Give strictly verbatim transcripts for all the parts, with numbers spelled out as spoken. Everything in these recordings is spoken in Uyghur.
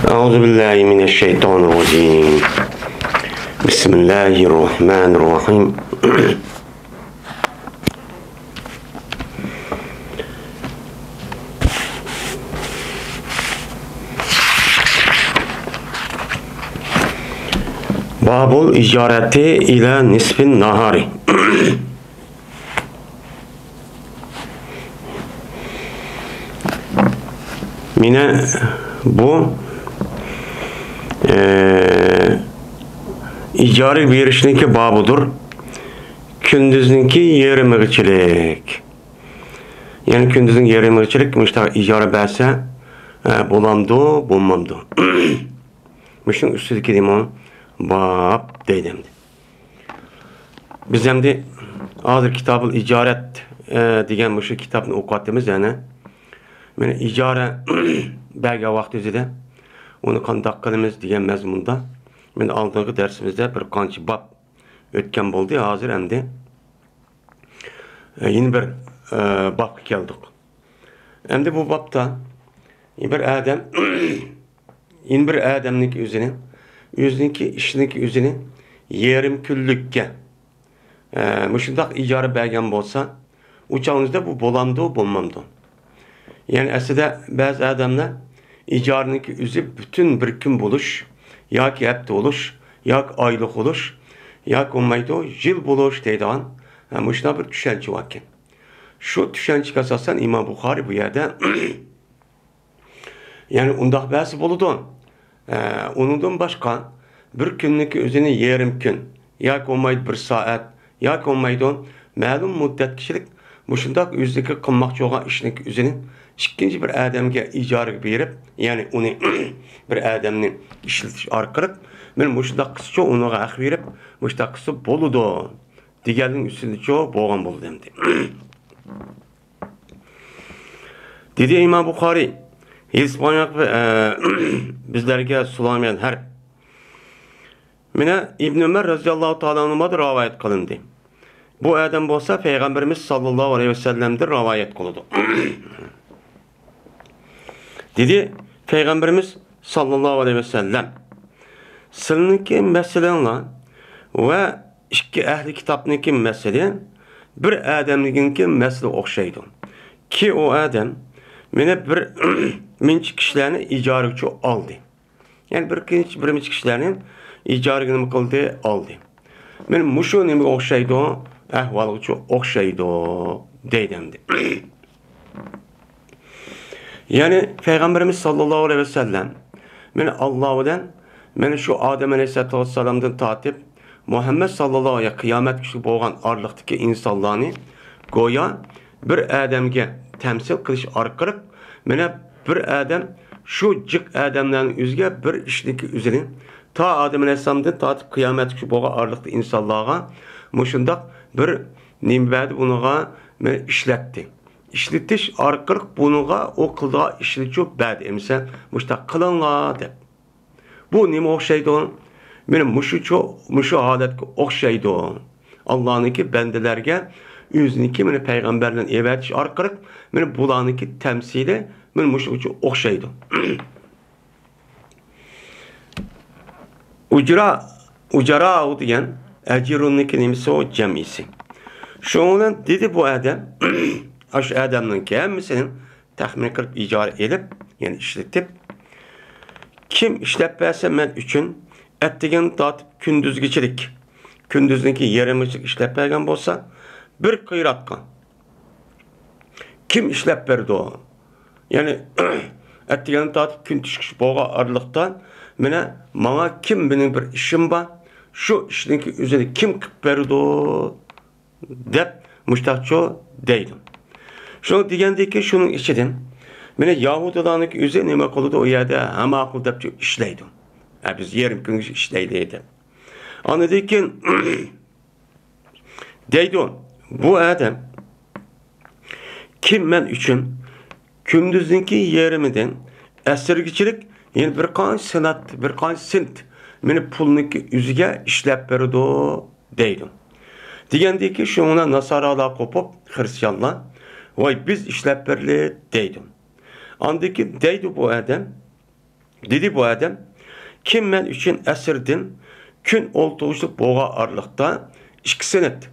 أعوذ بالله من الشيطان الرجيم. بسم الله الرحمن الرحيم. باب الإجارة إلى نصف النهار. مانا بۇ، ئى، ئىجارە بېرىشنىڭكى بابىدۇر. كۈندۈزنىڭكى يېرىمىغىچىلىك. يەنى كۈندۈزنىڭ يېرىمىغىچىلىك مۇشۇنداق ئىجارە بەرسە، ئە، بولامدۇ، بولمامدۇ؟ مۇشۇنىڭ ئۈستىدىكى نېمە؟ باب دەيدۇ ئەمدى. بىز ئەمدى ھازىر كىتابۇل ئىجارەت، ئە، دېگەن مۇشۇ كىتابنى ئوقۇۋاتىمىز يەنە. مانا ئىجارە بەرگەن ۋاقتىمىزدا ئۇنى قانداق قىلىمىز دېگەن مەزمۇندا مانا ئالدىنقى دەرسىمىزدە بىر قانچە باب ئۆتكەن بولدى. ھازىر ئەمدى، ئە، يەنە بىر، ئە، بابقا كەلدۇق. ئەمدى بۇ بابتا بىر ئادەم، يەنە بىر ئادەمنىڭكى ئۆزىنى، ئۆزىنىڭكى ئىشىنىڭكى ئۆزىنى يېرىم كۈنلۈككە، ئە، مۇشۇنداق ئىجارە بەرگەن بولسا، ئۇ چاغىمىزدا بۇ بولامدۇ، بولمامدۇ؟ يەنى ئەسلىدە بەزى ئادەملەر ئىجارىنىڭكى ئۆزى پۈتۈن بىر كۈن بولۇش، ياكى ھەپتە بولۇش، ياكى ئايلىق بولۇش، ياكى بولمايدۇ، يىل بولۇش دەيدىغان، ھە، مۇشۇنداق بىر چۈشەنچە باركەن. شۇ چۈشەنچىگە ئاساسەن ئىمام بۇخارىي بۇ يەردە يەنى ئۇنداق بەرسە بولىدۇ. ئە، ئۇنىڭدىن باشقا بىر كۈننىڭكى ئۆزىنى يېرىم كۈن ياكى بولمايدۇ بىر سائەت ياكى بولمايدۇ مەلۇم مۇددەتكىچىلىك مۇشۇنداق ئۆزىنىڭكى قىلماقچى بولغان ئىشنىڭكى ئۆزىنى ئىككىنچى بىر ئادەمگە ئىجارىگە بېرىپ، يەنى ئۇنى بىر ئادەمنى ئىشلىتىش ئارقىلىق، مانا مۇشۇنداق قىلسىچۇ ئۇنىڭغا ھەق بېرىپ، مۇشۇنداق قىلسا بولىدۇ دېگەننىڭ ئۈستىدىچۇ بولغان بولىدۇ ئەمدى. دېدى ئىمام بۇخارىي، ھېسابلانغان، ئە، بىزلەرگە سولانغان ھەرپ. مانا ئىبن ئۆمەر رەزىياللاھۇ تائالا ئەنھۇدىن رىۋايەت قىلىندى. بۇ ئادەم بولسا پەيغەمبىرىمىز ساللاللاھۇ ئەلەيھى ۋەسەللەمدىن رىۋايەت قىلىدۇ. دېدى، پەيغەمبىرىمىز ساللاللاھۇ ئەلەيھى ۋەسەللەم، سىلىنىڭكى مەسىلەڭلار ۋە ئىككى ئەھلى كىتابنىڭكى مەسىلى بىر ئادەمنىڭكى مەسىلىگە ئوخشايدۇ. كى ئۇ ئادەم مانا بىر مۇنچە كىشىلەرنى ئىجارىگىچۇ ئالدى. يەنى بىر قانچە، بىر مۇنچە كىشىلەرنى ئىجارىگە نېمە قىلدى؟ ئالدى. مانا مۇشۇ نېمىگە ئوخشايدۇ؟ ئەھۋالغىچۇ ئوخشايدۇ دەيدۇ ئەمدى. يەنى پەيغەمبىرىمىز ساللاللاھۇ ئەلەيھى ۋەسەللەم مانا ئاللا بىلەن مانا شۇ ئادەم ئەلەيھىسسالاتۇ ۋەسسالامدىن تارتىپ مۇھەممەد ساللاللاھۇ ئەلەيھى قىيامەت كۈنى بولغان ئارىلىقتىكى ئىنسانلارنى گويا بىر ئادەمگە تەمسىل قىلىش ئارقىلىق مانا بىر ئادەم شۇ جىق ئادەملەرنىڭ ئۆزىگە بىر ئىشنىڭكى ئۆزىنى تا ئادەم ئەلەيھىسسالامدىن تارتىپ قىيامەت كۈنى بولغان ئارىلىقتا ئىنسانلارغا مۇشۇنداق بىر نېمە بەردى، بۇنىڭغا مانا ئىشلەتتى. ئىشلىتىش ئارقىلىق بۇنىڭغا ئۇ قىلىدىغان ئىشنىچۇ بەردى. ئەمىسە مۇشۇنداق قىلىڭلار دەپ. بۇ نېمە ئوخشايدۇ؟ مانا مۇشۇچۇ، مۇشۇ ھالەتكە ئوخشايدۇ. ئاللانىڭكى بەندىلەرگە ئۆزىنىڭكى مانا پەيغەمبەرلەرنى ئەۋەتىش ئارقىلىق مانا بۇلارنىڭكى تەمسىلى مانا مۇشۇنىڭغىچۇ ئوخشايدۇ. ئۇجرا، ئۇجراء دېگەن ئەجرۇننىڭكى نېمىسى ئۇ؟ جەمئىسى. شۇنىڭ بىلەن دېدى بۇ ئادەم، ئاشۇ ئادەمنىڭكى ھەممىسىنى تەخمىن قىلىپ ئىجارە ئېلىپ، يەنى ئىشلىتىپ، كىم ئىشلەپ بەرسە مەن ئۈچۈن ئەتىگەن تارتىپ كۈندۈزگىچىلىك، كۈندۈزنىڭكى يېرىمىچىلىك ئىشلەپ بەرگەن بولسا، بىر قىراتقا كىم ئىشلەپ بەردۇ؟ يەنى ئەتىگەن تارتىپ كۈن چىقىش بولغان ئارىلىقتا مانا ماڭا كىم، مېنىڭ بىر ئىشىم بار، شۇ ئىشنىڭكى ئۆزىنى كىم قىلىپ بەردۇ؟ دەپ مۇشتاقچۇ دەيدۇ. شۇنى دېگەندىن كېيىن شۇنىڭ ئىچىدىن مانا يەھۇدىيلارنىڭكى ئۆزى نېمە قىلىدۇ؟ ئۇ يەردە ھە ماقۇل دەپچۇ ئىشلەيدۇ. ھە، بىز يېرىم كۈنگىچە ئىشلەيلى دەپ. ئاندىن كېيىن دەيدۇ، بۇ ئادەم كىم مەن ئۈچۈن كۈندۈزنىڭكى يېرىمىدىن ئەسىرگىچىلىك يەنە بىر قانچە سېنات، بىر قانچە سېنت مېنى پۇلنىڭكى ئۆزىگە ئىشلەپ بېرىدۇ دەيدۇ. دېگەندىن كېيىن شۇنىڭ بىلەن ناسارالار قوپۇپ، خرىستىيانلار، ۋاي بىز ئىشلەپ بېرىلى دەيدۇ. ئاندىن كېيىن دەيدۇ بۇ ئادەم، دېدى بۇ ئادەم، كىم مەن ئۈچۈن ئەسىردىن كۈن ئولتۇرغۇچىلىق بولغان ئارىلىقتا ئىككى سېنىت،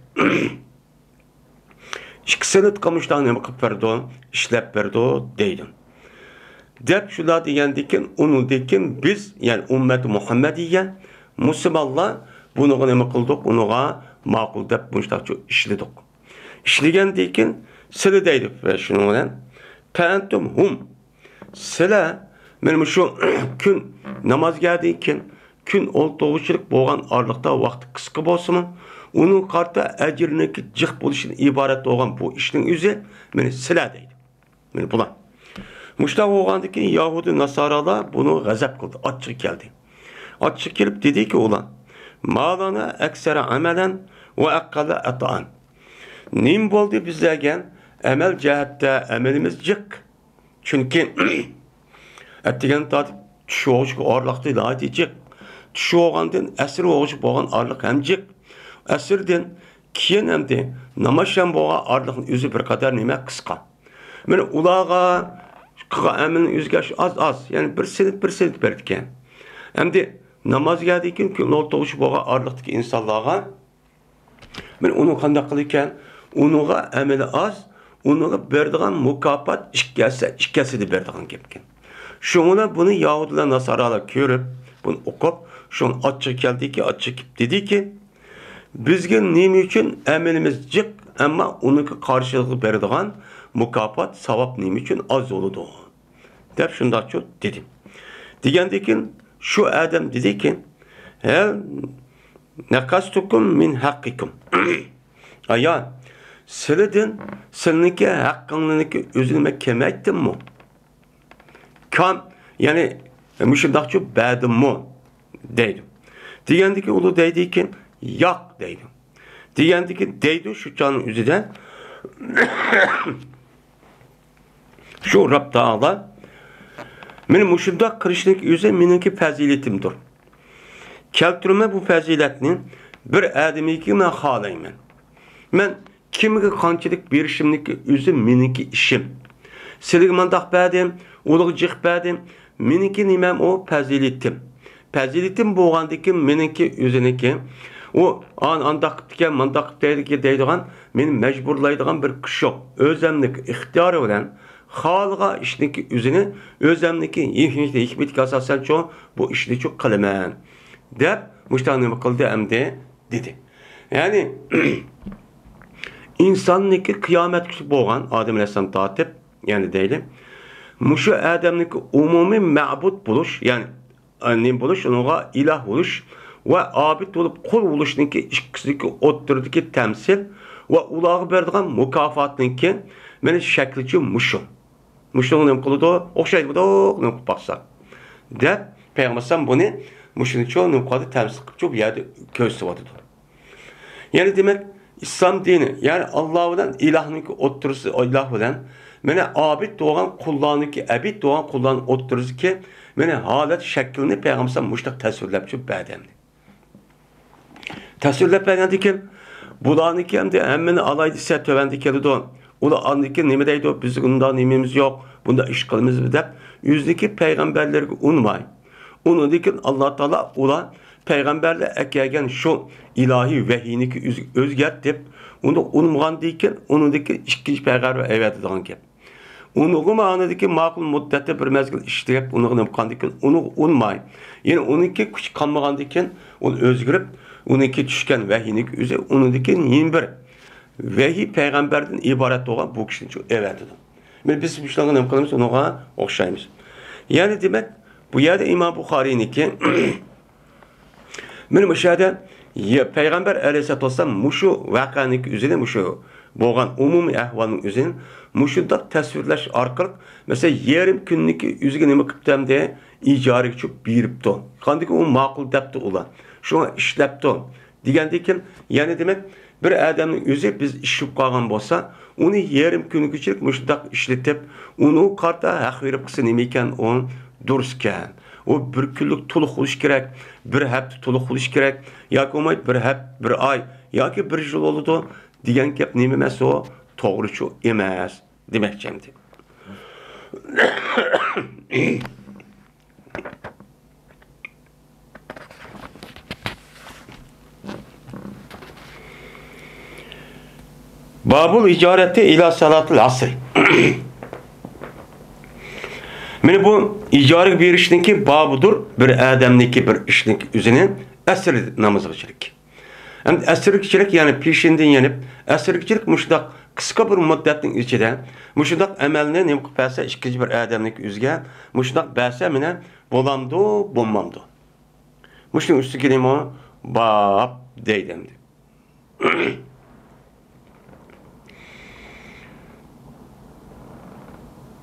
ئىككى سېنىتقا مۇشۇنداق نېمە قىلىپ بەردۇ، ئىشلەپ بەردۇ دەيدۇ. دەپ شۇنداق دېگەندىكىن، ئۇنىڭدىكىن بىز، يەنى ئۈممەت مۇھەممەدىيە، مۇسۇلمانلار بۇنىڭغا نېمە قىلدۇق؟ ئۇنىڭغا ماقۇل دەپ مۇشۇنداق ئىشلىدۇق. ئىشلىگەندىكىن سىلى دەيدۇ شۇنىڭ بىلەن. پەئەنتۇم ھۇم. سىلە مانا مۇشۇ كۈن نامازغا كەلدىكىن، كۈن ئولتۇرغۇچىلىق بولغان ئارىلىقتا ۋاقتى قىسقا بولسىمۇ، ئۇنىڭغا قارىتا ئەجرىنىڭكى جىق بولۇشىدىن ئىبارەت بولغان بۇ ئىشنىڭ ئۆزى مانا سىلە دەيدۇ. مانا بۇلار. مۇشۇنداق بولغاندىكىن يەھۇدىي ناسارالار بۇنىڭغا غەزەپ قىلدى، ئاچچىقى كەلدى. ئاچچىقى كېلىپ دېدىكى ئۇلار، ما لنا أكثر عملا وأقل عطاء. نېمە بولدى بىزلەرگە؟ ئەمەل جەھەتتە ئەمىلىمىز جىق. چۈنكى ئەتىگەن تارتىپ چۈش بولغۇچە ئارىلىقتا ناھايىتى جىق. چۈش بولغاندىن ئەسىر بولغۇچە بولغان ئارىلىق ھەم جىق. ئەسىردىن كېيىن ئەمدى ناماز شام بولغان ئارىلىقنىڭ ئۆزى بىر قەدەر نېمە قىسقا. مانا ئۇلارغا قىلغان ئەمىلىنىڭ ئۆزىگە شۇ ئاز-ئاز، يەنى بىر سېنىت، بىر سېنىت بېرىدىكەن. ئەمدى نامازغا كەلدىكىن كۈن ئولتۇرغۇچە بولغان ئارىلىقتىكى ئىنسانلارغا مانا ئۇنىڭ قانداق قىلىدىكەن؟ ئۇنىڭغا ئەمىلى ئاز، ئۇنىڭغا بېرىدىغان مۇكاپات ئىككى ھەسسە، ئىككى ھەسسىدە بېرىدىغان گەپكەن. شۇڭا بۇنى يەھۇدىيلار، ناسارالار كۆرۈپ، بۇنى ئوقۇپ، شۇڭا ئاچچىقى كەلدىكى، ئاچچىقى كېلىپ دېدىكى، بىزگە نېمە ئۈچۈن ئەمىلىمىز جىق، ئەمما ئۇنىڭكى قارشىلىقىغا بېرىدىغان مۇكاپات، ساۋاب نېمە ئۈچۈن ئاز بولىدۇ؟ دەپ شۇنداقچۇ دېدى. دېگەندىكىن شۇ ئادەم دېدىكى، ھەل نەقەستۇكۇم مىن ھەققىكۇم. ئايا، سىلىدىن، سىلىنىڭكى ھەققىڭلارنىڭكى ئۆزىنى مەن كېمەيتتىممۇ؟ كام، يەنى مۇشۇنداقچۇ بەردىممۇ؟ دەيدۇ. دېگەندىكى ئۇلار دەيدىكى، ياق دەيدۇ. دېگەندىكى دەيدۇ شۇ چاغنىڭ ئۆزىدە. شۇ رەب تائالا، مانا مۇشۇنداق قىلىشنىڭ ئۆزى مېنىڭكى پەزىلىتىمدۇر. كەلتۈرىمەن بۇ پەزىلەتنى بىر ئادەمگە مەن خالايمەن. مەن كىمگە قانچىلىك بېرىشىمنىڭكى ئۆزى مېنىڭكى ئىشىم. سىلىگە مانداق بەردىم، ئۇلىغا جىق بەردىم. مېنىڭكى نېمەم ئۇ؟ پەزىلىتىم. پەزىلىتىم بولغاندىكىن مېنىڭكى ئۆزىنىڭكى، ئۇ ئان-، ئانداق قىپتىكەن، مانداق قىپتىكەن دەيدىغان، مېنى مەجبۇرلايدىغان بىر كۈچ يوق. ئۆزەمنىڭكى ئىختىيارى بىلەن خالىغان ئىشنىڭكى ئۆزىنى، ئۆزەمنىڭكى ھېكمىتىگە ئاساسەن چوڭ بۇ ئىشنى چوڭ قىلىمەن، دەپ مۇشۇنداق نېمە قىلدى ئەمدى؟ دېدى. يەنى ئىنساننىڭكى قىيامەتكىچە بولغان ئادەم ئەلەيھىسسالام تارتىپ، يەنى دەيلى، مۇشۇ ئادەمنىڭكى ئومۇمىي مەبۇد بولۇش، يەنى نېمە بولۇش، ئۇنىڭغا ئىلاھ بولۇش ۋە ئابىد بولۇپ قۇل بولۇشنىڭكى ئىككىسىنىڭكى ئوتتۇرىدىكى تەمسىل ۋە ئۇلارغا بېرىدىغان مۇكاپاتنىڭكى مانا شەكلىچۇ مۇشۇ. مۇشۇنىڭغا نېمە قىلىدۇ؟ ئوخشايدۇ، نېمە قىلىپ باقسا. دەپ پەيغەمبەر ئەلەيھىسسالام بۇنى مۇشۇنىچۇ نېمە قىلدى؟ تەمسىل قىلىپچۇ بۇ يەردە كۆرسىتىۋاتىدۇ. يەنى دېمەك، ئىسلام دىنى، يەنى ئاللا بىلەن ئىلاھنىڭكى ئوتتۇرىسى، ئىلاھ بىلەن مانا ئابىد بولغان قۇللارنىڭكى، ئەبىد بولغان قۇللارنىڭ ئوتتۇرىسىدىكى مانا ھالەت شەكلىنى پەيغەمبەر ئەلەيھىسسالام مۇشۇنداق تەسۋىرلەپچۇ بەردى ئەمدى. تەسۋىرلەپ بەرگەندىكىن، بۇلارنىڭكى ئەمدى ھەممىنى ئالاي دېسە تۆۋەندە كېلىدۇ. ئۇلار ئاندىكىن نېمە دەيدۇ؟ بىزگە ئۇنداق نېمىمىز يوق، بۇنداق ئىش قىلىمىزمۇ دەپ، ئۆزىنىڭكى پەيغەمبەرلىرىگە ئۇنىماي. ئۇنىڭدىن كېيىن ئاللا تائالا ئۇلار پەيغەمبەرلەر ئەكەلگەن شۇ ئىلاھىي ۋەھىينىكى ئۆز-، ئۆزگەرتىپ، ئۇنى ئۇنىمىغاندىن كېيىن، ئۇنىڭدىن كېيىن ئىككىنچى پەيغەمبەر ئەۋەتىدىغان گەپ. ئۇنىڭغىمۇ ئاندىكىن ماقۇل مۇددەتتە بىر مەزگىل ئىشلەپ، ئۇنىڭغا نېمە قىلغاندىكىن، ئۇنىڭغا ئۇنىماي. يەنى ئۇنىڭكى كۈچى قالمىغاندىكىن، ئۇنى ئۆزگىرىپ، ئۇنىڭكى چۈشكەن ۋەھىينىڭكى ئۆزى، ئۇنىڭدىن كېيىن يەنە بىر ۋەھىي پەيغەمبەردىن ئىبارەت بولغان بۇ كىشىنى ئەۋەتىدۇ. مانا بىز مۇشۇلارغا نېمە قىلىمىز؟ ئۇنىڭغا ئوخشايمىز. يەنى دېمەك، بۇ يەردە ئىمام بۇخارىينىڭكى مانا مۇشۇ يەردە يە-، پەيغەمبەر ئەلەيھىسسالاتۇ ۋەسسالام مۇشۇ ۋەقەنىڭكى ئۆزىنى، مۇشۇ بولغان ئومۇمىي ئەھۋالنىڭ ئۆزىنى مۇشۇنداق تەسۋىرلەش ئارقىلىق، مەسىلەن، يېرىم كۈننىڭكى ئۆزىگە نېمە قىپتۇ ئەمدى؟ ئىجارىگە چۈشۈپ بېرىپتۇ. قاندىكى ئۇ ماقۇل دەپتۇ ئۇلار. شۇڭا ئىشلەپتۇ. دېگەندىكىن، يەنى دېمەك، بىر ئادەمنىڭ ئۆزى بىز ئىش بولۇپ قالغان بولسا، ئۇنى يېرىم كۈنگىچىلىك مۇشۇنداق ئىشلىتىپ، ئۇنىڭغا قارىتا ھەق بېرىپ قىلسا نېمە ئىكەن، ئۇ دۇرۇس ئىكەن. ئۇ بىر كۈنلۈك تولۇق بولۇش كېرەك، بىر ھەپتە تولۇق بولۇش كېرەك، ياكى بولمايدۇ بىر ھەپ-، بىر ئاي ياكى بىر يىل بولىدۇ دېگەن گەپ نېمە ئەمەس ئۇ؟ توغرىچۇ ئەمەس دېمەكچى ئەمدى. بابۇل ئىجارەتى ئىلا سالاتىل ئەسرى. مانا بۇ ئىجارىگە بېرىشنىڭكى بابىدۇر، بىر ئادەمنىڭكى بىر ئىشنىڭ ئۆزىنى ئەسىر نامىزىغىچىلىك. ئەمدى ئەسىرگىچىلىك، يەنى پېشىندىن يېنىپ، ئەسىرگىچىلىك مۇشۇنداق قىسقا بىر مۇددەتنىڭ ئىچىدە مۇشۇنداق ئەمەلنى نېمە قىلىپ بەرسە، ئىككىنچى بىر ئادەمنىڭكى ئۆزىگە مۇشۇنداق بەرسە، مانا بولامدۇ، بولمامدۇ؟ مۇشۇنىڭ ئۈستىگە نېمە باب دەيدۇ ئەمدى.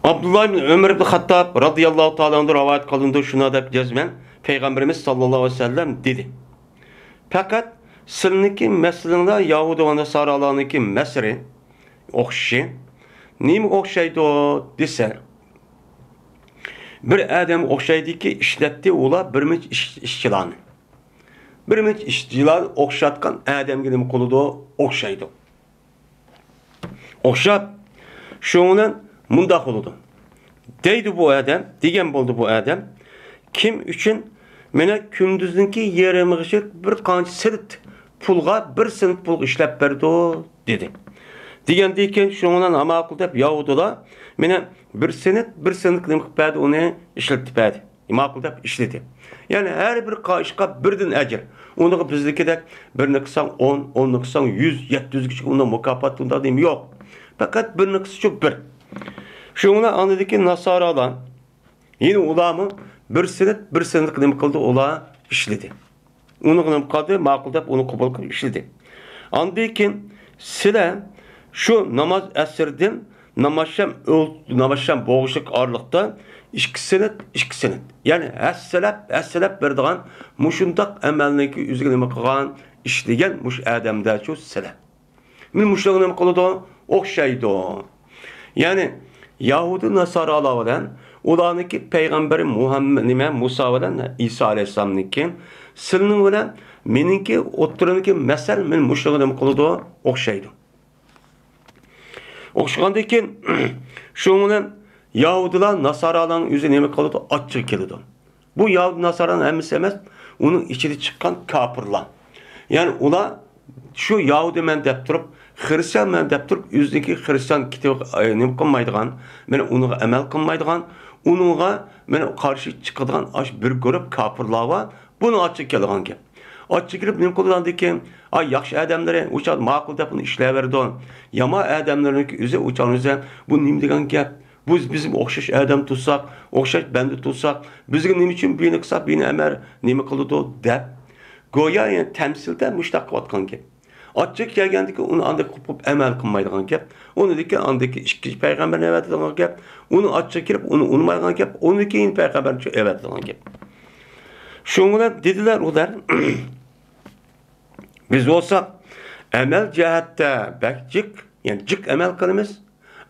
ئابدۇللا ئىبن ئۆمەر ئىبن خاتتاب رازىياللاھۇ تائالا ئەنھۇ رىۋايەت قىلىنىدۇ، شۇنداق دەپ جەزمەن پەيغەمبىرىمىز ساللاللاھۇ ئەلەيھى ۋەسەللەم دېدى: پەقەت سىلىنىڭكى مەسىلىڭلار يەھۇدىي ۋە ناسارالارنىڭكى مەسىلى ئوخشىشى. نېمىگە ئوخشايدۇ دېسە، بىر ئادەمگە ئوخشايدۇكى، ئىشلەتتى ئۇلار بىر مۇنچە ئىش-، ئىشچىلارنى. بىر مۇنچە ئىشچىلار ئوخشاتقان ئادەمگە نېمە قىلىدۇ؟ ئوخشايدۇ. ئوخشاپ، شۇنىڭ بىلەن مۇنداق بولىدۇ. دەيدۇ بۇ ئادەم، دېگەن بولدى بۇ ئادەم. كىم ئۈچۈن مانا كۈندۈزنىڭكى يېرىمىغىچە بىر قانچە سېنت پۇلغا، بىر سېنت پۇلغا ئىشلەپ بەردۇ، دېدى. دېگەندىن كېيىن شۇنىڭ بىلەن ماقۇل دەپ يەھۇدىيلار مانا بىر سېنت، بىر سېنت نېمە قىلىپ بەردى، ئۇنى ئىشلىتىپ بەردى. ماقۇل دەپ ئىشلىدى. يەنى ھەر بىر قا-، ئىشقا بىردىن ئەجىر. ئۇنىڭغا بىزدىكىدەك بىرنى قىلساڭ ئون، ئوننى قىلساڭ يۈز، يەتتە يۈزگىچە ئۇنداق مۇكاپات، ئۇنداق نېمە يوق. پەقەت بىرنى قىلسىچۇ بىر. شۇنىڭ بىلەن ئاندىن كېيىن ناسارالار، يەنە ئۇلارمۇ بىر سېنت، بىر سېنت نېمە قىلدى، ئۇلار ئىشلىدى. ئۇنىڭغا نېمە قىلدى؟ ماقۇل دەپ ئۇنى قوبۇل قىلىپ ئىشلىدى. ئاندىن كېيىن سىلەر شۇ ناماز ئەسىردىن نامازشام ئۆل-، نامازشام بوغۇشلۇق ئارىلىقتا ئىككى سېنت، ئىككى سېنت. يەنى ھەسسىلەپ، ھەسسىلەپ بېرىدىغان مۇشۇنداق ئەمەلنىڭكى ئۆزىگە نېمە قىلغان، ئىشلىگەن مۇشۇ ئادەمدەرچۇ سىلەر. مانا مۇشۇلارغا نېمە قىلىدۇ؟ ئوخشايدۇ. يەنى يەھۇدىي ناسارالار بىلەن ئۇلارنىڭكى پەيغەمبىرى مۇھەممەد، نېمە، مۇسا بىلەن ئىسا ئەلەيھىسسالامنىڭكى سىلىنىڭ بىلەن مېنىڭكى ئوتتۇرىدىكى مەسەل مانا مۇشۇلارغا نېمە قىلىدۇ؟ ئوخشايدۇ. ئوخشىغاندىن كېيىن، شۇنىڭ بىلەن يەھۇدىيلار ناسارالارنىڭ ئۆزى نېمە قىلىدۇ؟ ئاچچىقى كېلىدۇ. بۇ يەھۇدىي ناسارانىڭ ھەممىسى ئەمەس، ئۇنىڭ ئىچىدە چىققان كاپىرلار. يەنى ئۇلار شۇ يەھۇدىيمەن دەپ تۇرۇپ، خىرىستىيانمەن دەپ تۇرۇپ، ئۆزىنىڭكى خىرىستىيان كىتابىغا، ئە، نېمە قىلمايدىغان، مانا ئۇنىڭغا ئەمەل قىلمايدىغان، ئۇنىڭغا مانا قارشى چىقىدىغان ئاشۇ بىر گۇرۇپ كاپىرلار بار. بۇنىڭ ئاچچىقى كېلىدىغان گەپ. ئاچچىقى كېلىپ نېمە قىلىدىغاندىكىن، ئاي، ياخشى ئادەملىرى ئۇ چاغدا ماقۇل دەپ ئۇنى ئىشلەۋېرىدۇ. يامان ئادەملىرىنىڭكى ئۆزى ئۇ چاغنىڭ ئۆزى، بۇ نېمە دېگەن گەپ؟ بىز، بىز ئوخشاش ئادەم تۇرساق، ئوخشاش بەندە تۇرساق، بىزگە نېمە ئۈچۈن بىنى قىلساق، بىنى ئەمەر نېمە قىلىدۇ دەپ، گويا، يەنى تەمسىلدە مۇشۇنداق قىلىۋاتقان گەپ. ئاچچىقى كەلگەندىكىن ئۇنى ئانداق قىلىپ ئەمەل قىلمايدىغان گەپ. ئۇنىڭدىن كېيىن ئاندىكى ئىككىنچى پەيغەمبەرنى ئەۋەتىدىغان گەپ. ئۇنىڭ ئاچچىقى كېلىپ ئۇنى ئۇنىمايدىغان گەپ. ئۇنىڭدىن كېيىن پەيغەمبەرنى ئەۋەتىدىغان گەپ. شۇنىڭ بىلەن دېدىلەر ئۇلار، بىز بولساق ئەمەل جەھەتتە بەك جىق، يەنى جىق ئەمەل قىلىمىز،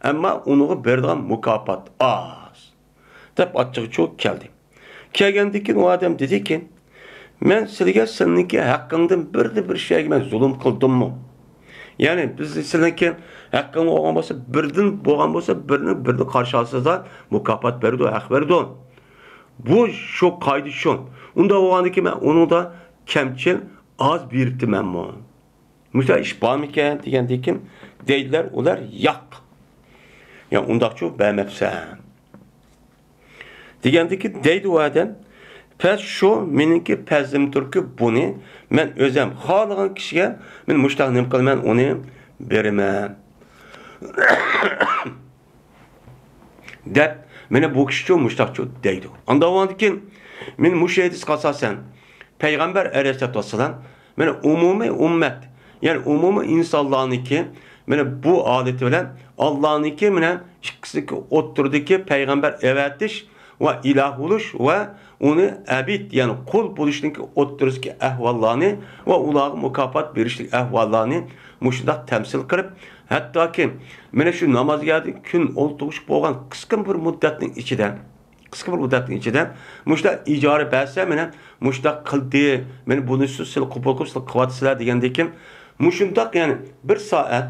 ئەمما ئۇنىڭغا بېرىدىغان مۇكاپات ئاز، دەپ ئاچچىقى چوق كەلدى. كەلگەندىن كېيىن ئۇ ئادەم دېدىكى، مەن سىلىگە سېنىڭكى ھەققىڭدىن بىردىن بىر شەيگە مەن زۇلۇم قىلدىممۇ؟ يەنى بىز سىلىڭكى ھەققىڭ بولغان بولسا، بىردىن بولغان بولسا، بىرنى بىردىن قارشى ئالسىڭىزلا مۇكاپات بېرىدۇ، ھەق بېرىدۇ. بۇ شۇ قائىدە شۇ. ئۇنداق بولغاندىكىن مەن ئۇنىڭدا كەمچىل ئاز بېرىپتىمەنمۇ؟ مۇشۇنداق ئىش بارمىكەن دېگەندىكىن دەيدىلەر ئۇلار، ياق. يا ئۇنداقچۇ بەرمەپسەن. دېگەندىكىن دەيدۇ ئۇ ئادەم، پەس شۇ مېنىڭكى پەزلىمدۇركى، بۇنى مەن ئۆزەم خالىغان كىشىگە مەن مۇشۇنداق نېمە قىلىمەن، ئۇنى بېرىمەن. دەپ، مانا بۇ كىشىچۇ مۇشۇنداقچۇ دەيدۇ. ئاندىن كېيىن مانا مۇشۇ ھەدىسكە ئاساسەن پەيغەمبەر ئەلەيھىسسالاتۇ ۋەسسالام مانا ئومۇمىي ئۈممەت، يەنى ئومۇمىي ئىنسانلارنىڭكى مانا بۇ ھالىتى بىلەن ئاللانىڭكى مانا ئىككىسىنىڭكى ئوتتۇرىدىكى پەيغەمبەر ئەۋەتىش ۋە ئىلاھ بولۇش ۋە ئۇنى ئەبىد، يەنى قۇل بولۇشنىڭكى ئوتتۇرىسىدىكى ئەھۋاللارنى ۋە ئۇلارغا مۇكاپات بېرىشلىك ئەھۋاللارنى مۇشۇنداق تەمسىل قىلىپ، ھەتتاكى مانا شۇ نامازگەردىن كۈن ئولتۇرغۇچە بولغان قىسقا بىر مۇددەتنىڭ ئىچىدە، قىسقا بىر مۇددەتنىڭ ئىچىدە مۇشۇنداق ئىجارە بەرسە، مانا مۇشۇنداق قىلدى، مانا بۇنى سىلەر قوبۇل قىلىپ، سىلەر قىلىۋاتىسىلەر دېگەندىكىن، مۇشۇنداق يەنى بىر سائەت،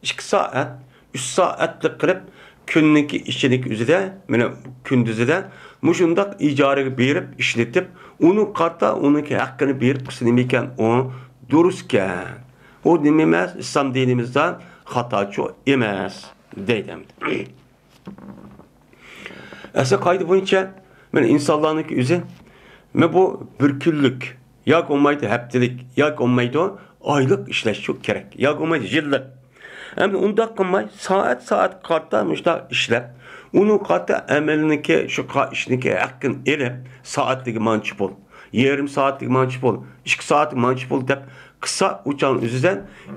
ئىككى سائەت، ئۈچ سائەتلىك قىلىپ، كۈننىڭكى ئىچىدىكى ئۆزىدە، مانا كۈندۈزىدە مۇشۇنداق ئىجارىگە بېرىپ ئىشلىتىپ، ئۇنى قارىتا ئۇنىڭكى ھەققىنى بېرىپ قىلسا نېمىكەن ئۇ؟ دۇرۇسكەن. ئۇ نېمە ئەمەس، ئىسلام دىنىمىزدا خاتاچۇ ئەمەس، دەيدۇ. ئەسلى قائىدە بويىچە، مانا ئىنسانلارنىڭكى ئۆزى، مانا بۇ بىر كۈنلۈك ياكى بولمايدۇ ھەپتىلىك، ياكى بولمايدۇ ئايلىق ئىشلەشچۇ كېرەك، ياكى بولمايدۇ يىللىق. ئەمدى ئۇنداق قىلماي، سائەت-سائەتكە قارىتا مۇشۇنداق ئىشلەپ، ئۇنىڭغا قارىتا ئەمەلنىڭكى، شۇ قا-، ئىشنىڭكى ھەققىنى ئېلىپ، سائەتلىكى مانچە پۇل، يېرىم سائەتلىك مانچە پۇل، ئىككى سائەتلىك مانچە پۇل دەپ قىلسا، ئۇ چاغنىڭ ئۆزىدە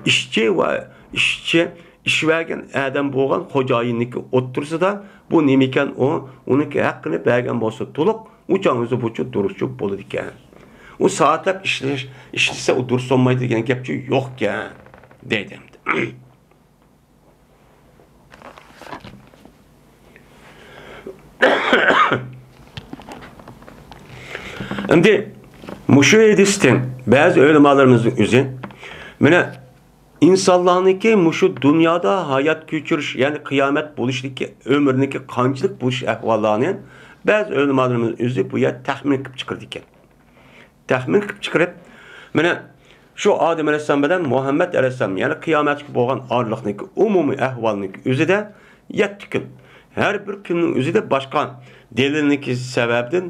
ئىشچى ۋە ئىشچى، ئىش بەرگەن ئادەم بولغان خوجايىننىڭكى ئوتتۇرىسىدا بۇ نېمىكەن ئۇ، ئۇنىڭكى ھەققىنى بەرگەن بولسا تولۇق، ئۇ چاغ ئۆزى بۇچۇ دۇرۇسچۇ بولىدىكەن. ئۇ سائەتلەپ ئىشلەش، ئىشلىسە ئۇ دۇرۇس بولمايدۇ دېگەن گەپچۇ يوقكەن، دەيدۇ ئەمدى. ئەمدى مۇشۇ ھەدىستىن بەزى ئۆلىمالىرىمىزنىڭ ئۆزى، مانا، ئىنسانلارنىڭكى مۇشۇ دۇنيادا ھايات كۆچۈرۈش، يەنى قىيامەت بولۇشتىكى ئۆمرىنىڭكى قانچىلىك بولۇش ئەھۋاللارنى بەزى ئۆلىمالىرىمىز ئۆزى بۇ يەردە تەخمىن قىلىپ چىقىرىدىكەن. تەخمىن قىلىپ چىقىرىپ، مانا شۇ ئادەم ئەلەيھىسسالام بىلەن مۇھەممەد ئەلەيھىسسالام، يەنى قىيامەتكە بولغان ئارىلىقنىڭكى ئومۇمىي ئەھۋالنىڭكى ئۆزىدە يەتتە كۈن. ھەر بىر كۈننىڭ ئۆزىدە باشقا دەلىلنىڭكى سەۋەبىدىن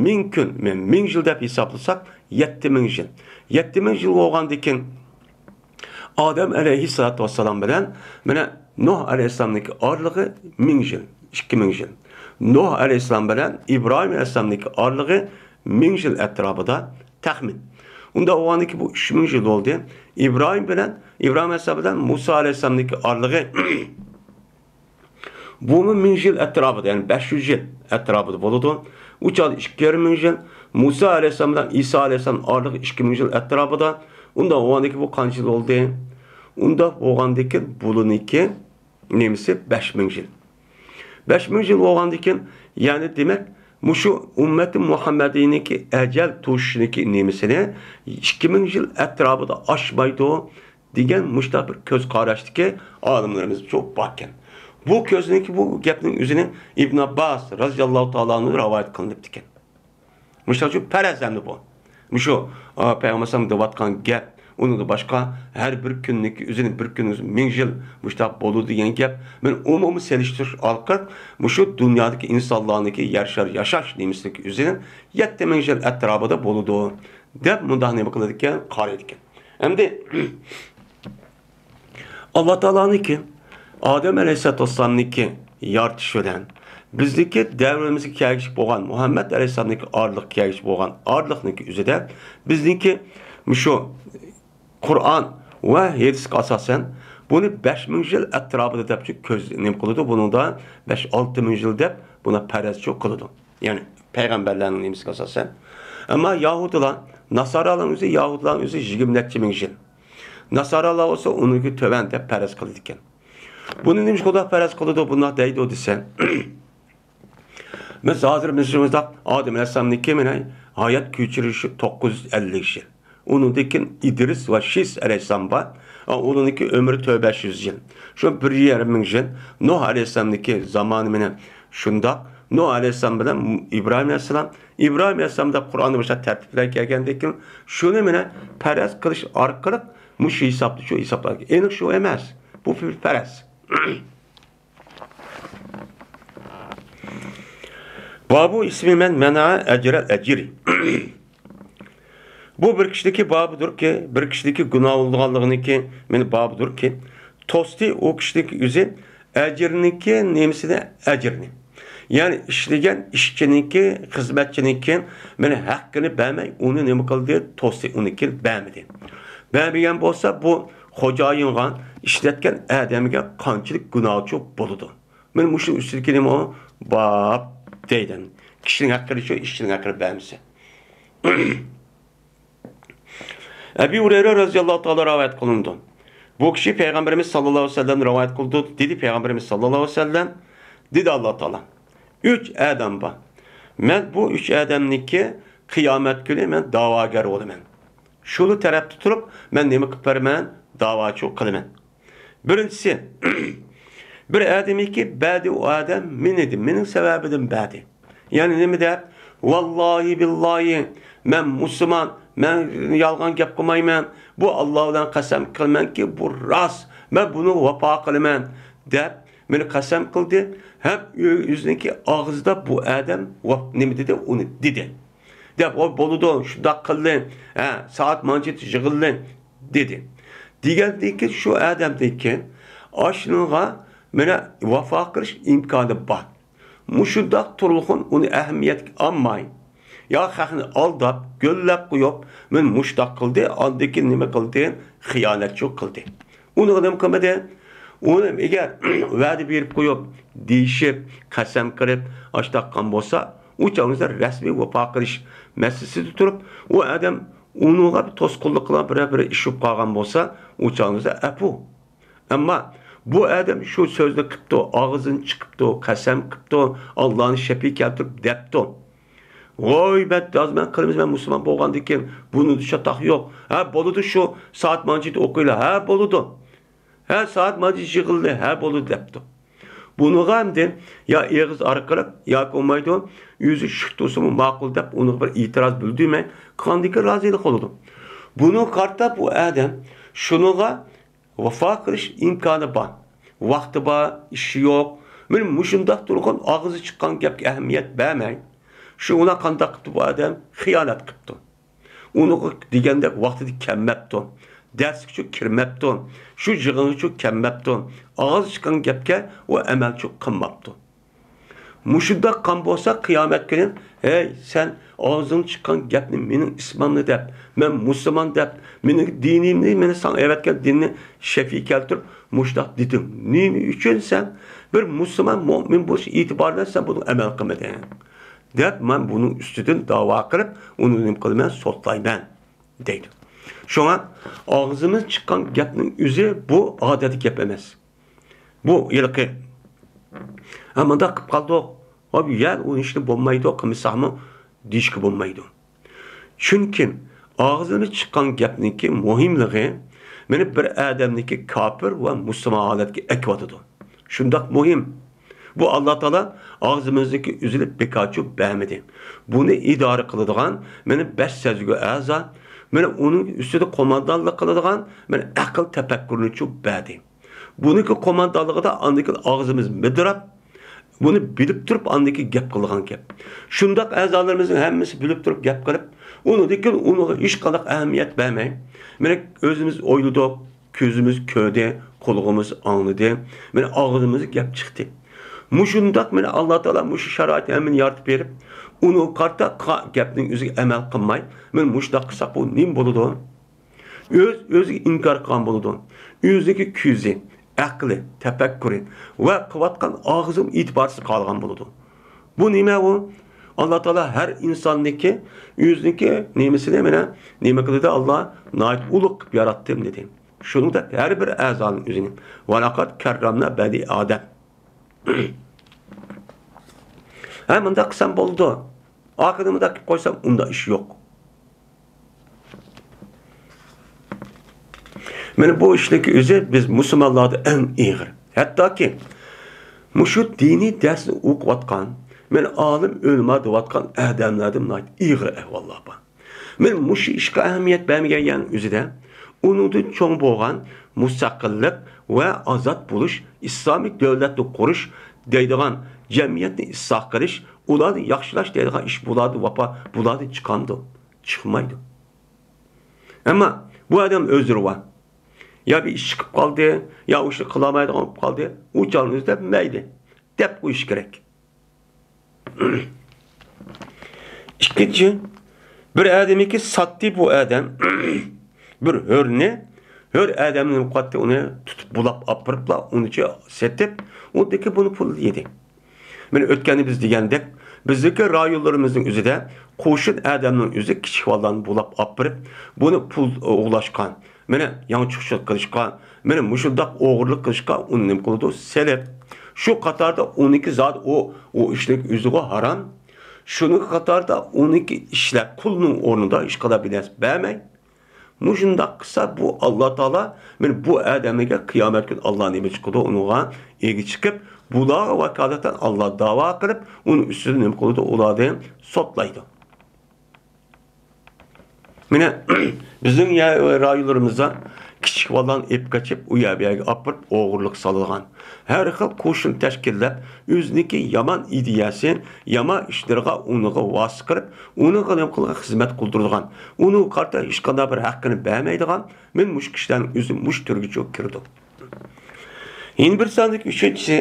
مىڭ كۈن، مىڭ يىل دەپ ھېسابلىساق، يەتتە مىڭ يىل. يەتتە مىڭ يىل بولغاندىن كېيىن، ئادەم ئەلەيھىسسالاتۇ ۋەسسالام بىلەن مانا نۇھ ئەلەيھىسسالامنىڭكى ئارىلىقى مىڭ يىل، ئىككى مىڭ يىل. نۇھ ئەلەيھىسسالام بىلەن ئىبراھىم ئەلەيھىسسالامنىڭكى ئارىلىقى مىڭ يىل ئەتراپىدا تەخمىن. ئۇنداق بولغاندىكىن بۇ ئۈچ مىڭ يىل بولدى. ئىبراھىم بىلەن، ئىبراھىم ئەلەيھىسسالام بىلەن مۇسا ئەلەيھىسسالامنىڭكى ئارىلىقى بۇمۇ مىڭ يىل ئەتراپىدا، يەنى بەش يۈز يىل ئەتراپىدا بولىدۇ. ئۇ چاغدا ئىككى يېرىم مىڭ يىل، مۇسا ئەلەيھىسسالام بىلەن ئىسا ئەلەيھىسسالام ئارىلىقى ئىككى مىڭ يىل ئەتراپىدا. ئۇنداق بولغاندىكىن بۇ قانچە يىل بولدى؟ ئۇنداق بولغاندىكىن بۇلىنىڭكى نېمىسى بەش مىڭ يىل. بەش مىڭ يىل بولغاندىكىن، يەنى دېمەك، مۇشۇ ئۈممەتى مۇھەممەدىينىڭكى ئەجەل توشۇشىنىڭكى نېمىسىنى ئىككى مىڭ يىل ئەتراپىدا ئاشمايدۇ. دېگەن مۇشۇنداق بىر كۆز قاراشتىكى ئالىملىرىمىز چوق باركەن. بۇ كۆزنىڭكى، بۇ گەپنىڭ ئۆزىنى ئىبن ئابباس رازىياللاھۇ تائالا ئەنھۇ رىۋايەت قىلىنىپتىكەن. مۇشۇنىڭ ئۈچۈن پەرەز ئەمدى بۇ. مۇشۇ، ئا، پەيغەمبەر ئەلەيھىسسالام دەۋاتقان گەپ، ئۇنىڭدىن باشقا ھەر بىر كۈننىڭكى ئۆزىنى، بىر كۈننىڭ ئۆزى مىڭ يىل مۇشۇنداق بولىدۇ دېگەن گەپ، مەن ئومۇمىي سېلىشتۇرۇش ئارقىلىق مۇشۇ دۇنيادىكى ئىنسانلارنىڭكى ياشار، ياشاش نېمىسىنىڭكى ئۆزىنى يەتتە مىڭ يىل ئەتراپىدا بولىدۇ دەپ مۇنداق نېمە قىلىدىكەن، قارايدىكەن. ئەمدى ئاللا تائالانىڭكى، ئادەم ئەلەيھىسسالاتۇ ۋەسسالامنىڭكى يارىتىشى بىلەن بىزنىڭكى دەۋرىمىزگە كەلگۈسى بولغان مۇھەممەد ئەلەيھىسسالامنىڭكى ئارىلىق، كەلگۈسى بولغان ئارىلىقنىڭكى ئۆزىدە بىزنىڭكى مۇشۇ قۇرئان ۋە ھەدىسكە ئاساسەن بۇنى بەش مىڭ يىل ئەتراپىدا دەپ كۆز نېمە قىلىدۇ، بۇنىڭدا بەش، ئالتە مىڭ يىل دەپ بۇنى پەرەزچۇ قىلىدۇ. يەنى پەيغەمبەرلەرنىڭ نېمىسىگە ئاساسەن. ئەمما يەھۇدىيلار، ناسارالارنىڭ ئۆزى، يەھۇدىيلارنىڭ ئۆزى يىگىرمە نەچچە مىڭ يىل. ناسارالار بولسا ئۇنىڭكى تۆۋەن دەپ پەرەز قىلىدىكەن. بۇنى نېمىشقا خۇدا پەرەز قىلىدۇ، بۇنداق دەيدۇ دېسە، بىز ھازىر مىسىرىمىزدا ئادەم ئەلەيھىسسالامنىڭكى مانا ھايات كۆچۈرۈشى توققۇز يۈز ئەللىك يىل. ئۇنىڭدىن كېيىن ئىدرىس ۋە شىس ئەلەيھىسسالام بار. ئۇنىڭكى ئۆمرى تۆت بەش يۈز يىل. شۇ بىر يېرىم مىڭ يىل. نۇھ ئەلەيھىسسالامنىڭكى زامانى مانا شۇنداق. نۇھ ئەلەيھىسسالام بىلەن ئىبراھىم ئەلەيھىسسالام. ئىبراھىم ئەلەيھىسسالام دەپ قۇرئاندا باشقا تەرتىپ بىلەن كەلگەندىن كېيىن، شۇنى مانا پەرەز قىلىش ئارقىلىق مۇشۇ ھېسابتا، شۇ ھېسابتا. ئېنىق شۇ ئەمەس. بۇ بىر پەرەز. بابۇ ئىسمى مەن مەنەئە ئەجرەل ئەجرى. بۇ بىر كىشىدىكى بابىدۇركى، بىر كىشىدىكى گۇناھ بولغانلىقىنىڭكى مېنى بابىدۇركى، توستى ئۇ كىشىدىكى ئۆزى ئەجرىنىڭكى نېمىسىنى، ئەجرىنى. يەنى ئىشلىگەن ئىشچىنىڭكى، خىزمەتچىنىڭكى مېنى ھەققىنى بەرمەي، ئۇنى نېمە قىلدى؟ توستى، ئۇنىڭكىنى بەرمىدى. بەرمىگەن بولسا، بۇ خوجايىنغا، ئىشلەتكەن ئادەمگە قانچىلىك گۇناھچۇ بولىدۇ؟ مانا مۇشۇنىڭ ئۈستىدىكى نېمە ئۇ؟ باب دەيدۇ. كىشىنىڭ ھەققىنى شۇ، ئىشچىنىڭ ھەققىنى بەرمىسە. ئەبى ھۇرەيرە رەزىياللاھۇ تائالا رىۋايەت قىلىنىدۇ. بۇ كىشى پەيغەمبىرىمىز ساللاللاھۇ ئەلەيھى ۋەسەللەم رىۋايەت قىلىدۇ، دېدى پەيغەمبىرىمىز ساللاللاھۇ ئەلەيھى ۋەسەللەم، دېدى ئاللا تائالا، ئۈچ ئادەم بار. مەن بۇ ئۈچ ئادەمنىڭكى قىيامەت كۈنى مەن داۋاگەر بولىمەن. شۇلا تەرەپتە تۇرۇپ، مەن نېمە قىلىپ بېرىمەن؟ داۋاچۇ قىلىمەن. بىرىنچىسى، بىر ئادەمكى بەردى، ئۇ ئادەم مېنى دېدى، مېنىڭ سەۋەبىمدىن بەردى. يەنى نېمە دەپ؟ ۋاللاھى بىللاھى، مەن مۇسۇلمان، مەن يالغان گەپ قىلمايمەن. بۇ ئاللا بىلەن قەسەم قىلىمەنكى، بۇ راست، مەن بۇنىڭغا ۋاپا قىلىمەن، دەپ مېنى قەسەم قىلدى. ھەم ئۆ-، ئۆزىنىڭكى ئاغزىدا بۇ ئادەم ۋاپ-، نېمە دېدى، ئۇنى دېدى. دەپ، «ئۇ بولىدۇ، شۇنداق قىلدى، ھە، سائەت مانچە يىغىلدى» دېدى. دېگەندىن كېيىن شۇ ئادەمدىن كېيىن ئاشۇنىڭغا مېنى ۋاپا قىلىش ئىمكانى بار. مۇشۇنداق تۇرغۇن ئۇنى ئەھمىيەتكە ئالماي، يا خەقنى ئالداپ، گۆللەپ قويۇپ، مېنى مۇشۇنداق قىلدى، ئاندىن كېيىن نېمە قىلدى؟ خىيانەتچى قىلدى. ئۇنىڭغا نېمە قىلمىدى؟ ئۇنى ئەگەر ۋەدە بېرىپ قويۇپ، دېيىشىپ، قەسەم قىلىپ، ئاشتاق قىلغان بولسا، ئۇ چاغنىڭدا رەسمىي ۋاپا قىلىش مەسىلىسىدە تۇرۇپ، ئۇ ئادەم ئۇنىڭغا بىر توسقۇنلۇق قىلغان بىرەر بىر ئىش بولۇپ قالغان بولسا، ئۇ چاغنىڭدا ئەپۇ. ئەمما بۇ ئادەم شۇ سۆزنى قىپتۇ، ئاغزىدىن چىقىپتۇ، قەسەم قىپتۇ، ئاللانى شەپىئى كەلتۈرۈپ دەپتۇ. ۋوي، مەن رازىمەن قىلىمىز، مەن مۇسۇلمان بولغاندىن كېيىن بۇنىڭدا چاتاق يوق. ھە، بولىدۇ، شۇ سائەت مانچىدا ئوقۇيلا. ھە، بولىدۇ. ھە، سائەت مانچە يىغىلدى. ھە، بولىدۇ، دەپتۇ. بۇنىڭغا ئەمدى يا ئېغىز ئارقىلىق ياكى بولمايدۇ، ئۆزى چۈشۈپ تۇرسىمۇ ماقۇل دەپ، ئۇنىڭغا بىر ئېتىراز بىلدۈرمەي، قاندىكى رازىلىق بولىدۇ. بۇنىڭغا قارىتا بۇ ئادەم شۇنىڭغا ۋاپا قىلىش ئىمكانى بار. ۋاقتى بار، ئىشى يوق. مانا مۇشۇنداق تۇرغان ئاغزى چىققان گەپكە ئەھمىيەت بەرمەي، شۇ ئۇلار قانداق قىپتۇ بۇ ئادەم؟ خىيانەت قىپتۇ. ئۇنىڭغا دېگەندەك ۋاقتىدا كەلمەپتۇ. دەرسكىچۇ كىرمەپتۇ. شۇ يىغىنغىچۇ كەلمەپتۇ. ئاغزى چىققان گەپكە ئۇ ئەمەلچۇ قىلماپتۇ. مۇشۇنداق قان بولسا قىيامەت كۈنى، ھەي، سەن ئاغزىڭ چىققان گەپنى مېنىڭ ئىسمىمنى دەپ، مەن مۇسۇلمان دەپ، مېنىڭ دىنىمنى، مېنى ساڭا ئەۋەتكەن دىننى شەپىئى كەلتۈرۈپ، مۇشۇنداق دېدىڭ. نېمە ئۈچۈن سەن بىر مۇسۇلمان مۆمىن بولۇش ئېتىبارى بىلەن سەن بۇنىڭغا ئەمەل قىلمىدىڭ؟ دەپ، مەن بۇنىڭ ئۈستىدىن داۋا قىلىپ، ئۇنى نېمە قىلىمەن؟ سوتلايمەن، دەيدۇ. شۇڭا ئاغزىمىز چىققان گەپنىڭ ئۆزى بۇ ئادەتتىكى گەپ ئەمەس. بۇ ھېلىقى، ھە، مۇنداق قىلىپ قالدۇق، ۋە بۇ يەر ئۇ ئىشنى بولمايدۇ، قىلمىساقمۇ دېيىشكە بولمايدۇ. چۈنكى ئاغزىمىز چىققان گەپنىڭكى مۇھىملىقى مېنى بىر ئادەمنىڭكى كاپىر ۋە مۇسۇلمان ھالەتكە ئەكىۋاتىدۇ. شۇنداق مۇھىم. بۇ ئاللا تائالا ئاغزىمىزدىكى ئۈزۈلۈپ بىكارچۇ بەرمىدى. بۇنى ئىدارە قىلىدىغان مېنى بەش سەزگۈ ئەزا، مېنى ئۇنىڭ ئۈستىدە قوماندانلىق قىلىدىغان مېنى ئەقىل تەپەككۇرنىچۇ بەردى. بۇنىڭكى قوماندانلىقىدا ئاندىن كېيىن ئاغزىمىز مىدىراپ، بۇنى بىلىپ تۇرۇپ ئاندىن كېيىن گەپ قىلىدىغان گەپ. شۇنداق ئەزالىرىمىزنىڭ ھەممىسى بىلىپ تۇرۇپ گەپ قىلىپ، ئۇنىڭدىن كېيىن ئۇنىڭغا ھېچقانداق ئەھمىيەت بەرمەي، مانا ئۆزىمىز ئويلىدۇق، كۆزىمىز كۆردى، قۇلىقىمىز ئاڭلىدى، مانا ئاغزىمىزدا گەپ چىقتى. مۇشۇنداق مانا ئاللا تائالا مۇشۇ شارائىتنى ھەممىنى يارىتىپ بېرىپ، ئۇنىڭغا قارىتا قا-، گەپنىڭ ئۆزىگە ئەمەل قىلماي، مانا مۇشۇنداق قىلساق بۇ نېمە بولىدۇ؟ ئۆز ئۆزىگە ئىنكار قىلغان بولىدۇ. ئۆزىنىڭكى كۆزى، ئەقلى، تەپەككۇرى ۋە قىلىۋاتقان ئاغزىمۇ ئېتىبارسىز قالغان بولىدۇ. بۇ نېمە ئۇ؟ ئاللا تائالا ھەر ئىنساننىڭكى ئۆزىنىڭكى نېمىسىنى مانا نېمە قىلدى؟ ئاللا ناھايىتى ئۇلۇغ قىلىپ ياراتتىم دېدى. شۇنىڭدەك ھەر بىر ئەزانىڭ ئۆزىنى. ۋەلەقەد كەررەمنا بەنى ئادەم. ھە، مۇنداق قىلسام بولىدۇ. ئاخىرىدا مۇنداق قىلىپ قويسام، ئۇنداق ئىش يوق. مانا بۇ ئىشنىڭكى ئۆزى بىز مۇسۇلمانلاردا ئەڭ ئېغىر. ھەتتاكى مۇشۇ دىنىي دەرسنى ئوقۇۋاتقان، مانا ئالىم، ئۆلىما دەۋاتقان ئادەملەردە ناھايىتى ئېغىر ئەھۋاللار بار. مانا مۇشۇ ئىشقا ئەھمىيەت بەرمىگەن يەرنىڭ ئۆزىدە، ئۇنىڭدىن چوڭ بولغان مۇستەقىللىق ۋە ئازاد بولۇش، ئىسلامىي دۆلەتنى قۇرۇش دەيدىغان، جەمئىيەتنى ئىسلاھ قىلىش، ئۇلارنى ياخشىلاش دەيدىغان ئىش بۇلاردىن ۋاپا، بۇلاردىن چىقامدۇ؟ چىقمايدۇ. ئەمما بۇ ئادەم ئۆزرىۋا. يا بىر ئىش چىقىپ قالدى، يا ئۇ ئىشنى قىلالمايدىغان بولۇپ قالدى. ئۇ چاغنى ئۆزى دەپ مەيلى. دەپ قويۇش كېرەك. ئىككىنچى، بىر ئادەمنىڭكى ساتتى بۇ ئادەم. بىر ھۆرنى، ھۆر ئادەمنى قاتتى ئۇنى تۇتۇپ بۇلاپ ئاپىرىپلا، ئۇنىچە سېتىپ، ئۇنىڭدىكى بۇنى پۇل يېدى. مانا ئۆتكەندە بىز دېگەندەك، بىزنىڭكى رايونلىرىمىزنىڭ ئۆزىدە قوشۇن ئادەمنىڭ ئۆزى كىچىك بالىلارنى بۇلاپ ئاپىرىپ، بۇنى پۇل ئوغرىلاشقان، مانا ياڭچۇقچىلىق قىلىشقا، مانا مۇشۇنداق ئوغرىلىق قىلىشقا ئۇنى نېمە قىلىدۇ؟ سېلىپ، شۇ قاتاردا ئۇنىڭكى زادى ئۇ، ئۇ ئىشنىڭ ئۆزىغۇ ھارام. شۇنىڭ قاتاردا ئۇنىڭكى ئىشلەپ، قۇلنىڭ ئورنىدا ھېچقانداق بىر نەرسە بەرمەي، مۇشۇنداق قىلسا، بۇ ئاللا تائالا، مانا بۇ ئادەمگە قىيامەت كۈنى ئاللا نېمە چىقىدۇ؟ ئۇنىڭغا ئىگە چىقىپ، بۇلارغا ۋاكالىتەن ئاللا داۋا قىلىپ، ئۇنىڭ ئۈستىدىن نېمە قىلىدۇ؟ ئۇلارنى سوتلايدۇ. مانا، بىزنىڭ يە-، رايونلىرىمىزدا كىچىك بالىلارنى ئېلىپ قېچىپ، ئۇ يەر بۇ يەرگە ئاپىرىپ ئوغرىلىق سالىدىغان، ھەر خىل قوشۇن تەشكىللەپ، ئۆزىنىڭكى يامان ئىدىيەسى، يامان ئىشلىرىغا ئۇنىڭغا ۋاسىتە قىلىپ، ئۇنىڭغا نېمە قىلغان خىزمەت قىلدۇرىدىغان، ئۇنىڭغا قارىتا ھېچقانداق بىر ھەققىنى بەرمەيدىغان، مەن مۇشۇ كىشىلەرنىڭ ئۆزى مۇشۇ تۈرگىچۇ كىرىدۇ. يەنە بىر ساندىكى ئۈچىنچىسى،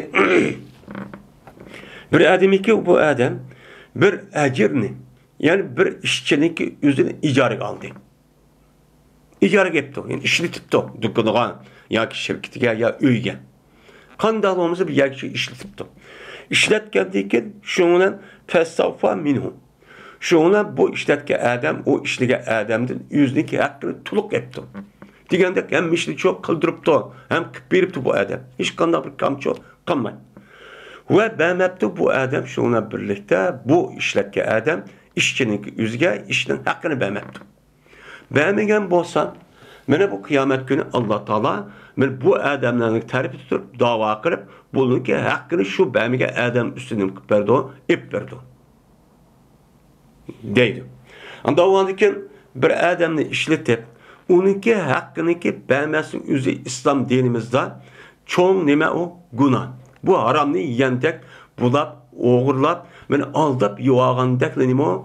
بىر ئادەمكى بۇ ئادەم بىر ئەجىرنى، يەنى بىر ئىشچىنىڭكى ئۆزىنى ئىجارىگە ئالدى. ئىجارىگە ئېپتۇ، يەنى ئىشلىتىپتۇ، دۇكىنىغا ياكى شىركىتىگە يا ئۆيگە. قانداق بولمىسا بىر يەرگە ئىشلىتىپتۇ. ئىشلەتكەندىن كېيىن شۇنىڭ بىلەن فەستەۋفا مىنھۇ. شۇنىڭ بىلەن بۇ ئىشلەتكەن ئادەم ئۇ ئىشلىگەن ئادەمدىن ئۆزىنىڭكى ھەققىنى تولۇق ئېپتۇ. دېگەندەك ھەممە ئىشنى شۇ قىلدۇرۇپتۇ، ھەم قىلىپ بېرىپتۇ بۇ ئادەم. ھېچقانداق بىر كامچۇ قالماي. ۋە بەرمەپتۇ بۇ ئادەم، شۇنىڭ بىلەن بىرلىكتە بۇ ئىشلەتكەن ئادەم ئىشچىنىڭكى ئۆزىگە ئىشنىڭ ھەققىنى بەرمەپتۇ. بەرمىگەن بولسا، مانا بۇ قىيامەت كۈنى ئاللا تائالا مانا بۇ ئادەملەرنىڭ تەرىپىدە تۇرۇپ داۋا قىلىپ، بۇنىڭكى ھەققىنى شۇ بەرمىگەن ئادەم ئۈستىدىن قىلىپ بەردى، ئېلىپ بەردى، دەيدۇ. ئاندىن كېيىن بىر ئادەمنى ئىشلىتىپ، ئۇنىڭكى ھەققىنىڭكى بەرمەسنىڭ ئۆزى ئىسلام دىنىمىزدا چوڭ نېمە ئۇ؟ گۇناھ. بۇ ھارامنى يېگەندەك بۇلاپ، ئوغرىلاپ، مانا ئالداپ يېۋالغاندەكلا نېمە ئۇ؟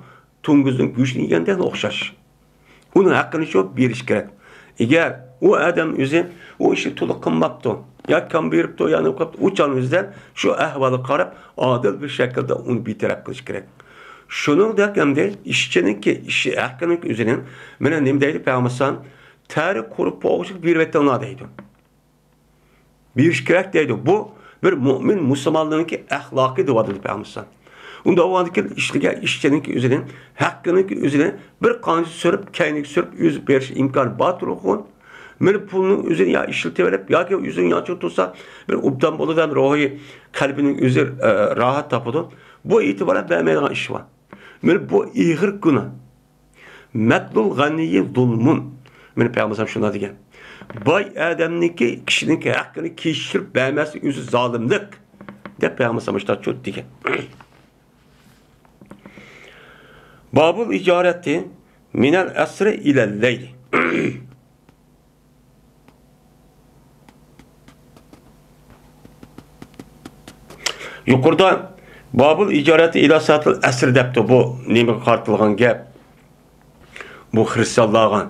توڭگۇزنىڭ گۆشىنى يېگەندەكلا ئوخشاش. ئۇنىڭ ھەققىنى شۇ بېرىش كېرەك. ئەگەر ئۇ ئادەم ئۆزى ئۇ ئىشنى تولۇق قىلماپتۇ، يا كام بېرىپتۇ، يا نېمە قىلىپتۇ، ئۇ چاغنىڭ ئۆزىدە شۇ ئەھۋالغا قاراپ، ئادىل بىر شەكىلدە ئۇنى بىتەرەپ قىلىش كېرەك. شۇنىڭدەك ئەمدى ئىشچىنىڭكى ئىشى ھەققىنىڭ ئۆزىنىڭ، مانا نېمە دەيدۇ پەيغەمبەر ئەلەيھىسسالام؟ تەرى قۇرۇپ بولغۇچىلىك بېرىۋېتىڭلار دەيدۇ. بېرىش كېرەك دەيدۇ. بۇ بىر مۆمىن مۇسۇلمانلارنىڭكى ئەخلاقى دەۋاتىدۇ پەيغەمبەر. ئۇنداق بولغاندىكىن ئىشلىگەن ئىشچىنىڭكى ئۆزىنى، ھەققىنىڭكى ئۆزىنى بىر قانچە سۈرۈپ، كەينىگە سۈرۈپ، ئۆزى بېرىش ئىمكانى بار تۇرغۇ. مانا پۇلنىڭ ئۆزىنى يا ئىشلىتىۋېلىپ، ياكى ئۆزىنىڭ يانچۇقىدا تۇرسا، بىر ئوبدان بولىدۇ، ھەم روھىي، قەلبىنىڭ ئۆزى، ئە، راھەت تاپىدۇ. بۇ ئېتىبار بەرمەيدىغان ئىش بار. مانا بۇ ئېغىر گۇناھ. مەتلۇل غەنىيي زۇلمۇن. مانا پەيغەمبەر شۇنداق دېگەن. باي ئادەمنىڭكى، كىشىنىڭكى ھەققىنى كېچىكتۈرۈپ بەرمەسلىك ئۆزى زالىملىق، دەپ پەيغەمبەر مۇشۇنداق چوت دېگەن. بابۇل ئىجارەتى مىنەل ئەسرى ئىلەل لەيلى. يۇقىرىدا بابۇل ئىجارەتى ئىلا سائەتىل ئەسر دەپتۇ، بۇ نېمىگە قارىتىلغان گەپ؟ بۇ خىرىستىيانلارغا.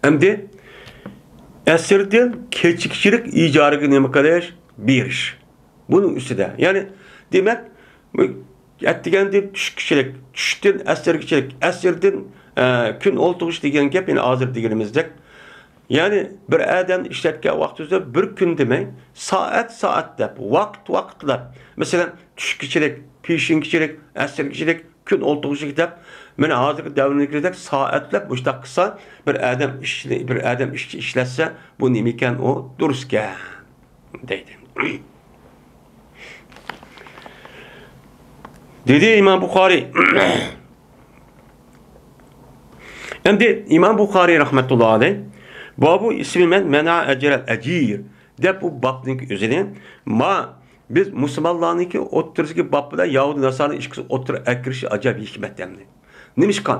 ئەمدى ئەسىردىن كېچىكىشلىك ئىجارىگە نېمە قىلىش؟ بېرىش. بۇنىڭ ئۈستىدە. يەنى، دېمەك، ئەتىگەندىن چۈشكىچىلىك، چۈشتىن ئەسىرگىچىلىك، ئەسىردىن، ئە، كۈن ئولتۇرغۇچە دېگەن گەپ، يەنى ھازىر دېگىنىمىزدەك. يەنى بىر ئادەم ئىشلەتكەن ۋاقتىدا بىر كۈن دېمەي، سائەت، سائەت دەپ، ۋاقىت، ۋاقىت دەپ. مەسىلەن، چۈشكىچىلىك، پېشىنگىچىلىك، ئەسىرگىچىلىك، كۈن ئولتۇرغۇچىلىك دەپ، مانا ھازىرقى دەۋرنىڭكىدەك سائەتلەپ مۇشۇنداق قىلسا، بىر ئادەم ئىشنى، بىر ئادەم ئىشچى ئىشلەتسە، بۇ نېمىكەن ئۇ؟ دۇرۇسكەن، دەيدۇ. دېدى ئىمام بۇخارىي. ئەمدى ئىمام بۇخارىي رەھمەتۇللا ئەلەيھ، بابۇ ئىسمى مەن مەنە ئەجرەل ئەجىر دەپ بۇ بابنىڭ ئۆزىنى ما بىز مۇسۇلمانلارنىڭكى ئوتتۇرىسىدىكى باب بىلەن يەھۇدىي ناسارانىڭ ئىككىسى ئوتتۇرىغا ئەكىرىشى ئاجايىپ ھېكمەت ئەمدى. نېمىشقا؟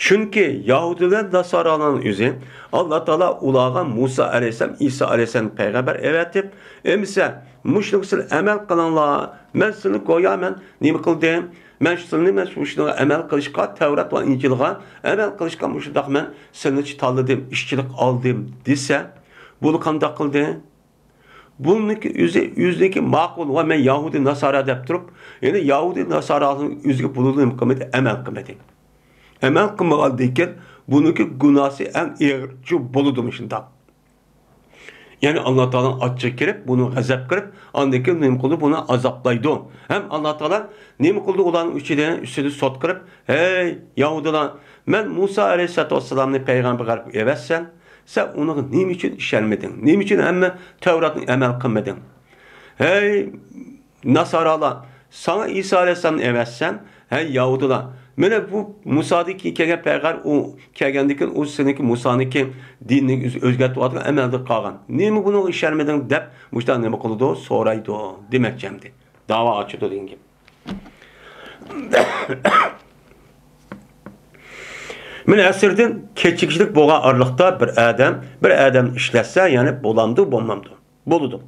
چۈنكى يەھۇدىيلار، ناسارالارنىڭ ئۆزى ئاللا تائالا ئۇلارغا مۇسا ئەلەيھىسسالام، ئىسا ئەلەيھىسسالام پەيغەمبەر ئەۋەتىپ، ئەمىسە مۇشۇنىڭغا سىلەر ئەمەل قىلىڭلار، مەن سىلىنى گويا مەن نېمە قىلدىم؟ مەن سىلىنى، مەن مۇشۇنىڭغا ئەمەل قىلىشقا، تەۋرات ۋە ئىنجىلغا ئەمەل قىلىشقا مۇشۇنداق مەن سىلىنى تاللىدىم، ئىشچىلىق ئالدىم دېسە، بۇنى قانداق قىلدى؟ بۇنىڭكى ئۆزى، ئۆزىنىڭكى ماقۇل ۋە مەن يەھۇدىي ناسارا دەپ تۇرۇپ، يەنى يەھۇدىي ناسارانىڭ ئۆزىگە بۇنىڭدىن نېمە قىلمىدى؟ ئەمەل قىلمىدى. ئەمەل قىلمىغاندىن كېيىن بۇنىڭكى گۇناھسى ئەڭ ئېغىرچۇ بولىدۇ مۇشۇنداق. يەنى ئاللا تائالانىڭ ئاچچىقى كىرىپ، بۇنى غەزەپ قىلىپ، ئاندىن كېيىن نېمە قىلىدۇ؟ بۇنى ئازابلايدۇ. ھەم ئاللا تائالا نېمە قىلىدۇ؟ ئۇلارنىڭ ئىچىدە، ئۈستىدە سوت قىلىپ، ھەي يەھۇدىيلار، مەن مۇسا ئەلەيھىسسالاتۇ ۋەسسالامنى پەيغەمبەر قىلىپ ئەۋەتسەم، سەن ئۇنىڭغا نېمە ئۈچۈن ئىشەنمىدىڭ؟ نېمە ئۈچۈن ھەممە تەۋراتنى ئەمەل قىلمىدىڭ؟ ھەي ناسارالار، ساڭا ئىسا ئەلەيھىسسالامنى ئەۋەتسەم، ھەي يەھۇدىيلار، مانا بۇ مۇسادىن كېيىن كەلگەن پەيغەمبەر، ئۇ كەلگەندىن كېيىن ئۇ سېنىڭكى مۇسانىڭكى دىنىنى ئۆز-، ئۆزگەرتىۋاتقان ئەمەلدە قالغان. نېمە بۇنىڭغا ئىشەنمىدىڭ دەپ مۇشۇنداق نېمە قىلىدۇ؟ سورايدۇ دېمەكچى ئەمدى. داۋا ئاچىدۇ دېگەن گەپ. مانا ئەسىردىن كېچىكىشلىك بولغان ئارىلىقتا بىر ئادەم، بىر ئادەم ئىشلەتسە، يەنى بولامدۇ، بولمامدۇ؟ بولىدۇ.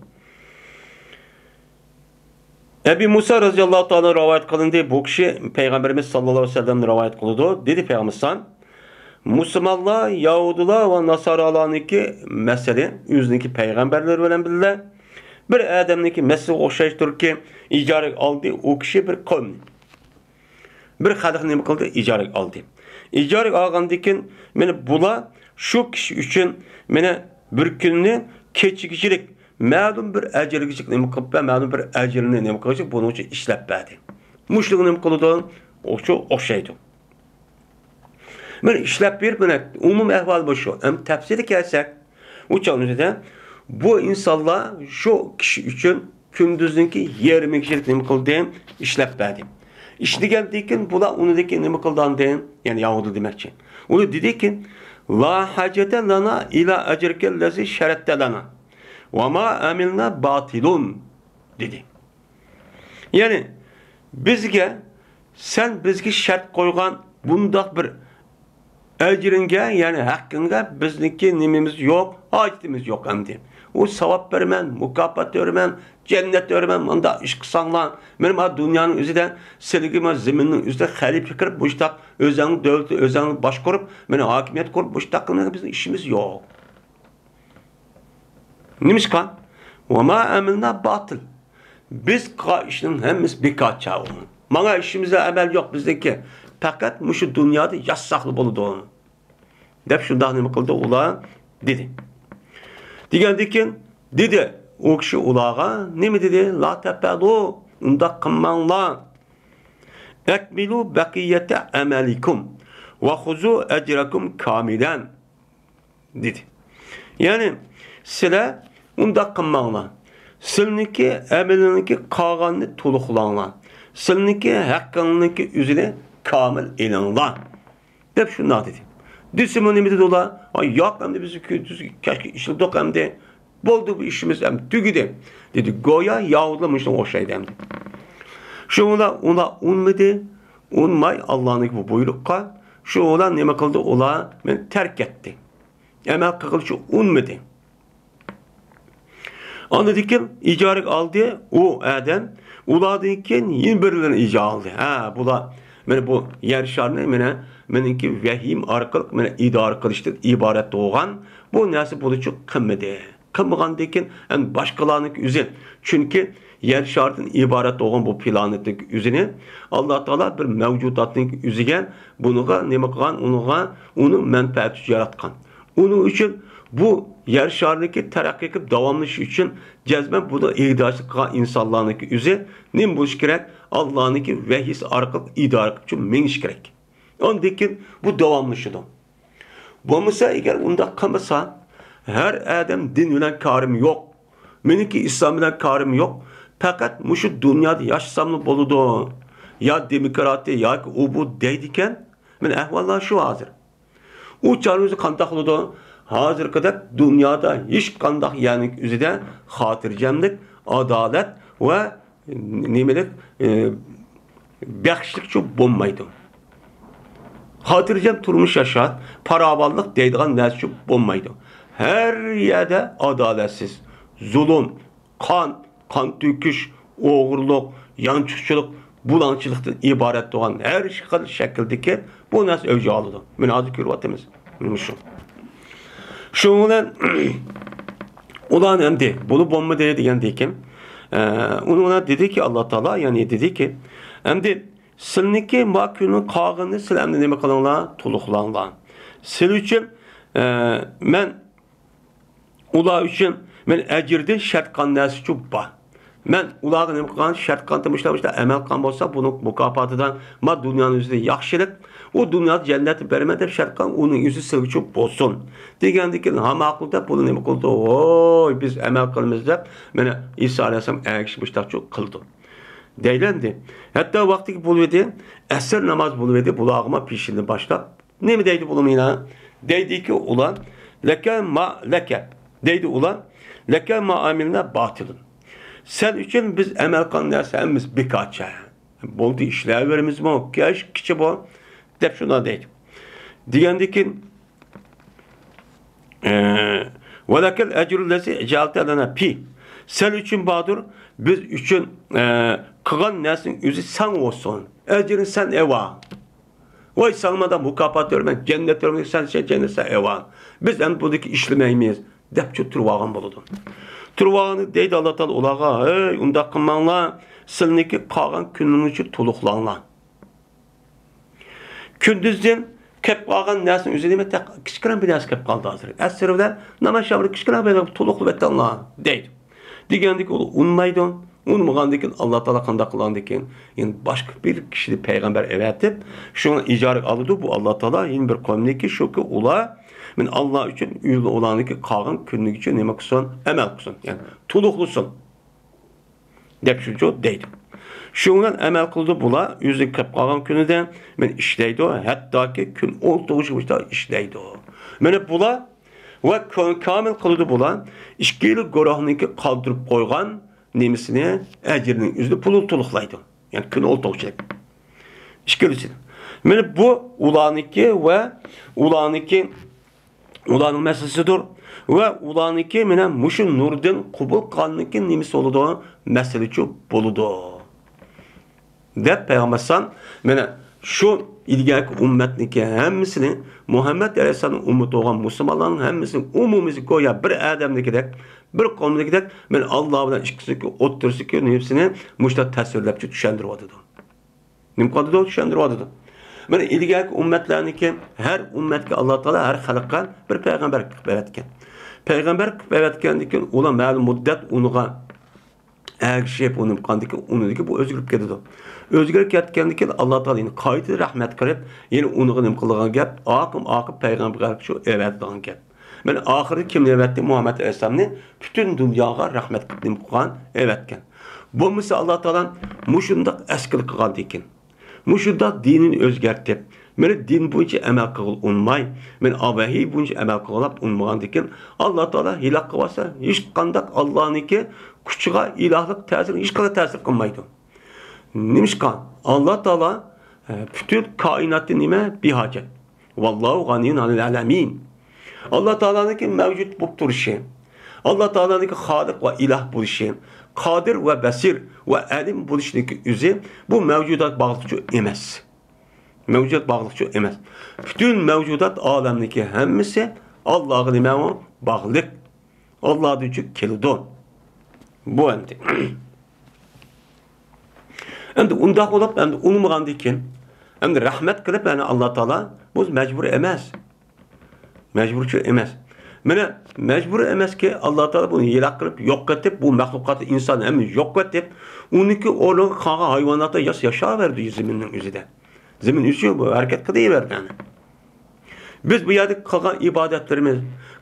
ئەبى مۇسا رەزىياللاھۇ تائالا رىۋايەت قىلىندى. بۇ كىشى پەيغەمبىرىمىز ساللاللاھۇ ئەلەيھى ۋەسەللەمدىن رىۋايەت قىلىدۇ. دېدى پەيغەمبىرىمىز، مۇسۇلمانلار، يەھۇدىيلار ۋە ناسارالارنىڭكى مەسىلى ئۆزىنىڭكى پەيغەمبەرلىرى بىلەن بىللە بىر ئادەمنىڭكى مەسىلىگە ئوخشاشتۇركى، ئىجارىگە ئالدى ئۇ كىشى بىر قومنى. بىر خەلقنى نېمە قىلدى؟ ئىجارىگە ئالدى. ئىجارىگە ئالغاندىن كېيىن، مانا بۇلار شۇ كىشى ئۈچۈن مانا بىر كۈننى كېچىگىچىلىك، مەلۇم بىر ئەجىرگىچىلىك نېمە قىلىپ، مەلۇم بىر ئەجىرنى نېمە قىلىشلىق بۇنىڭ ئۈچۈن ئىشلەپ بەردى. مۇشۇنىڭغا نېمە قىلىدۇ؟ شۇ ئوخشايدۇ. مانا ئىشلەپ بېرىپ، مانا ئومۇمىي ئەھۋال بۇ شۇ. ئەمدى تەپسىلىي كەلسەك، ئۇ چاغنىڭ ئۆزىدە بۇ ئىنسانلار شۇ كىشى ئۈچۈن كۈندۈزنىڭكى يېرىمى كېچىلىك نېمە قىلدى؟ ئىشلەپ بەردى. ئىشلىگەندىن كېيىن بۇلار ئۇنىڭدىن كېيىن نېمە قىلدى ئاندىن؟ يەنى يەھۇدىي دېمەكچى. ئۇلار دېدىكى، لا ھاجەتە لەنا ئىلا ئەجرىكەللەزى شەرەتتە لەنا ۋە ما ئەمىلنا باتىلۇن، دېدى. يەنى بىزگە، سەن بىزگە شەرت قويغان بۇنداق بىر ئەجرىڭگە، يەنى ھەققىڭگە بىزنىڭكى نېمىمىز يوق، ھاجىتىمىز يوق ئەمدى. ئۇ ساۋاب بېرىمەن، مۇكاپات بېرىمەن، جەننەت بېرىمەن، مۇنداق ئىش قىلساڭلار، مەن مانا دۇنيانىڭ ئۆزىدە سىلىگە مانا زېمىننىڭ ئۈستىدە خەلىپە كىرىپ، مۇشتاق ئۆزەڭنىڭ دۆلىتى، ئۆزەڭنى باشقۇرۇپ، مانا ھاكىمىيەت قۇرۇپ، مۇشتاق قىلمىغان بىزنىڭ ئىشىمىز يوق. نېمىشقا؟ ۋە ما ئەمىلنا باتىل. بىز قىلغان ئىشنىڭ ھەممىسى بىكارچە ئۇ. ماڭا ئىشىمىزدا ئەمەل يوق بىزنىڭكى. پەقەت مۇشۇ دۇنيادا ياشىساقلا بولىدۇ. دەپ شۇنداق نېمە قىلدى ئۇلار؟ دېدى. دېگەندىن كېيىن دېدى ئۇ كىشى ئۇلارغا، نېمە دېدى؟ لا تەپئەلۇ، ئۇنداق قىلماڭلار. ئەكمىلۇ بەقىيەتە ئەمەلىكۇم ۋە خۇزۇ ئەجرەكۇم كامىلەن. دېدى. يەنى سىلەر ئۇنداق قىلماڭلار. سىلىنىڭكى ئەمىلىنىڭكى قالغاننى تولۇقلاڭلار. سىلىنىڭكى ھەققىڭلارنىڭكى ئۆزىنى كامىل ئېلىڭلار. دەپ شۇنداق دېدى. دېسىمۇ نېمە دېدى ئۇلار؟ ئاي ياق، ئەمدى بىز كۈندۈز كەچكە ئىشلىدۇق ئەمدى. بولدى، بۇ ئىشىمىز ئەمدى تۈگىدى، دېدى. گويا يەھۇدىيلار مۇشۇنىڭغا ئوخشايدۇ ئەمدى. شۇڭا ئۇلار ئۇنمىدى. ئۇنماي ئاللانىڭكى بۇ بۇيرۇققا، شۇڭا نېمە قىلدى؟ ئۇلار مېنى تەرك ئەتتى. ئەمەل قىلغىلىچە ئۇنمىدى. ئاندىن كېيىن ئىجارىگە ئالدى ئۇ ئادەم، ئۇلاردىن كېيىن يەنە بىرلىرىنى ئىجارە ئالدى. ھە، بۇلار مانا بۇ يەر شارنى مانا مېنىڭكى ۋەھىيىم ئارقىلىق مانا ئىدارە قىلىشتىن ئىبارەت بولغان بۇ نەرسە بولىچۇ قىلمىدى. قىلمىغاندىن كېيىن ئەمدى باشقىلارنىڭكى ئۆزى. چۈنكى يەر شارىدىن ئىبارەت بولغان بۇ پلانېتنىڭكى ئۆزىنى ئاللا تائالا بىر مەۋجۇداتنىڭكى ئۆزىگە بۇنىڭغا نېمە قىلغان، ئۇنىڭغا، ئۇنىڭ مەنپەئەتى ئۈچۈن ياراتقان. ئۇنىڭ ئۈچۈن بۇ يەر شارىنىڭكى تەرەققىي قىلىپ داۋاملىشىشى ئۈچۈن جەزمەن بۇنىڭ ئىگىدارچىلىق قىلغان ئىنسانلارنىڭكى ئۆزى نېمە بولۇشى كېرەك؟ ئاللانىڭكى ۋەھىيسى ئارقىلىق ئىدارە قىلىپ مېڭىشى كېرەك. ئاندىن كېيىن بۇ داۋاملىشىدۇ. بولمىسا، ئەگەر ئۇنداق قىلمىسا، ھەر ئادەم دىن بىلەن كارىم يوق، مېنىڭكى ئىسلام بىلەن كارىم يوق، پەقەت مۇشۇ دۇنيادا ياشىساملا بولىدۇ، يا دېموكراتىيە ياكى ئۇ بۇ دەيدىكەن. مانا ئەھۋاللار شۇ ھازىر. ئۇ چاغنىڭ ئۆزى قانداق بولىدۇ؟ ھازىرقىدەك دۇنيادا ھېچقانداق يەرنىڭ ئۆزىدە خاتىرجەملىك، ئادالەت ۋە نېمىلىك، ئى، بەخشلىكچۇ بولمايدۇ. خاتىرجەم تۇرمۇش ياشاش، پاراۋانلىق دەيدىغان نەرسىچۇ بولمايدۇ. ھەر يەردە ئادالەتسىز، زۇلۇم، قان، قان تۆكۈش، ئوغرىلىق، يانچۇقچىلىق، بۇلاڭچىلىقتىن ئىبارەت بولغان ھەر خىل شەكىلدىكى بۇ نەرسە ئەۋج ئالىدۇ. مانا ھازىر كۆرۈۋاتىمىز. مانا شۇ. شۇنىڭ بىلەن ئۇلار ئەمدى بۇنى بولمىدى دېگەندىكىن، ئە، ئۇنىڭ بىلەن دېدىكى، ئاللا تائالا، يەنى دېدىكى، ئەمدى سىلىنىڭكى ما كۈننىڭ قالغىنىنى سىلەر ئەمدى نېمە قىلىڭلار؟ تولۇقلاڭلار. سىلەر ئۈچۈن، ئە، مەن ئۇلار ئۈچۈن مەن ئەجىردىن شەرت قىلغان نەرسىچۇ بار. مەن ئۇلارغا نېمە قىلغان؟ شەرت قىلغان، مۇشۇلار، مۇشۇلار ئەمەل قىلغان بولسا، بۇنىڭ مۇكاپاتىدا ما دۇنيانىڭ ئۆزىدە ياخشىلىق، ئۇ دۇنيادا جەننەتنى بېرىمەن دەپ شەرت قىلغان، ئۇنىڭ ئۆزى سىلىگىچۇ بولسۇن. دېگەندىن كېيىن، ھا، ماقۇل دەپ، بۇلار نېمە قىلىدۇ؟ ۋوي، بىز ئەمەل قىلىمىز دەپ، مانا، ئىسا ئەلەيھىسسالام ئەگىشىپ مۇشۇنداقچۇ قىلىدۇ. دەيلەندى. ھەتتا ۋاقتىكى بولۇۋىدى، ئەسىر ناماز بولۇۋىدى، بۇلارغىمۇ پېشىندىن باشلاپ، نېمە دەيدۇ بۇلار مانا؟ دەيدىكى ئۇلار، لەكە ما لەكە. دەيدۇ ئۇلار، لەكە ما ئامىلنا باتىلۇن. سەن ئۈچۈن بىز ئەمەل قىلغان نەرسە ھەممىسى بىكارچە. بولدى، ئىشلەۋېرىمىزمۇ، كەچكىچە بۇ، دەپ شۇنداق دەيدۇ. دېگەندىن كېيىن، ئە، ۋەلەكەل ئەجرۇللەزى جەئەلتە لەنا پى. سەن ئۈچۈن باردۇر، بىز ئۈچۈن، ئە، قىلغان نەرسىنىڭ ئۆزى ساڭا بولسۇن. ئەجرىنى سەن ئېۋا. ۋاي، ساڭا مانداق مۇكاپات بېرىمەن، جەننەت بېرىمەن، سەن، سەن جەننەت سەن ئېۋا. بىز ئەمدى بۇنىڭدىن كېيىن ئىشلىمەيمىز، دەپچۇ تۇرۇۋالغان بولىدۇ. تۇرۇۋالغاندا دەيدۇ ئاللا تائالا ئۇلارغا، ھەي، ئۇنداق قىلماڭلار، سىلىنىڭكى قالغان كۈنىڭىزنى تولۇقلاڭلار. كۈندۈزدىن كەپ قالغان نەرسىنىڭ ئۆزى نېمە؟ تەق-، كىچىككىنە بىر نەرسە كەپ قالدى ھازىر. ئەسىر بىلەن ناماز شامىلى كىچىككىنە بىر تولۇقلاپ ئېتىڭلار، دەيدۇ. دېگەندىكىن ئۇ ئۇنىمايدۇ. ئۇنىمىغاندىن كېيىن ئاللا تائالا قانداق قىلغاندىكىن، يەنە باشقا بىر كىشىنى پەيغەمبەر ئەۋەتىپ، شۇنى ئىجارىگە ئالىدۇ بۇ ئاللا تائالا. يەنە بىر قومنىكى شۇكى، ئۇلار، مەن ئاللا ئۈچۈن، ئۇلارنىڭكى قالغان كۈنلۈكىچە نېمە قىلسۇن؟ ئەمەل قىلسۇن. يەنى تولۇقلىسۇن. دەپ شۇنچە دەيدۇ. شۇنىڭ بىلەن ئەمەل قىلىدۇ بۇلار، ئۆزىگە كەپ قالغان كۈنىدە مەن ئىشلەيدۇ، ھەتتاكى كۈن ئولتۇرغۇچىغا ئىشلەيدۇ. مانا بۇلار ۋە كۆ-، كامىل قىلىدۇ بۇلار، ئىككىلا گۇرۇھنىڭكى قالدۇرۇپ قويغان نېمىسىنى، ئەجرىنىڭ ئۆزىنى پۇلىنى تولۇقلايدۇ. يەنى كۈن ئولتۇرغۇچىلىك. ئىككىلىسى. مانا بۇ ئۇلارنىڭكى ۋە ئۇلارنىڭكى ئۇلارنىڭ مەسىلىسىدۇر. ۋە ئۇلارنىڭكى مانا مۇشۇ نۇردىن قوبۇل قىلغاننىڭكى نېمىسى بولىدۇ؟ مەسىلىچۇ بولىدۇ. دەپ پەيغەمبەر ئەلەيھىسسالام مانا شۇ ئىلگەركى ئۈممەتنىڭكى ھەممىسىنى، مۇھەممەد ئەلەيھىسسالامنىڭ ئۈممىتى بولغان مۇسۇلمانلارنىڭ ھەممىسىنى ئومۇمىي گويا بىر ئادەمدىكىدەك، بىر قومدىكىدەك، مانا ئاللا بىلەن ئىككىسىنىڭكى ئوتتۇرىسىدىكى نېمىسىنى مۇشۇنداق تەسۋىرلەپچۇ چۈشەندۈرۈۋاتىدۇ. نېمە قىلىدۇ؟ چۈشەندۈرۈۋاتىدۇ. مانا ئىلگەركى ئۈممەتلەرنىڭكى ھەر ئۈممەتكە ئاللا تائالا ھەر خەلققە بىر پەيغەمبەر قىلىپ ئەۋەتكەن. پەيغەمبەر قىلىپ ئەۋەتكەندىن كېيىن ئۇلار مەلۇم مۇددەت ئۇنىغا ئەگىشىپ، ئۇنى قىلغاندىن كېيىن ئۇنىڭدىكى بۇ ئۆزگىرىپ كېتىدۇ. ئۆزگىرىپ كەتكەندىن كېيىن ئاللا تائالا يەنە قايتا رەھمەت قىلىپ، يەنە ئۇنىغا نېمە قىلىدىغان گەپ؟ ئاقىم ئاقىپ پەيغەمبەر قىلىپ شۇ ئەۋەتىدىغان گەپ. مانا ئاخىرى كىمنى ئەۋەتتى؟ مۇھەممەد ئەلەيھىسسالامنى پۈتۈن دۇنياغا رەھمەت قىلىپ نېمە قىلغان؟ ئەۋەتكەن. بولمىسا ئاللا تائالا مۇشۇنداق ئەسكىلىك قىلغاندىكىن، مۇشۇنداق دىنىنى ئۆزگەرتىپ، مانا دىن بويىچە ئەمەل قىلغىلى ئۇنىماي، مانا ۋەھىي بويىچە ئەمەل قىلغىلاپ ئۇنىمىغاندىكىن، ئاللا تائالا ھېلاك قىلىۋاتسا، ھېچقانداق ئاللانىڭكى كۈچىگە، ئىلاھلىق تەسىرى ھېچقانداق تەسىر قىلمايدۇ. نېمىشقا؟ ئاللا تائالا، ئە، پۈتۈن كائىناتتا نېمە؟ بىھاجەت. ۋاللاھۇ غەنىييۇن ئانىل ئالەمىن. ئاللا تائالانىڭكى مەۋجۇت بولۇپ تۇرۇشى، ئاللا تائالانىڭكى خالىق ۋە ئىلاھ بولۇشى، قادىر ۋە بەسىر ۋە ئەلىم بولۇشىنىڭكى ئۆزى بۇ مەۋجۇدات باغلىقچۇ ئەمەس. مەۋجۇدات باغلىقچۇ ئەمەس. پۈتۈن مەۋجۇدات ئالەمنىڭكى ھەممىسى ئاللاغا نېمە ئۇ؟ باغلىق. ئاللادىنچۇ كېلىدۇ. بۇ ئەمدى. ئەمدى ئۇنداق بولۇپ، ئەمدى ئۇنىمىغاندىن كېيىن، ئەمدى رەھمەت قىلىپ، يەنى ئاللا تائالا، بۇ مەجبۇرىي ئەمەس. مەجبۇرچۇ ئەمەس. مانا، مەجبۇرىي ئەمەسكى، ئاللا تائالا بۇنى ھېلاك قىلىپ، يوق قىلىپ، بۇ مەخلۇقاتنى، ئىنساننى ھەممىنى يوق قىلىپ، ئۇنىڭكى ئورنىغا قالغان ھايۋاناتلار ياس-، ياشاۋەردى زېمىننىڭ ئۆزىدە. زېمىن ئۆسۈۋ-، بۇ ھەرىكەت قىلىۋەردى، يەنى. بىز بۇ يەردە قىلغان ئىبادەتلىرىمىز،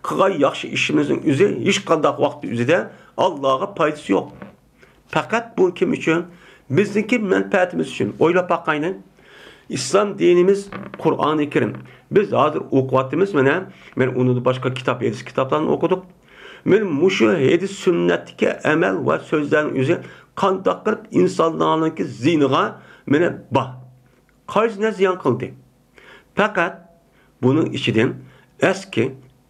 قىلغان ياخشى ئىشىمىزنىڭ ئۆزى ھېچقانداق ۋاقىتتا ئۆزىدە ئاللاغا پايدىسى يوق. پەقەت بۇ كىم ئۈچۈن؟ بىزنىڭكى مەنپەئەتىمىز ئۈچۈن. ئويلاپ باقايلى. ئىسلام دىنىمىز قۇرئانى كەرىم. بىز ھازىر ئوقۇۋاتىمىز، مانا، مەن ئۇنىڭدىن باشقا كىتاب، ھەدىس كىتابلارنى ئوقۇدۇق. مانا مۇشۇ ھەدىس سۈننەتتىكى ئەمەل ۋە سۆزلەرنىڭ ئۆزى قانداق قىلىپ ئىنسانلارنىڭكى زېھنىغا، مانا، بار. قايسىنى زىيان قىلدى؟ پەقەت بۇنىڭ ئىچىدىن ئەسكى،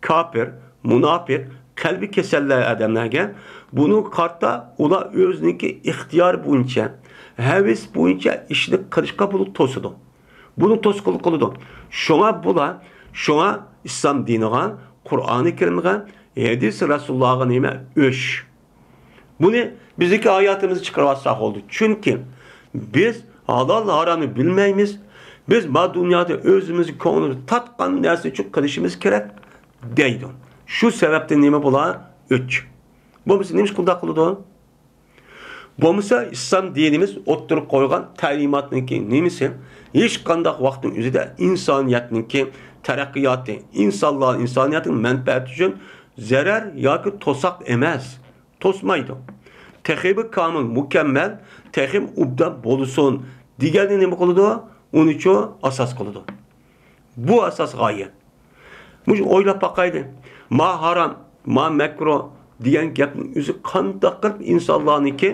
كاپىر، مۇناپىق، قەلبى كېسەللەر ئادەملەرگە بۇنىڭغا قارىتا ئۇلار ئۆزىنىڭكى ئىختىيارى بويىچە، ھەۋىسى بويىچە ئىشنى قىلىشقا بۇنى توسىدۇ. بۇنى توسقۇنلۇق قىلىدۇ. شۇڭا بۇلار، شۇڭا ئىسلام دىنىغا، قۇرئانى كەرىمغا، ھەدىس رەسۇلۇللاھقا نېمە؟ ئۆچ. بۇنى بىزنىڭكى ھاياتىمىزدا چىقىرىۋاتساق بولدى. چۈنكى بىز ھالال ھارامنى بىلمەيمىز. بىز ما دۇنيادا ئۆزىمىزگە كۆڭلىمىز تارتقان نەرسىنى قىلىشىمىز كېرەك دەيدۇ. شۇ سەۋەبتىن نېمە بولا؟ ئۆچ. بولمىسا نېمە ئىش قىلداق قىلىدۇ؟ بولمىسا ئىسلام دىنىمىز ئوتتۇرىغا قويغان تەلىماتنىڭكى نېمىسى ھېچقانداق ۋاقىتنىڭ ئۆزىدە ئىنسانىيەتنىڭكى تەرەققىياتى، ئىنسانلار، ئىنسانىيەتنىڭ مەنپەئەتى ئۈچۈن زەرەر ياكى توساق ئەمەس. توسمايدۇ. تېخىمۇ كامىل، مۇكەممەل، تېخىمۇ ئوبدان بولسۇن دېگەننى نېمە قىلىدۇ؟ ئۇنىچۇ ئاساس قىلىدۇ. بۇ ئاساس غايە. مۇشۇ ئويلاپ باقايلى. ما ھارام، ما مەكرۇھ دېگەن گەپنىڭ ئۆزى قانداق قىلىپ ئىنسانلارنىڭكى،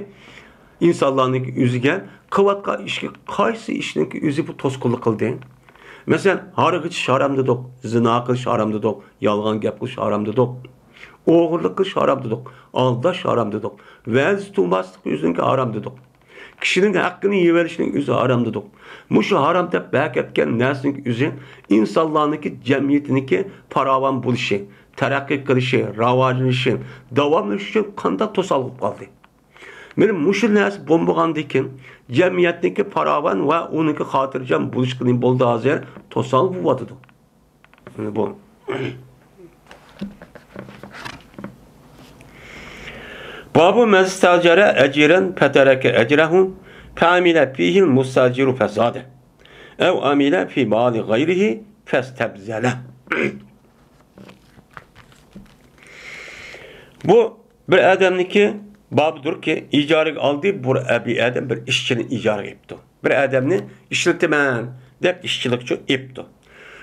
ئىنسانلارنىڭكى ئۆزىگە قىلىۋاتقان ئىشقا قايسى ئىشنىڭكى ئۆزى بۇ توسقۇنلۇق قىلدى؟ مەسىلەن، ھاراق ئىچىش ھارام دېدۇق، زىنا قىلىش ھارام دېدۇق، يالغان گەپ قىلىش ھارام دېدۇق، ئوغرىلىق قىلىش ھارام دېدۇق، ئالداش ھارام دېدۇق، ۋەز تۇماسلىق ئۆزىنىڭكى ھارام دېدۇق. كىشىنىڭ ھەققىنى يېۋېلىشنىڭ ئۆزى ھارام دېدۇق. مۇشۇ ھارام دەپ بەكەتكەن نەرسىنىڭ ئۆزى ئىنسانلارنىڭكى جەمئىيىتىنىڭكى پاراۋان بولۇشى، تەرەققىي قىلىشى، راۋاجلىنىشى، داۋاملىشىشى ئۈچۈن قانداق توسالغۇ بولۇپ قالدى؟ مانا مۇشۇ نەرسە بولمىغاندىكىن، جەمئىيەتنىڭكى پاراۋان ۋە ئۇنىڭكى خاتىرجەم بولۇشقا نېمە بولدى ھازىر؟ توسالغۇ بولۇۋاتىدۇ. مانا بۇ. بابۇ مەن ئىستەئجەرە ئەجىرەن فەتەرەكە ئەجرەھۇ فەئەمىلە فىھىل مۇستەئجىرۇ فەزادە ئەۋ ئەمىلە فى مالى غەيرىھى فەستەبزەلە. بۇ بىر ئادەمنىكى بابىدۇركى، ئىجارىگە ئالدى، بۇ بىر ئادەم بىر ئىشچىنى ئىجارىگە ئېپتۇ. بىر ئادەمنى ئىشلىتىمەن دەپ ئىشچىلىقچۇ ئېپتۇ.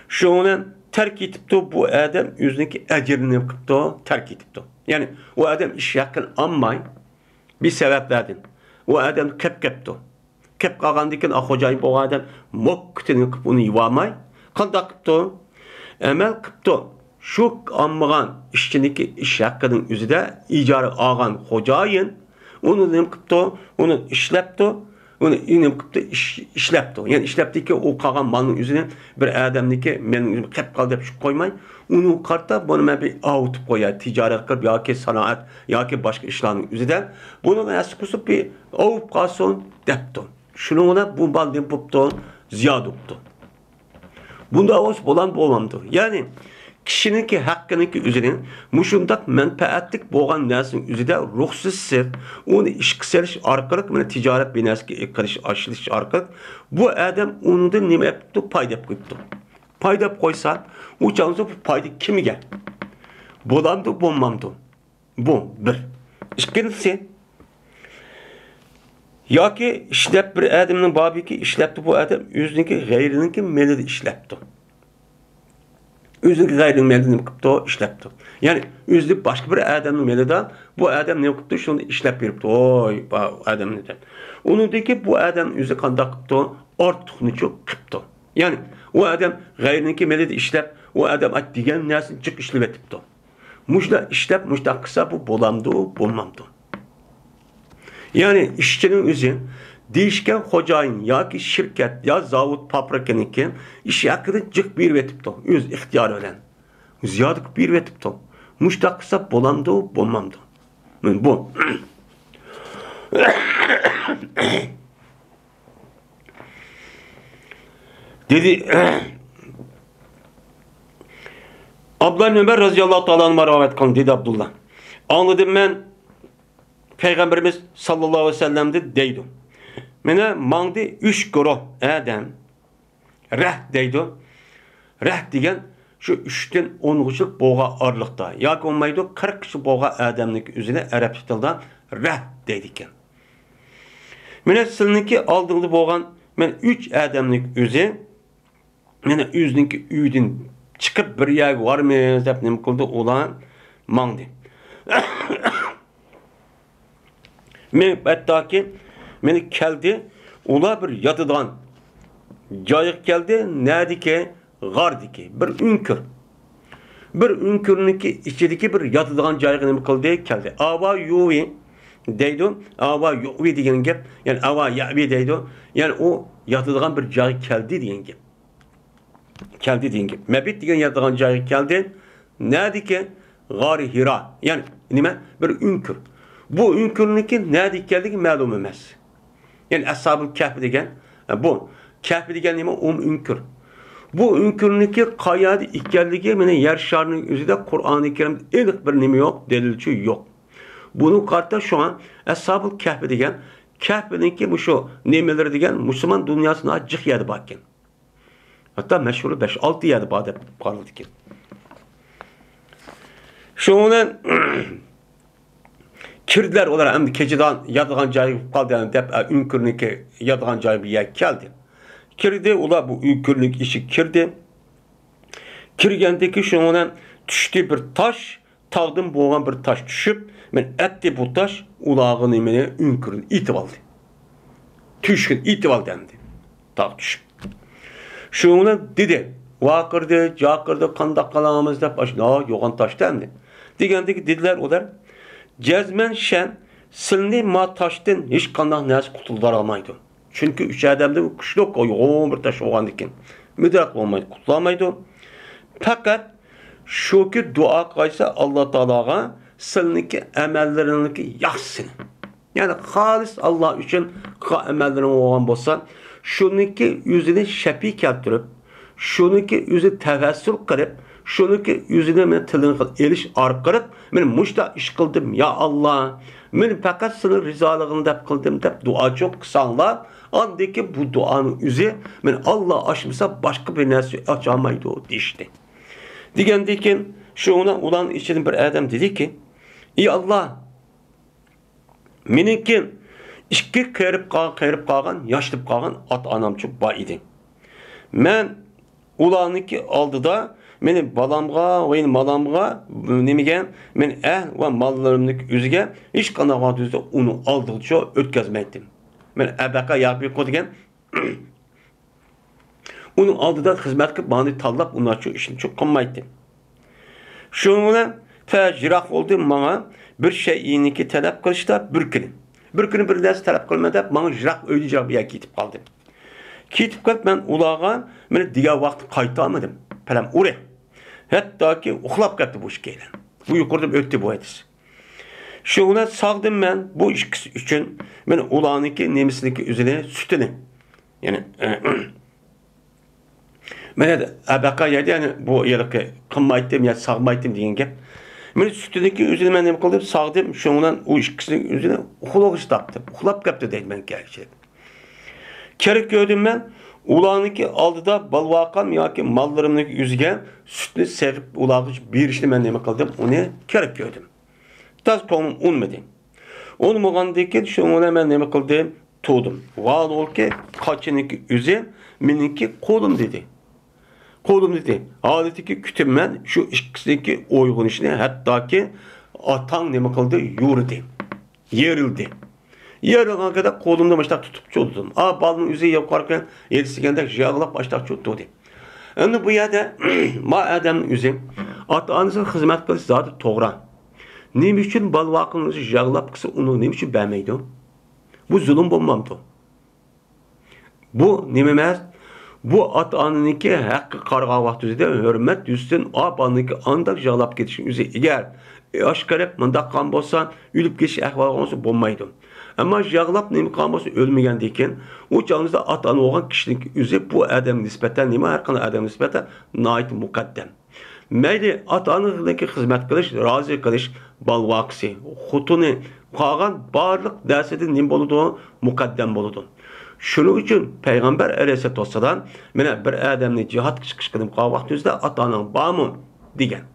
شۇنىڭ بىلەن تەرك ئېتىپتۇ، بۇ ئادەم ئۆزىنىڭكى ئەجرىنى نېمە قىپتۇ؟ تەرك ئېتىپتۇ. يەنى ئۇ ئادەم ئىش ھەققىنى ئالماي، بىر سەۋەبلەردىن ئۇ ئادەم قېپ كەپتۇ. كەپ قالغاندىن كېيىن، ئا، خوجايىن بولغان ئادەم موككىتىنى قىلىپ ئۇنى يۇۋالماي، قانداق قىپتۇ؟ ئەمەل قىپتۇ. شۇ ئالمىغان ئىشچىنىڭكى ئىش ھەققىنىڭ ئۆزىدە ئىجارە ئالغان خوجايىن ئۇنى نېمە قىپتۇ؟ ئۇنى ئىشلەپتۇ. ئۇنى نېمە قىپتۇ؟ ئىش-، ئىشلەپتۇ. يەنى ئىشلەپتىكى ئۇ قالغان مالنىڭ ئۆزىنى بىر ئادەمنىڭكى مېنىڭ ئۆزۈم قېپ قال دەپ چۈشۈپ قويماي، ئۇنىڭغا قارىتا بۇنى مەن بىر ئاۋۇتۇپ قوياي، تىجارەت قىلىپ ياكى سانائەت ياكى باشقا ئىشلارنىڭ ئۆزىدە بۇنى ھەسسە قىلسۇن بىر ئاۋۇپ قالسۇن دەپتۇ. شۇنىڭ بىلەن بۇ مال نېمە بوپتۇ؟ زىيادە بوپتۇ. بۇنداق بولسا بولامدۇ، بولمامدۇ؟ يەنى كىشىنىڭكى ھەققىنىڭكى ئۆزىنى مۇشۇنداق مەنپەئەتلىك بولغان نەرسىنىڭ ئۆزىدە رۇخسەتسىز ئۇنى ئىشقا سېلىش ئارقىلىق، مانا تىجارەت بىناسىگە قىلىش، ئاشلىش ئارقىلىق بۇ ئادەم ئۇنىڭدىن نېمە ئېلىپتۇ؟ پايدا ئېلىپ قويۇپتۇ. پايدا ئېلىپ قويسا، ئۇ چاغدا بۇ پايدا كىمگە؟ بولامدۇ، بولمامدۇ؟ بۇ بىر. ئىككىنچىسى، ياكى ئىشلەپ بىر ئادەمنىڭ بابىكى ئىشلەپتۇ، بۇ ئادەم ئۆزىنىڭكى غەيرىنىڭكى مېلىدا ئىشلەپتۇ. ئۆزىنىڭكى غەيرىنىڭ مېلىدا نېمە قىپتۇ؟ ئىشلەپتۇ. يەنى ئۆزى باشقا بىر ئادەمنىڭ مېلىدا بۇ ئادەم نېمە قىپتۇ؟ شۇنى ئىشلەپ بېرىپتۇ، ۋوي، بۇ ئادەمنى دەپ. ئۇنىڭدىكى بۇ ئادەم ئۆزى قانداق قىپتۇ؟ ئارتۇقنىچۇ قىپتۇ. يەنى ئۇ ئادەم غەيرىنىڭكى مېلىدا ئىشلەپ، ئۇ ئادەم ئات دېگەن نەرسىنى جىق ئىشلىۋېتىپتۇ. مۇشۇنداق ئىشلەپ، مۇشۇنداق قىلسا، بۇ بولامدۇ، بولمامدۇ؟ يەنى ئىشچىنىڭ ئۆزى دېيىشكەن خوجايىن ياكى شىركەت يا زاۋۇت، پابرىكىنىڭكى ئىش ھەققىنى جىق بېرىۋېتىپتۇ، ئۆز ئىختىيارى بىلەن. زىيادە قىلىپ بېرىۋېتىپتۇ. مۇشۇنداق قىلسا بولامدۇ، بولمامدۇ؟ مانا بۇ. دېدى. ئابدۇللا ئىبن ئۆمەر رەزىياللاھۇ تائالا ئەنھۇما رىۋايەت قىلغان، دېدى ئابدۇللا. ئاڭلىدىم مەن پەيغەمبىرىمىز ساللاللاھۇ ئەلەيھى ۋەسەللەمدىن دەيدۇ. مانا ماڭدى ئۈچ گۇرۇھ ئادەم. رەھ دەيدۇ. رەھ دېگەن شۇ ئۈچتىن ئونغىچىلىك بولغان ئارىلىقتا ياكى بولمايدۇ، قىرىققىچە بولغان ئادەمنىڭكى ئۆزىنى ئەرەبچە تىلدا رەھ دەيدىكەن. مانا سىلىنىڭكى ئالدىڭدا بولغان مانا ئۈچ ئادەمنىڭ ئۆزى، مانا ئۆزىنىڭكى ئۆيىدىن چىقىپ بىر يەرگە بارىمىز دەپ نېمە قىلدى؟ ئۇلار ماڭدى. مېڭىپ ھەتتاكى مانا كەلدى. ئۇلار بىر ياتىدىغان جايغا كەلدى. نەدىكى؟ غاردىكى بىر ئۆڭكۈر. بىر ئۆڭكۈرنىڭكى ئىچىدىكى بىر ياتىدىغان جايغا نېمە قىلدى؟ كەلدى. ئاۋا يۇۋى دەيدۇ. ئاۋا يۇۋى دېگەن گەپ، يەنى ئاۋا يەۋى دەيدۇ. يەنى ئۇ ياتىدىغان بىر جايغا كەلدى دېگەن گەپ. كەلدى دېگەن گەپ. مەبىت دېگەن ياتىدىغان جايغا كەلدى. نەدىكى؟ غارى ھىرا. يەنى نېمە؟ بىر ئۆڭكۈر. بۇ ئۆڭكۈرنىڭكى نەدە ئىكەنلىكى مەلۇم ئەمەس. يەنى ئەسھابۇل كەھف دېگەن، بۇ كەھف دېگەن نېمە؟ ئۇم ئۆڭكۈر. بۇ ئۆڭكۈرنىڭكى قەيەردە ئىكەنلىكى مانا يەر شارىنىڭ ئۆزىدە قۇرئانى كەرىمدە ئېنىق بىر نېمە يوق، دەلىلچۇ يوق. بۇنىڭغا قارىتا شۇڭا ئەسھابۇل كەھف دېگەن، كەھفنىڭكى مۇشۇ نېمىلىرى دېگەن مۇسۇلمان دۇنياسىدا ناھايىتى جىق يەردە باركەن. ھەتتا مەشھۇرى بەش-ئالتە يەردە بار دەپ قارىلىدىكەن. شۇنىڭ بىلەن كىردىلەر ئۇلار، ئەمدى كېچىدىن ياتىدىغان جايى بولۇپ قالدى دەپ، ئۆڭكۈرنىڭكى ياتىدىغان جايى بىر يەرگە كەلدى. كىردى، ئۇلار بۇ ئۆڭكۈرنىڭ ئىچىگە كىردى. كىرگەندىكى شۇنىڭ بىلەن چۈشتى بىر تاش، تاغدىن بولغان بىر تاش چۈشۈپ، مانا ئەتتى بۇ تاش ئۇلارغا نېمىنى ئۆڭكۈرنى ئېتىۋالدى. تۆشۈكنى ئېتىۋالدى ئەمدى. تاغ چۈشۈپ. شۇنىڭ بىلەن دېدى، ۋارقىرىدى، جارقىرىدى، قانداق قىلامىز دەپ، ئاشۇنداق يوغان تاشتى ئەمدى. دېگەندىكىن دېدىلەر ئۇلار، جەزمەن شەن سىلنى ما تاشتىن ھېچقانداق نەرسە قۇتۇلدۇرالمايدۇ. چۈنكى ئۈچ ئادەمدە كۈچلۈك يوغان بىر تاش بولغاندىكىن مىدىرەك بولمايدۇ، قۇتۇلالمايدۇ. پەقەت شۇكى دۇئا قىلسا ئاللا تائالاغا سىلنىڭكى ئەمەللىرىڭنىڭكى ياخشىسىنى، يەنى خالىس ئاللا ئۈچۈن قىلغان ئەمەللىرىڭ بولغان بولسا، شۇنىڭكى ئۆزىنى شەپىي كەلتۈرۈپ، شۇنىڭكى ئۆزى تەۋەسسۇل قىلىپ، شۇنىڭكى ئۆزىنى مەن تىلىنى ئېلىش ئارقىلىق، مەن مۇشۇنداق ئىش قىلدىم، يا ئاللا، مەن پەقەت سېنىڭ رىزالىقىڭنى دەپ قىلدىم دەپ دۇئا چوق قىلساڭلار، ئاندىن كېيىن بۇ دۇئانىڭ ئۆزى، مەن ئاللا ئاچمىسا باشقا بىر نەرسە ئاچالمايدۇ دېيىشتى. دېگەندىن كېيىن، شۇ ئۇلارنىڭ ئىچىدىن بىر ئادەم دېدىكى، ئى ئاللا، مېنىڭكى ئىككى قېرىپ قال-، قېرىپ قالغان، ياشىنىپ قالغان ئاتا-ئانامچۇ بار ئىدى. مەن ئۇلارنىڭكى ئالدىدا مېنى بالامغا، ۋە يەنە مالامغا، نېمىگە، مېنى ئەھل ۋە ماللىرىمنىڭكى ئۆزىگە ھېچقانداق ۋاقىت ئۆزىدە ئۇنىڭ ئالدىغىچۇ ئۆتكۈزمەيتتىم. مەن ئەبەقە ياقىپىقۇ دېگەن ئۇنىڭ ئالدىدا خىزمەت قىلىپ، ماڭا تاللاپ، ئۇنىڭچۇ ئىشنىچۇ قىلمايتتى. شۇنىڭ بىلەن پەس يىراق بولدى ماڭا بىر شەيئىنىكى تەلەپ قىلىشتا بىر كۈنى. بىر كۈنى بىر نەرسە تەلەپ قىلىمەن دەپ، ماڭا يىراق، ئۆيدىن يىراق بىر يەرگە كېتىپ قالدى. كېتىپ قېلىپ، مەن ئۇلارغا مېنى دېگەن ۋاقىتتا قايتالمىدىم. پەلەم ئۇرى. ھەتتاكى ئۇخلاپ كەتتى بۇ ئىككىيلەن. بۇ يۇقىرىدا ئۆتتى بۇ ھەدىس. شۇنىڭ بىلەن ساغدىم مەن بۇ ئىككىسى ئۈچۈن، مەن ئۇلارنىڭكى نېمىسىنىڭكى ئۆزىنى، سۈتىنى. يەنى، مەن ئەبەقە يەردە، يەنى بۇ ھېلىقى قىلمايتتىم يا ساغمايتتىم دېگەن گەپ. مەن سۈتىنىڭكى ئۆزىنى مەن نېمە قىلدىم؟ ساغدىم. شۇنىڭ بىلەن ئۇ ئىككىسىنىڭ ئۆزىنى ئۇخلىغۇچە تاپتىم. ئۇخلاپ كەپتۇ دەيدۇ مەن كەلگۈچىلىك. كېرەك كۆردۈم مەن، ئۇلارنىڭكى ئالدىدا بالىۋاقام ياكى ماللىرىمنىڭ يۈزىگە سۈتنى سېغىپ ئۇلارغا بېرىشنى مەن نېمە قىلدىم؟ ئۇنى كېرەك كۆردۈم. تاز كۆڭلۈم ئۇنىمىدى. ئۇنىمىغاندىن كېيىن شۇنىڭ بىلەن مەن نېمە قىلدىم؟ تۇردۇم. ۋاھالۇكى، قاچىنىڭكى ئۆزى مېنىڭكى قولۇم دېدى. قولۇم دېدى. ھالىتىكى كۈتۈم مەن شۇ ئىككىسىنىڭكى ئويغىنىشىنى، ھەتتاكى ئاتاڭ نېمە قىلدى؟ يورۇدى. يېرىلدى. يېرىلغان كېدە قولۇمنى مۇشتاق تۇتۇپ چۇلدۇم. ئا، بالىنىڭ ئۆزى يوقارقى يېتىشىگەندەك يىغلاپ ئاشتاق چۇلدۇردى. ئەمدى بۇ يەردە ما ئادەمنىڭ ئۆزى ئاتا-ئانىسىغا خىزمەت قىلىش زادى توغرا. نېمە ئۈچۈن بالىۋاقىنىڭ ئۆزى يىغلاپ قىلسا، ئۇنى نېمە ئۈچۈن بەرمەيدۇ؟ بۇ زۇلۇم بولمامدۇ؟ بۇ نېمە ئەمەس؟ بۇ ئاتا-ئانىنىڭكى ھەققىگە قارىغان ۋاقتىدا ھۆرمەت يۈزىسىدىن ئا بالىنىڭكى ئانداق يىغلاپ كېتىشىنىڭ ئۆزى، ئەگەر ئاشكارىلىپ مۇنداق قىلغان بولسا، ئۆلۈپ كېتىش ئەھۋالى بولسا بولمايدۇ. ئەمما يىغلاپ نېمە قىلغان بولسا ئۆلمىگەندىن كېيىن، ئۇ چاغىمىزدا ئاتا-ئانا بولغان كىشىنىڭكى ئۆزى بۇ ئادەمگە نىسبەتەن، نېمە ھەر قانداق ئادەمگە نىسبەتەن ناھايىتى مۇقەددەم. مەيلى ئاتا-ئانىنىڭكى خىزمەت قىلىش، رازى قىلىش، بالىۋاقىسى، خوتۇنى، قالغان بارلىق نەرسىدىن نېمە بولىدۇ؟ مۇقەددەم بولىدۇ. شۇنىڭ ئۈچۈن پەيغەمبەر ئەلەيھىسسالاتۇ ۋەسسالام، مانا بىر ئادەمنى جىھادقا چىقىشقا نېمە قىلغان ۋاقتىمىزدا، ئاتا-ئاناڭ بارمۇ؟ دېگەن.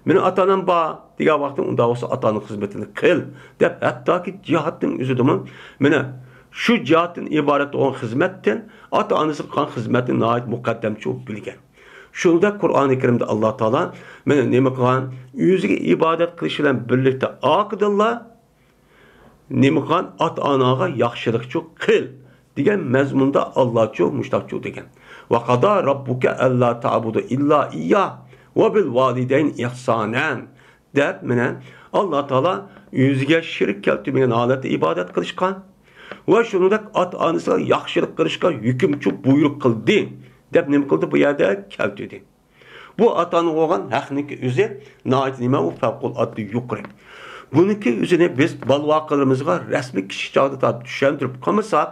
مېنىڭ ئاتا-ئانام بار دېگەن ۋاقتىدا، ئۇنداق بولسا ئاتا-ئانىنىڭ خىزمىتىنى قىل دەپ، ھەتتاكى جىھادنىڭ ئۆزىدىمۇ، مانا شۇ جىھادتىن ئىبارەت بولغان خىزمەتتىن ئاتا-ئانىسىغا قىلغان خىزمەتنى ناھايىتى مۇقەددەمچۇ بىلگەن. شۇنداق قۇرئانى كەرىمدە ئاللا تائالا مانا نېمە قىلغان؟ ئۆزىگە ئىبادەت قىلىش بىلەن بىرلىكتە ئارقىدىنلا نېمە قىلغان؟ ئاتا-ئاناغا ياخشىلىقچۇ قىل دېگەن مەزمۇندا ئاللاچۇ مۇشتاقچۇ دېگەن. ۋە قازا راببۇكە ئەللا تەئبۇدۇ ئىللا ئىيياھ ۋە بىل ۋالىدەينى ئىھسانەن دەپ، مانا ئاللا تائالا ئۆزىگە شېرىك كەلتۈرمىگەن ھالەتتە ئىبادەت قىلىشقا ۋە شۇنىڭدەك ئاتا-ئانىسىغا ياخشىلىق قىلىشقا ھۆكۈمچۇ بۇيرۇق قىلدى دەپ نېمە قىلدى؟ بۇ يەردە كەلتۈردى. بۇ ئاتا-ئانىغا بولغان ھەقنىڭكى ئۆزى ناھايىتى نېمە؟ ئۇ پەۋقۇلئاددە يۇقىرى. بۇنىڭكى ئۆزىنى بىز بالىۋاقىلىرىمىزغا رەسمىي كىچىك چاغدا تارتىپ چۈشەندۈرۈپ قىلمىساق،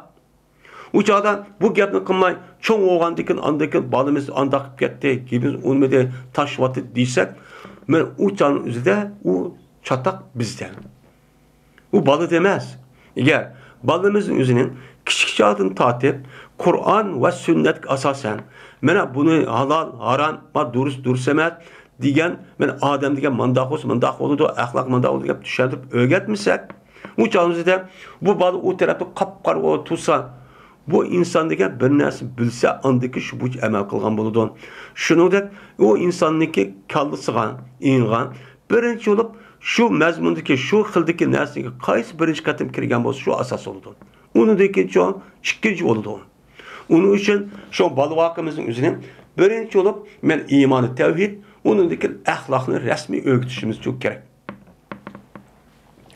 ئۇ چاغدا بۇ گەپنى قىلماي، چوڭ بولغاندىن كېيىن، ئاندىن كېيىن بالىمىز ئانداق قىلىپ كەتتى، گېپىمىز ئۇنىمىدى، تاشلىۋەتتى دېسەك، مانا ئۇ چاغنىڭ ئۆزىدە ئۇ چاتاق بىزدە. ئۇ بالا دېمەس. ئەگەر بالىمىزنى ئۆزىنىڭ كىچىك چاغدىن تارتىپ، قۇرئان ۋە سۈننەتكە ئاساسەن، مانا بۇنى ھالال، ھارام، ما دۇرۇس، دۇرۇس ئەمەس دېگەن، مانا ئادەم دېگەن مانداق بولسا، مانداق بولىدۇ، ئەخلاق مانداق بولىدۇ دەپ چۈشەندۈرۈپ ئۆگەتمىسەك، ئۇ چاغىمىزدا بۇ بالا ئۇ تەرەپتە قاپقارا بولۇپ تۇرسا، بۇ ئىنسان دېگەن بىر نەرسە بىلسە، ئاندىكى شۇ بويىچە ئەمەل قىلغان بولىدۇ. شۇنىڭدەك ئۇ ئىنساننىڭكى كاللىسىغا ئېلىنغان بىرىنچى بولۇپ، شۇ مەزمۇندىكى، شۇ خىلدىكى نەرسىگە قايسى بىرىنچى قېتىم كىرگەن بولسا، شۇ ئاساس بولىدۇ. ئۇنىڭدىن كېيىنچۇ ئىككىنچى بولىدۇ. ئۇنىڭ ئۈچۈن شۇ بالىۋاقىمىزنىڭ ئۆزىنى بىرىنچى بولۇپ، مەن ئىمانى تەۋھىد، ئۇنىڭدىن كېيىن ئەخلاقنى رەسمىي ئۆگىتىشىمىز كېرەك.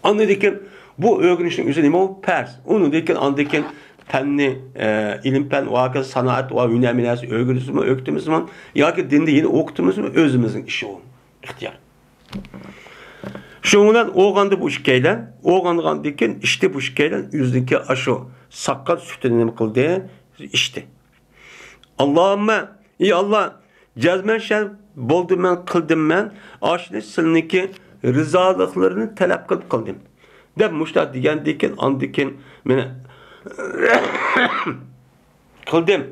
ئاندىن كېيىن بۇ ئۆگىنىشنىڭ ئۆزى نېمە؟ ئۇ پەرز. ئۇنىڭدىن كېيىن، ئاندىن كېيىن پەننى، ئە، ئىلىم-پەن ۋە ھاكازا سانائەت ۋە ھۈنەر مۇناسىۋەتلىك ئۆگىتىمىزمۇ، ئۆگىتىمىزمۇ ياكى دىندا يەنە ئوقۇتىمىزمۇ، ئۆزىمىزنىڭ ئىشى ئۇ، ئىختىيار. شۇنىڭ بىلەن ئوغاندى بۇ ئىككىيلەن، ئوغانغاندىن كېيىن ئىچتى بۇ ئىككىيلەن، ئۆزىنىڭكى ئاشۇ ساققان سۈتىنى نېمە قىلدى؟ ئىچتى. ئاللاھۇممە، ئى ئاللا، جەزمەن شەن بولدۇم مەن، قىلدىم مەن، ئاشۇنى سىلىنىڭكى رىزالىقلىرىنى تەلەپ قىلىپ قىلدىم، دەپ مۇشۇنداق دېگەندىن كېيىن، ئاندىن كېيىن مېنى قىلدىم.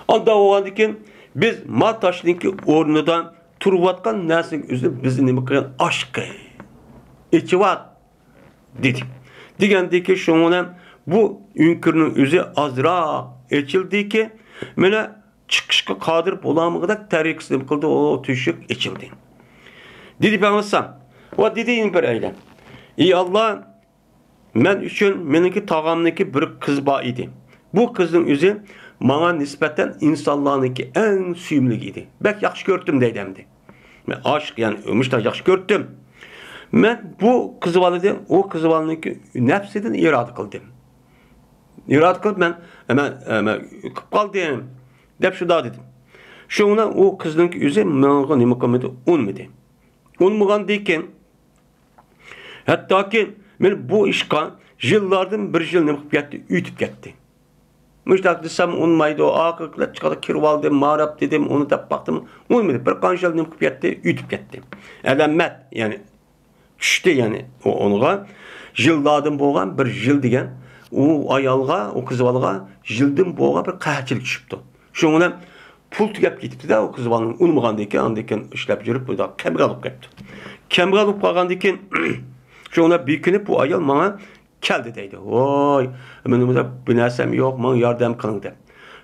ئاندا بولغاندىن كېيىن بىز ما تاشنىڭكى ئورنىدا تۇرۇۋاتقان نەرسىنىڭ ئۆزىنى بىزنى نېمە قىلغان؟ ئاشقا ئېچىۋات، دېدى. دېگەندىكى شۇنىڭ بىلەن بۇ ئۆڭكۈرنىڭ ئۆزى ئازراق ئېچىلدىكى، مانا چىقىشقا قادىر بولالمىغۇدەك تەرىقىسى نېمە قىلدى؟ ئۇ تۆشۈك ئېچىلدى. دېدى پەيغەمبەر، ۋە دېدى يەنە بىر ئەيلەن. ئى ئاللا، مەن ئۈچۈن مېنىڭكى تاغامنىڭكى بىر قىز بار ئىدى. بۇ قىزنىڭ ئۆزى ماڭا نىسبەتەن ئىنسانلارنىڭكى ئەڭ سۆيۈملۈكى ئىدى. بەك ياخشى كۆرۈتتۈم دەيدۇ ئەمدى. مەن ئاشىق، يەنى مۇشۇنداق ياخشى كۆرۈتتۈم. مەن بۇ قىز بالىدىن، ئۇ قىز بالىنىڭكى نەپسىدىن ئىرادە قىلدىم. ئىرادە قىلىپ مەن، مەن، مەن قىلىپ قالدىم، دەپ شۇنداق دېدىم. شۇنىڭ بىلەن ئۇ قىزنىڭكى ئۆزى ماڭا نېمە قىلمىدى؟ ئۇنىمىدى. ئۇنىمىغاندىن كېيىن، ھەتتاكى مەن بۇ ئىشقا يىللاردىن بىر يىل نېمە قىلىپ كەتتى؟ ئۆتۈپ كەتتى. مۇشۇنداق دېسەم ئۇنىمايدۇ، ئاخىرقى چىقىدا كىرىۋالدىم، ماراپ دېدىم، ئۇنى دەپ باقتىم، ئۇنىمىدى. بىر قانچە يىل نېمە قىلىپ كەتتى؟ ئۆتۈپ كەتتى. ئەلەمەت، يەنى چۈشتى، يەنى ئۇ ئۇنىڭغا يىللاردىن بولغان بىر يىل دېگەن، ئۇ ئايالغا، ئۇ قىز بالىغا يىلدىن بولغان بىر قەھەتچىلىك چۈشۈپتۇ. شۇنىڭ بىلەن پۇل تۈگەپ كېتىپتۇ-دە، ئۇ قىز بالىنىڭ ئۇنىمىغاندىن كېيىن، ئاندىن كېيىن ئىشلەپ يۈرۈپ، بۇنداق كەمبەغەل بولۇپ كەپتۇ. كەمبەغەل بولۇپ قالغاندىن كېيىن، شۇنىڭ بىلەن بېكىنىپ بۇ ئايال ماڭا كەلدى دەيدۇ. ۋاي، مېنىڭ بۇنداق بىر نەرسەم يوق، ماڭا ياردەم قىلىڭ دەپ.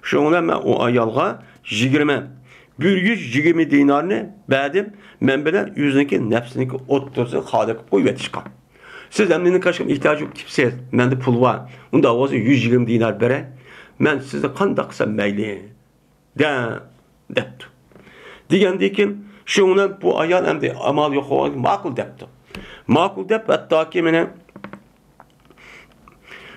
شۇنىڭ بىلەن مەن ئۇ ئايالغا يىگىرمە، بىر يۈز يىگىرمە دىنارنى بەردىم، مەن بىلەن ئۆزىنىڭكى نەپسىنىڭكى ئوتتۇرىسىنى خالىي قىلىپ قويۇۋېتىشقا. سىز ھەم مېنىڭ قېنىمغا ئېھتىياجى بولۇپ كېتىپسىز، مەندە پۇل بار. ئۇنداق بولسا يۈز يىگىرمە دىنار بېرەي، مەن سىزنى قانداق قىلسام مەيلى، دە، دەپتۇ. دېگەندىن كېيىن شۇنىڭ بىلەن بۇ ئايال ئەمدى ئامال يوق، ماقۇل دەپتۇ. ماقۇل دەپ، ھەتتاكى مېنى،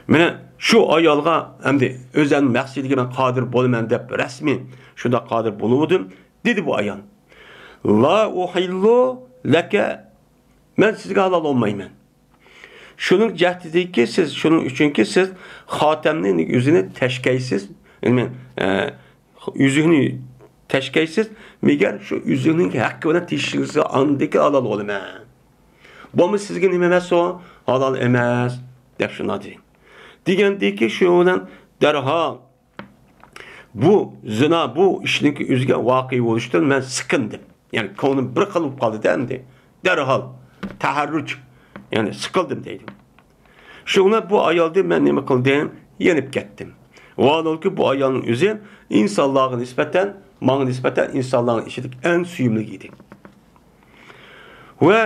مېنى شۇ ئايالغا ئەمدى ئۆزەمنىڭ مەقسىتىگە مەن قادىر بولىمەن دەپ رەسمىي شۇنداق قادىر بولۇۋىدىم، دېدى بۇ ئايال. لا ئۇھىللۇ لەكە، مەن سىزگە ھالال بولمايمەن. شۇنىڭ جەھىتىدىكى سىز، شۇنىڭ ئۈچۈنكى سىز خاتەمنى ئۆزىنى تەشكەيسىز، يەنى، ئە، ئۈزۈكنى تەشكەيسىز، مەگەر شۇ ئۈزۈكنىڭ ھەققى بىلەن تېشىشىڭىزگە ئاندىكى ھالال بولىمەن. بولمىسا سىزگە نېمە ئەمەس ئۇ؟ ھالال ئەمەس، دەپ شۇنداق دېدى. دېگەندىكى شۇ بىلەن دەرھال بۇ زىنا، بۇ ئىشنىڭكى ئۆزىگە ۋەقە بولۇشتىن مەن سىقىندىم. يەنى كۆڭلۈم بىر خىل بولۇپ قالدى-دە ئەمدى. دەرھال تەھەررۇج، يەنى سىقىلدىم دەيدۇ. شۇڭا بۇ ئايالدىن مەن نېمە قىلدىم؟ يېنىپ كەتتىم. ۋاھالەنكى بۇ ئايالنىڭ ئۆزى ئىنسانلارغا نىسبەتەن، ماڭا نىسبەتەن ئىنسانلارنىڭ ئىچىدىكى ئەڭ سۆيۈملۈك ئىدى. ۋە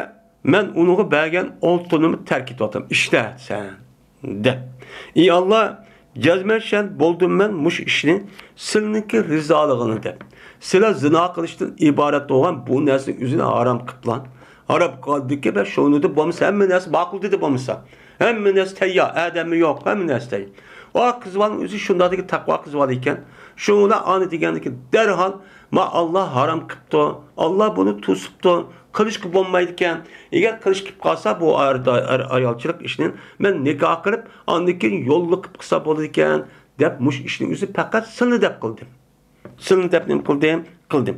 مەن ئۇنىڭغا بەرگەن ئالتۇننىمۇ تەرك ئېتىۋاتىمەن. ئىشتە سەن، دەپ. ئى ئاللا، جەزمەن شەن بولدۇم مەن مۇشۇ ئىشنى سىلىنىڭكى رىزالىقىنى دەپ. سىلەر زىنا قىلىشتىن ئىبارەت بولغان بۇ نەرسىنى ئۆزىنى ھارام قىپلا. ھارام قىلدىكى ۋە شۇنىدا بولمىسا ھەممە نەرسە ماقۇل دېدى بولمىسا. ھەممە نەرسە تەييار، ئادەممۇ يوق، ھەممە نەرسە تەييار. ئا قىز بالىنىڭ ئۆزى شۇنداقتىكى تەقۋا قىز بالا ئىكەن. شۇڭا ئانا دېگەندىكى دەرھال، ما ئاللا ھارام قىپتۇ، ئاللا بۇنى توسۇپتۇ، قىلىشقا بولمايدىكەن. ئەگەر قىلىش كېلىپ قالسا، بۇ ئەر، ئەر ئايالچىلىق ئىشىنى مەن نىكاھ قىلىپ، ئاندىن كېيىن يوللۇق قىلىپ قىلسا بولىدىكەن، دەپ مۇشۇ ئىشنىڭ ئۆزى پەقەت سىلنى دەپ قىلدىم. سىلنى دەپ نېمە قىلدىم؟ قىلدىم.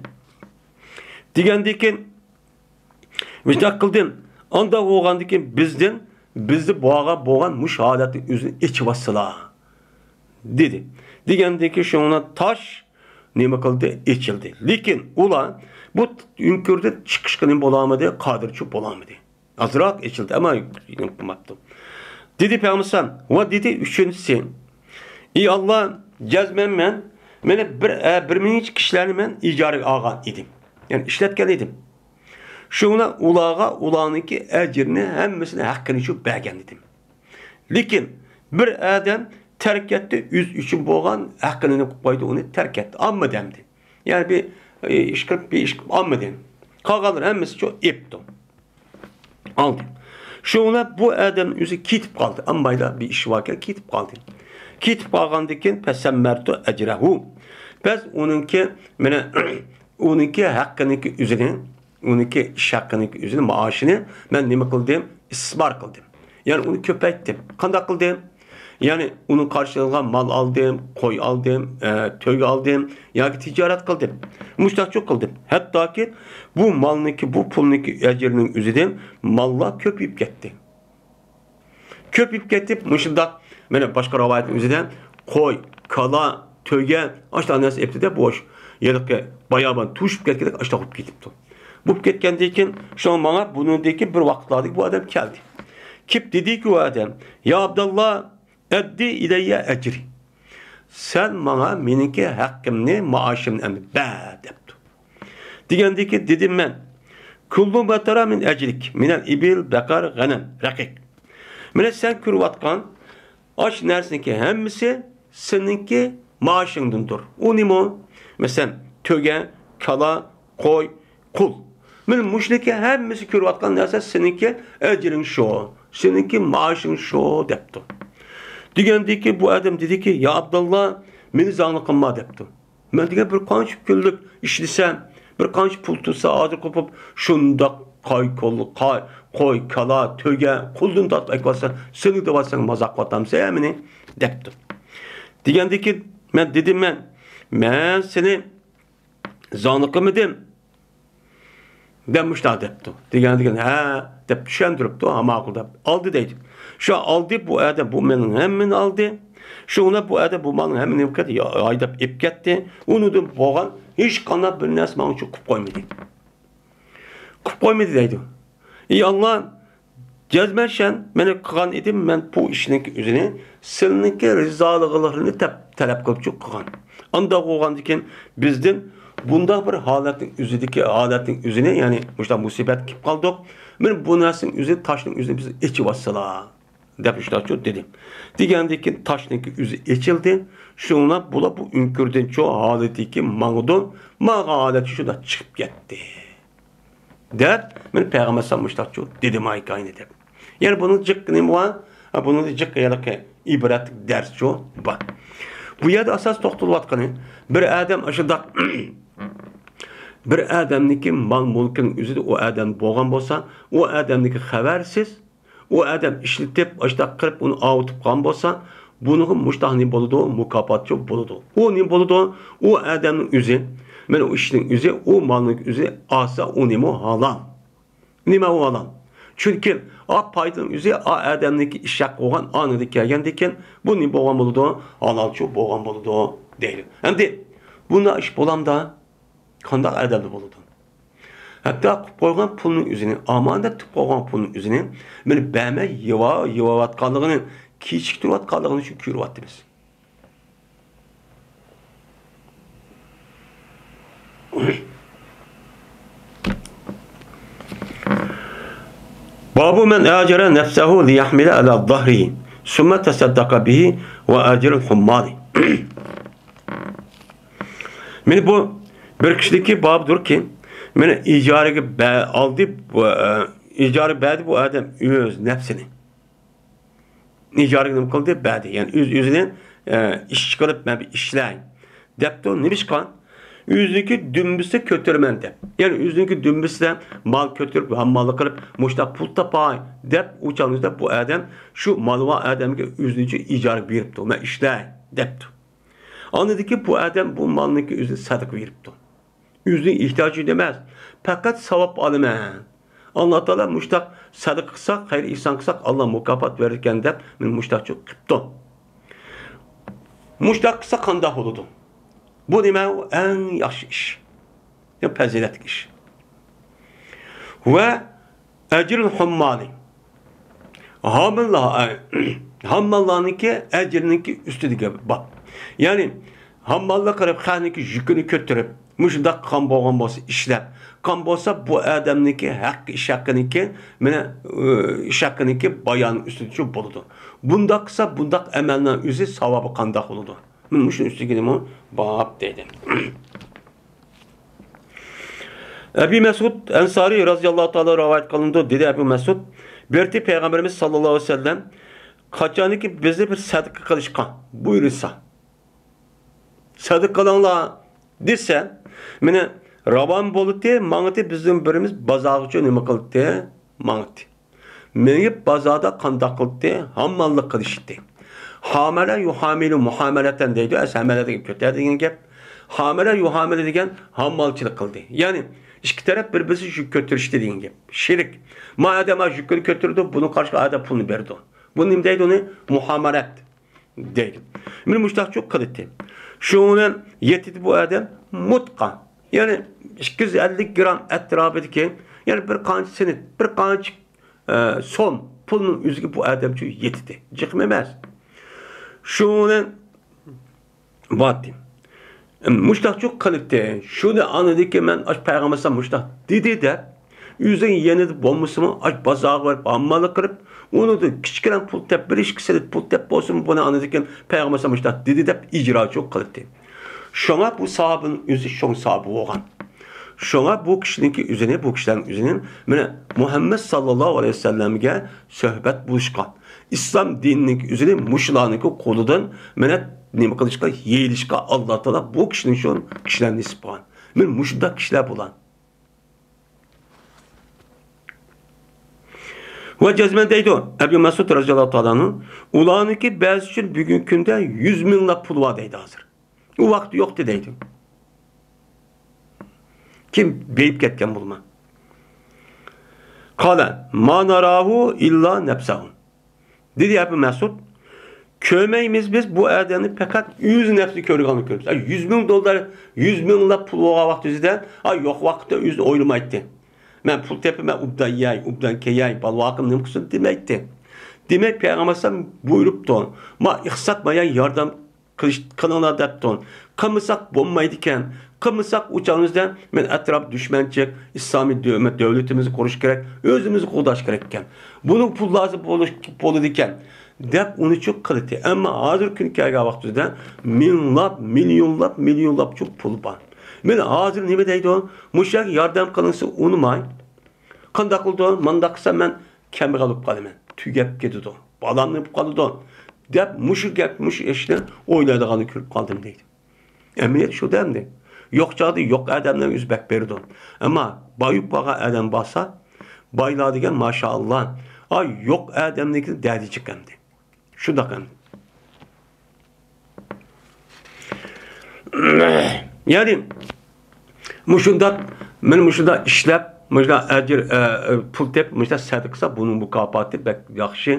دېگەندىن كېيىن، مۇشۇنداق قىلدىم. ئانداق بولغاندىن كېيىن بىزدىن، بىزدە بولغان، بولغان مۇشۇ ھالەتنىڭ ئۆزىنى ئېچىۋاتسىلا، دېدى. دېگەندىن كېيىن شۇنىڭ تاش نېمە قىلدى؟ ئېچىلدى. لېكىن ئۇلار بۇ ئۆڭكۈردىن چىقىشقا نېمە بولالمىدى؟ قادىرچۇ بولالمىدى. ئازراق ئېچىلدى، ئەمما نېمە قىلماپتۇ. دېدى پەيغەمبەر، ۋە دېدى ئۈچىنچىسى، ئى ئاللا، جەزمەن مەن، مېنى بىر، ئە، بىر مىڭچە كىشىلەرنى مەن ئىجارىگە ئالغان ئىدىم. يەنى ئىشلەتكەن ئىدىم. شۇڭا ئۇلارغا ئۇلارنىڭكى ئەجرىنى ھەممىسىنى ھەققىنى چۈشۈپ بەرگەن ئىدىم. لېكىن بىر ئادەم تەرك ئەتتى، ئۆزى ئۈچۈن بولغان ھەققىنى نېمە قىلىپ قويدى، ئۇنى تەرك ئەتتى، ئالمىدى ئەمدى. يەنى بىر، ئى، ئىش قىلىپ، بىر ئىش قىلىپ ئالمىدى. قالغانلىرى ھەممىسى شۇ ئېپتۇ. ئالدى. شۇڭا بۇ ئادەم ئۆزى كېتىپ قالدى. ئالمايلا بىر ئىش باركەن، كېتىپ قالدى. كېتىپ قالغاندىن كېيىن، پەسەممەرتۇ ئەجرەھۇ. بەس ئۇنىڭكى، مانا، ئۇنىڭكى ھەققىنىڭكى ئۆزىنى، ئۇنىڭكى ئىش ھەققىنىڭكى ئۆزىنى، مائاشىنى مەن نېمە قىلدىم؟ ئىستىسمار قىلدىم. يەنى ئۇنى كۆپەيتتىم. قانداق قىلدىم؟ يەنى ئۇنىڭ قارشىلىغان مال ئالدىم، قوي ئالدىم، ئە، تۆگە ئالدىم ياكى تىجارەت قىلدىم. مۇشتاقچۇ قىلدىم. ھەتتاكى بۇ مالنىڭكى، بۇ پۇلنىڭكى ئەجرىنىڭ ئۆزىدىن ماللار كۆپىيىپ كەتتى. كۆپىيىپ كېتىپ، مۇشۇنداق، مانا باشقا رىۋايەتنىڭ ئۆزىدە قوي، كالا، تۆگە، ئاشۇنداق نەرسە ئېپتىدە، بوش. ھېلىقى بايابان توشۇپ كەتكەندەك ئاشۇنداق بولۇپ كېتىپتۇ. بولۇپ كەتكەندىن كېيىن، شۇڭا ماڭا بۇنىڭدىن كېيىن بىر ۋاقىتلاردىن بۇ ئادەم كەلدى. كېلىپ دېدىكى ئۇ ئادەم، يا ئابداللا، ئەددى ئىلەييە ئەجرى. سەن ماڭا مېنىڭكى ھەققىمنى، مائاشىمنى ئەمدى بەر، دەپتۇ. دېگەندىكى دېدىم مەن، كۇللۇ ما تەرا مىن ئەجلىك، مىنەل ئىبىل، بەقەر، غەنەم، رەقىق. مانا سەن كۆرۈۋاتقان ئاشۇ نەرسىنىڭكى ھەممىسى سېنىڭكى مائاشىڭدىندۇر. ئۇ نېمە؟ مەسىلەن، تۆگە، كالا، قوي، قۇل. مانا مۇشۇنىڭكى ھەممىسى كۆرۈۋاتقان نەرسە سېنىڭكى ئەجرىڭ شۇ، سېنىڭكى مائاشىڭ شۇ، دەپتۇ. دېگەندىكى بۇ ئادەم دېدىكى، يا ئابداللا، مېنى زاڭلىق قىلما، دەپتۇ. مەن دېگەن بىر قانچە كۈنلۈك ئىشلىسەم، بىر قانچە پۇل تۇتسا، ھازىر قوپۇپ، شۇنداق قاي-، قول-، قاي-، قوي، كالا، تۆگە، قۇلدىن تارتىپ ئەكىۋاتسا، سېنى دەۋاتساڭ مازاق قىلىۋاتامسەن مېنى؟ دەپتۇ. دېگەندىكى مەن دېدىم مەن، مەن سېنى زاڭلىق قىلمىدىم. دەپ مۇشۇنداق دەپتۇ. دېگەن، دېگەن، ھە، دەپ چۈشەندۈرۈپتۇ، ھە، ماقۇل دەپ. ئالدى دەيدۇ. شۇ ئالدى بۇ ئادەم، بۇ مېنىڭ ھەممىنى ئالدى. شۇڭا بۇ ئادەم بۇ مالنىڭ ھەممىنى ئېلىپ كەتتى، يا-، ھايداپ ئېلىپ كەتتى. ئۇنىڭدىن بولغان ھېچقانداق بىر نەرسە ماڭا ئۈچۈن قىلىپ قويمىدى. قىلىپ قويمىدى دەيدۇ. ئى ئاللا، جەزمەن سەن مېنى قىلغان ئىدىم، مەن بۇ ئىشنىڭكى ئۆزىنى سېنىڭكى رىزالىقلىرىنى تەپ-، تەلەپ قىلىپچۇ قىلغان. ئانداق بولغاندىكىن بىزدىن بۇنداق بىر ھالەتنىڭ ئۆزىدىكى، ھالەتنىڭ ئۆزىنى، يەنى مۇشۇنداق مۇسىبەتكە كېلىپ قالدۇق. مانا بۇ نەرسىنىڭ ئۆزى، تاشنىڭ ئۆزىنى بىز ئېچىۋاتسىلا، دەپ مۇشۇنداقچۇ دېدى. دېگەندىكىن تاشنىڭكى ئۆزى ئېچىلدى. شۇڭا بۇلار بۇ ئۆڭكۈردىنچۇ ھالىتىكى ماڭىدۇ. ماڭغان ھالەتچە شۇنداق چىقىپ كەتتى. دەپ، مانا پەيغەمبەر ئەلەيھىسسالام مۇشتاقچۇ دېدى ما ھېكايىنى دەپ. يەنى بۇنىڭ جىق نېمە بار؟ ھە، بۇنىڭ جىق ھېلىقى ئىبرەتلىك دەرسچۇ بار. بۇ يەردە ئاساس توختىلىۋاتقىنى، بىر ئادەم ئاشۇنداق، بىر ئادەمنىڭكى مال-مۈلكىنىڭ ئۆزىدە ئۇ ئادەم بولغان بولسا، ئۇ ئادەمنىڭكى خەۋەرسىز، ئۇ ئادەم ئىشلىتىپ، ئاشۇنداق قىلىپ ئۇنى ئاۋۇتۇپ قالغان بولسا، بۇنىڭغا مۇشتاق نېمە بولىدۇ؟ مۇكاپاتچۇ بولىدۇ. ئۇ نېمە بولىدۇ؟ ئۇ ئادەمنىڭ ئۆزى، مانا ئۇ ئىشنىڭ ئۆزى، ئۇ مالنىڭ ئۆزى ئالسا، ئۇ نېمە؟ ھالال. نېمە ئۇ ھالال؟ چۈنكى ئا پايدىنىڭ ئۆزى ئا ئادەمنىڭكى ئىش ھەققى بولغان ئانىدا كەلگەندىكىن، بۇ نېمە بولغان بولىدۇ؟ ھالالچۇ بولغان بولىدۇ، دەيدۇ. ئەمدى بۇنداق ئىش بولامدا؟ قانداق ئادەمدە بولىدۇ؟ ھەتتا قىلىپ قويغان پۇلنىڭ ئۆزىنى، ئامانەت تۇتۇپ قويغان پۇلنىڭ ئۆزىنى مانا بەرمەي يېۋا-، يېۋاۋاتقانلىقىنى، كېچىكتۈرۈۋاتقانلىقىنى شۇ كۆرۈۋاتىمىز. بابۇ مەن ئاجەرە نەفسەھۇ لىيەھمىلە ئەلا زاھرىھى، سۇممە تەسەددەقە بىھى ۋە ئەجرىل ھۇممالى. مانا بۇ بىر كىشىدىكى بابدۇركى، مانا ئىجارىگە بە-، ئالدى، بۇ، ئە، ئىجارە بەردى بۇ ئادەم ئۆز نەپسىنى. ئىجارىگە نېمە قىلدى؟ بەردى. يەنى ئۆز-، ئۆزىنى، ئە، ئىشچى قىلىپ، مەن بىر ئىشلەي دەپتۇ. نېمىشقا؟ ئۆزىنىڭكى دۈمبىسى كۆتۈرىمەن دەپ. يەنى ئۆزىنىڭكى دۈمبىسىدە مال كۆتۈرۈپ، ھامماللىق قىلىپ، مۇشتاق پۇل تاپاي دەپ، ئۇ چاغنىڭدا بۇ ئادەم شۇ مالۋا ئادەمگە ئۆزىنىڭچە ئىجارە بېرىپتۇ. مەن ئىشلەي دەپتۇ. ئاندىن كېيىن بۇ ئادەم بۇ مالنىڭكى ئۆزىنى سەدىقە بېرىپتۇ. ئۆزىنىڭ ئېھتىياجى ئەمەس، پەقەت ساۋاب ئالىمەن. ئاللا تائالا مۇشتاق سەدىقە قىلساق، خەير ئېھسان قىلساق، ئاللا مۇكاپات بېرىدىكەن دەپ مېنى مۇشتاقچۇ قىپتۇ. مۇشتاق قىلسا قانداق بولىدۇ؟ بۇ نېمە؟ ئۇ ئەڭ ياخشى ئىش. يا پەزىلەتلىك ئىش. ۋە ئەجرىل ھۇممالى. ھامىللار، ھامماللارنىڭكى ئەجرىنىڭكى ئۈستىدىكى بار. يەنى ھامماللىق قىلىپ، خەقنىڭكى يۈكىنى كۆتۈرۈپ، مۇشۇنداق قىلغان بولغان بولسا ئىشلەپ، قىلغان بولسا بۇ ئادەمنىڭكى ھەق، ئىش ھەققىنىڭكى، مانا، ئى، ئىش ھەققىنىڭكى بايانى ئۈستىدىچۇ بولىدۇ. بۇنداق قىلسا، بۇنداق ئەمەلنىڭ ئۆزى ساۋابى قانداق بولىدۇ؟ مانا مۇشۇنىڭ ئۈستىگىمۇ باب دەيدۇ. ئەبى مەسئۇد ئەنسارىي رازىياللاھۇ تائالا رىۋايەت قىلىنىدۇ. دېدى ئەبۇ مەسئۇد، بىر پەيغەمبىرىمىز ساللاللاھۇ ئەلەيھى ۋەسەللەم قاچانكى بىزنى بىر سەدىقە قىلىشقا بۇيرۇسا، سەدىقە قىلىڭلار دېسە، مانا، راۋان بولدى، ماڭدى، بىزدىن بىرىمىز بازارغىچە نېمە قىلدى؟ ماڭدى. مېڭىپ بازاردا قانداق قىلدى؟ ھامماللىق قىلىشتى. ھامەلە يۇھامىلۇ مۇھامەلەتەن دەيدۇ، ئەس ھامەلە دېگەن كۆتەر دېگەن گەپ. ھامەلە يۇھامىلۇ دېگەن ھاممالچىلىق قىلدى. يەنى ئىككى تەرەپ بىر-بىرسى يۈك كۆتۈرۈشتى دېگەن گەپ. شېرىك. ما ئادەم ھا يۈكنى كۆتۈرىدۇ، بۇنىڭ قارشىغا ئادەم پۇلنى بېرىدۇ. بۇنى نېمە دەيدۇ ئۇنى؟ مۇھامەلەت دەيدۇ. مانا مۇشۇنداقچۇ قىلدى. شۇنىڭ بىلەن يېتىدۇ بۇ ئادەم مۇتقا. يەنى ئىككى يۈز ئەللىك گرام ئەتراپىدىكى، يەنى بىر قانچە سېنت، بىر قانچە، ئە، سوم پۇلنىڭ ئۆزىگە بۇ ئادەمچۇ يېتىدى. جىقمۇ ئەمەس. شۇنىڭ بىلەن بارتى. مۇشتاقچۇ قىلدى. شۇنى ئاندىن كېيىن مەن ئاش پەيغەمبەر ئەلەيھىسسالام مۇشتاق دېدى دەپ، ئۆزىنىڭ يېنىدا بولمىسىمۇ، ئاش بازارغا بېرىپ، ھامماللىق قىلىپ، ئۇنىڭدىن كىچىككىنە پۇل تېپىپ، بىر ئىككى سېنت پۇل تېپىپ بولسىمۇ، بۇنى ئاندىن كېيىن پەيغەمبەر ئەلەيھىسسالام مۇشتاق دېدى دەپ ئىجراچۇ قىلدى. شۇڭا بۇ ساھابىنىڭ ئۆزى شۇڭا ساھابە بولغان. شۇڭا بۇ كىشىنىڭكى ئۆزىنى، بۇ كىشىلەرنىڭ ئۆزىنى، مانا، مۇھەممەد ساللاللاھۇ ئەلەيھى ۋەسەللەمگە سۆھبەت بولۇشقا، ئىسلام دىنىنىڭكى ئۆزىنى مۇشۇلارنىڭكى قولىدىن، مانا، نېمە قىلىشقا، يېيىلىشقا ئاللا تائالا بۇ كىشىنىڭ شۇ كىشىلەرنى نېسىپ قىلغان. مانا مۇشۇنداق كىشىلەر بۇلار. ۋە جەزمەن دەيدۇ، ئەبۇ مەسئۇد رەزىياللاھۇ تائالا ئەنھۇ، ئۇلارنىڭكى بەزىسى ئۈچۈن بۈگۈنكى كۈندە يۈز مىڭلاپ پۇل بار دەيدۇ ھازىر. ئۇ ۋاقىت يوقتى دەيدۇ. كىم بېيىپ كەتكەن بولما. قال، ما نراھۇ ئىللا نەپسەھۇ. دېدى ئەبۇ مەسئۇد، كۆرمەيمىز بىز بۇ ئادەمنى، پەقەت ئۆز نەپسىنى كۆرگەنلا كۆرىمىز. ئا، يۈز مىڭ دوللار، يۈز مىڭلاپ پۇل بولغان ۋاقتى ئۆزىدە، ئا، يوق ۋاقىتتا ئۆزىنى ئويلىمايتتى. مەن پۇل تېپىمەن، ئوبدان يەي، ئوبدان كىيەي، بالا-ۋاقىم نېمە قىلسۇن دېمەيتتى. دېمەك، پەيغەمبەر ئەلەيھىسسالام بۇيرۇپتۇ، ما ئىقتىساد، مايا ياردەم قىلىش، قىلىڭلار دەپتۇ. قىلمىساق بولمايدىكەن. قىلمىساق ئۇ چاغىمىزدا مەن ئەتراپ دۈشمەنچىلىك، ئىسلامىي دۆ-، دۆلىتىمىزنى قۇرۇش كېرەك، ئۆزىمىزنى قوغداش كېرەككەن. بۇنىڭ پۇل لازىم بولۇش، بولىدىكەن دەپ ئۇنى چۇ قىلدى. ئەمما ھازىر كۈن كەلگەن ۋاقتىمىزدا مىڭلاپ، مىليونلاپ، مىليونلاپ چۇ پۇل بار. مانا ھازىر نېمە دەيدۇ؟ مۇشۇ يەرگە ياردەم قىلىنسا ئۇنىماي. قانداق قىلىدۇ؟ مانداق قىلسام مەن كەمبەغەل بولۇپ قالىمەن، تۈگەپ كېتىدۇ، بالام نېمە بولۇپ قالىدۇ دەپ مۇشۇ گەپ، مۇشۇ ئىشنى ئويلايدىغاننى كۆرۈپ قالدىم دەيدۇ. ئەمەلىيەت شۇ دەمدى. يوق چاغدا يوق ئادەملەر ئۆزى بەك بېرىدۇ. ئەمما بايىپ قالغان ئادەم بارسا، بايلار دېگەن ماشائاللا، ئا، يوق ئادەمنىڭكى دەردى چىقەمدى. شۇنداق ئەمدى. يەنى مۇشۇنداق، مانا مۇشۇنداق ئىشلەپ، مۇشۇنداق ئەجىر، ئە، ئە، پۇل تېپىپ، مۇشۇنداق سەدىقە قىلسا، بۇنىڭ مۇكاپاتى بەك ياخشى.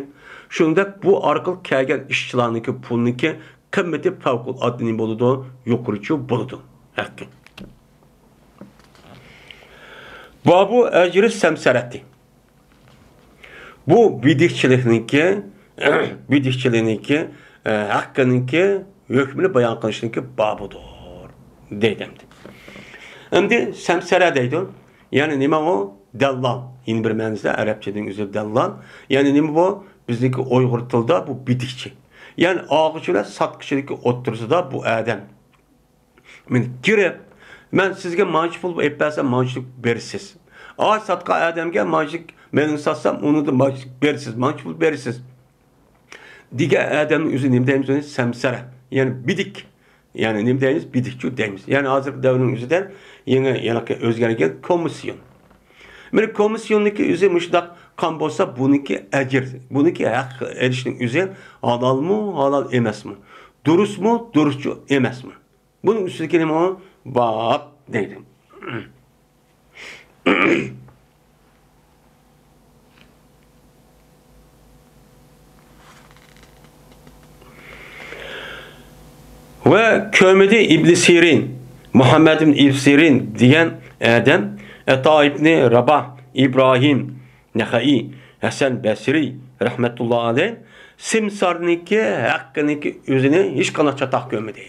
شۇنداق بۇ ئارقىلىق كەلگەن ئىشچىلارنىڭكى پۇلنىڭكى قىممىتى پەۋقۇلئاددە نېمە بولىدۇ؟ يۇقىرىچۇ بولىدۇ. ھەققى. بابۇ ئەجرى سەمسەرەتى. بۇ بېدىكچىلىكنىڭكى، بېدىكچىلىكنىڭكى، ئە، ھەققىنىڭكى ھۆكمىنى بايان قىلىشنىڭكى بابىدۇر، دەيدۇ ئەمدى. ئەمدى سەمسەرە دەيدۇ. يەنى نېمە ئۇ؟ دەللال. يەنە بىر مەنىسىدە ئەرەبچىدىن ئۆزى دەللال. يەنى نېمە بۇ؟ بىزنىڭكى ئۇيغۇر تىلىدا بۇ بېدىكچى. يەنى ئالغۇچى بىلەن ساتقۇچىنىڭكى ئوتتۇرىسىدا بۇ ئادەم. مەن كىرىپ، مەن سىزگە مانچە پۇل ئېلىپ بەرسەم، مانچىلىك بېرىسىز. ئاي ساتقان ئادەمگە مانچىلىك، مېنىڭ ساتسام، ئۇنىڭدىن مانچىلىك بېرىسىز، مانچە پۇل بېرىسىز، دېگەن ئادەمنىڭ ئۆزى نېمە دەيمىز ئۇنى؟ سەمسەرە. يەنى بىدىك. يەنى نېمە دەيمىز؟ بىدىكچۇ دەيمىز. يەنى ھازىرقى دەۋرنىڭ ئۆزىدە يېڭى، يېڭى ئۆزگەرگەن كومىسسىيون. مانا كومىسسىيوننىڭكى ئۆزى مۇشۇنداق قان بولسا، بۇنىڭكى ئەجىر، بۇنىڭكى ھەق ئېلىشنىڭ ئۆزى ھالالمۇ، ھالال ئەمەسمۇ؟ دۇرۇسمۇ، دۇرۇسچۇ ئەمەسمۇ؟ بۇنىڭ ئۈستىدىكى نېمە؟ باب دەيدۇ. ۋە كۆرمىدى ئىبنى سىرىن، مۇھەممەد ئىبنى سىرىن دېگەن ئادەم، ئەتا ئىبنى راباھ، ئىبراھىم نەخەئىي، ھەسەن بەسرىي رەھمەتۇللا ئەلەيھ سىمسارنىڭكى ھەققىنىڭكى ئۆزىنى ھېچقانداق چاتاق كۆرمىدى.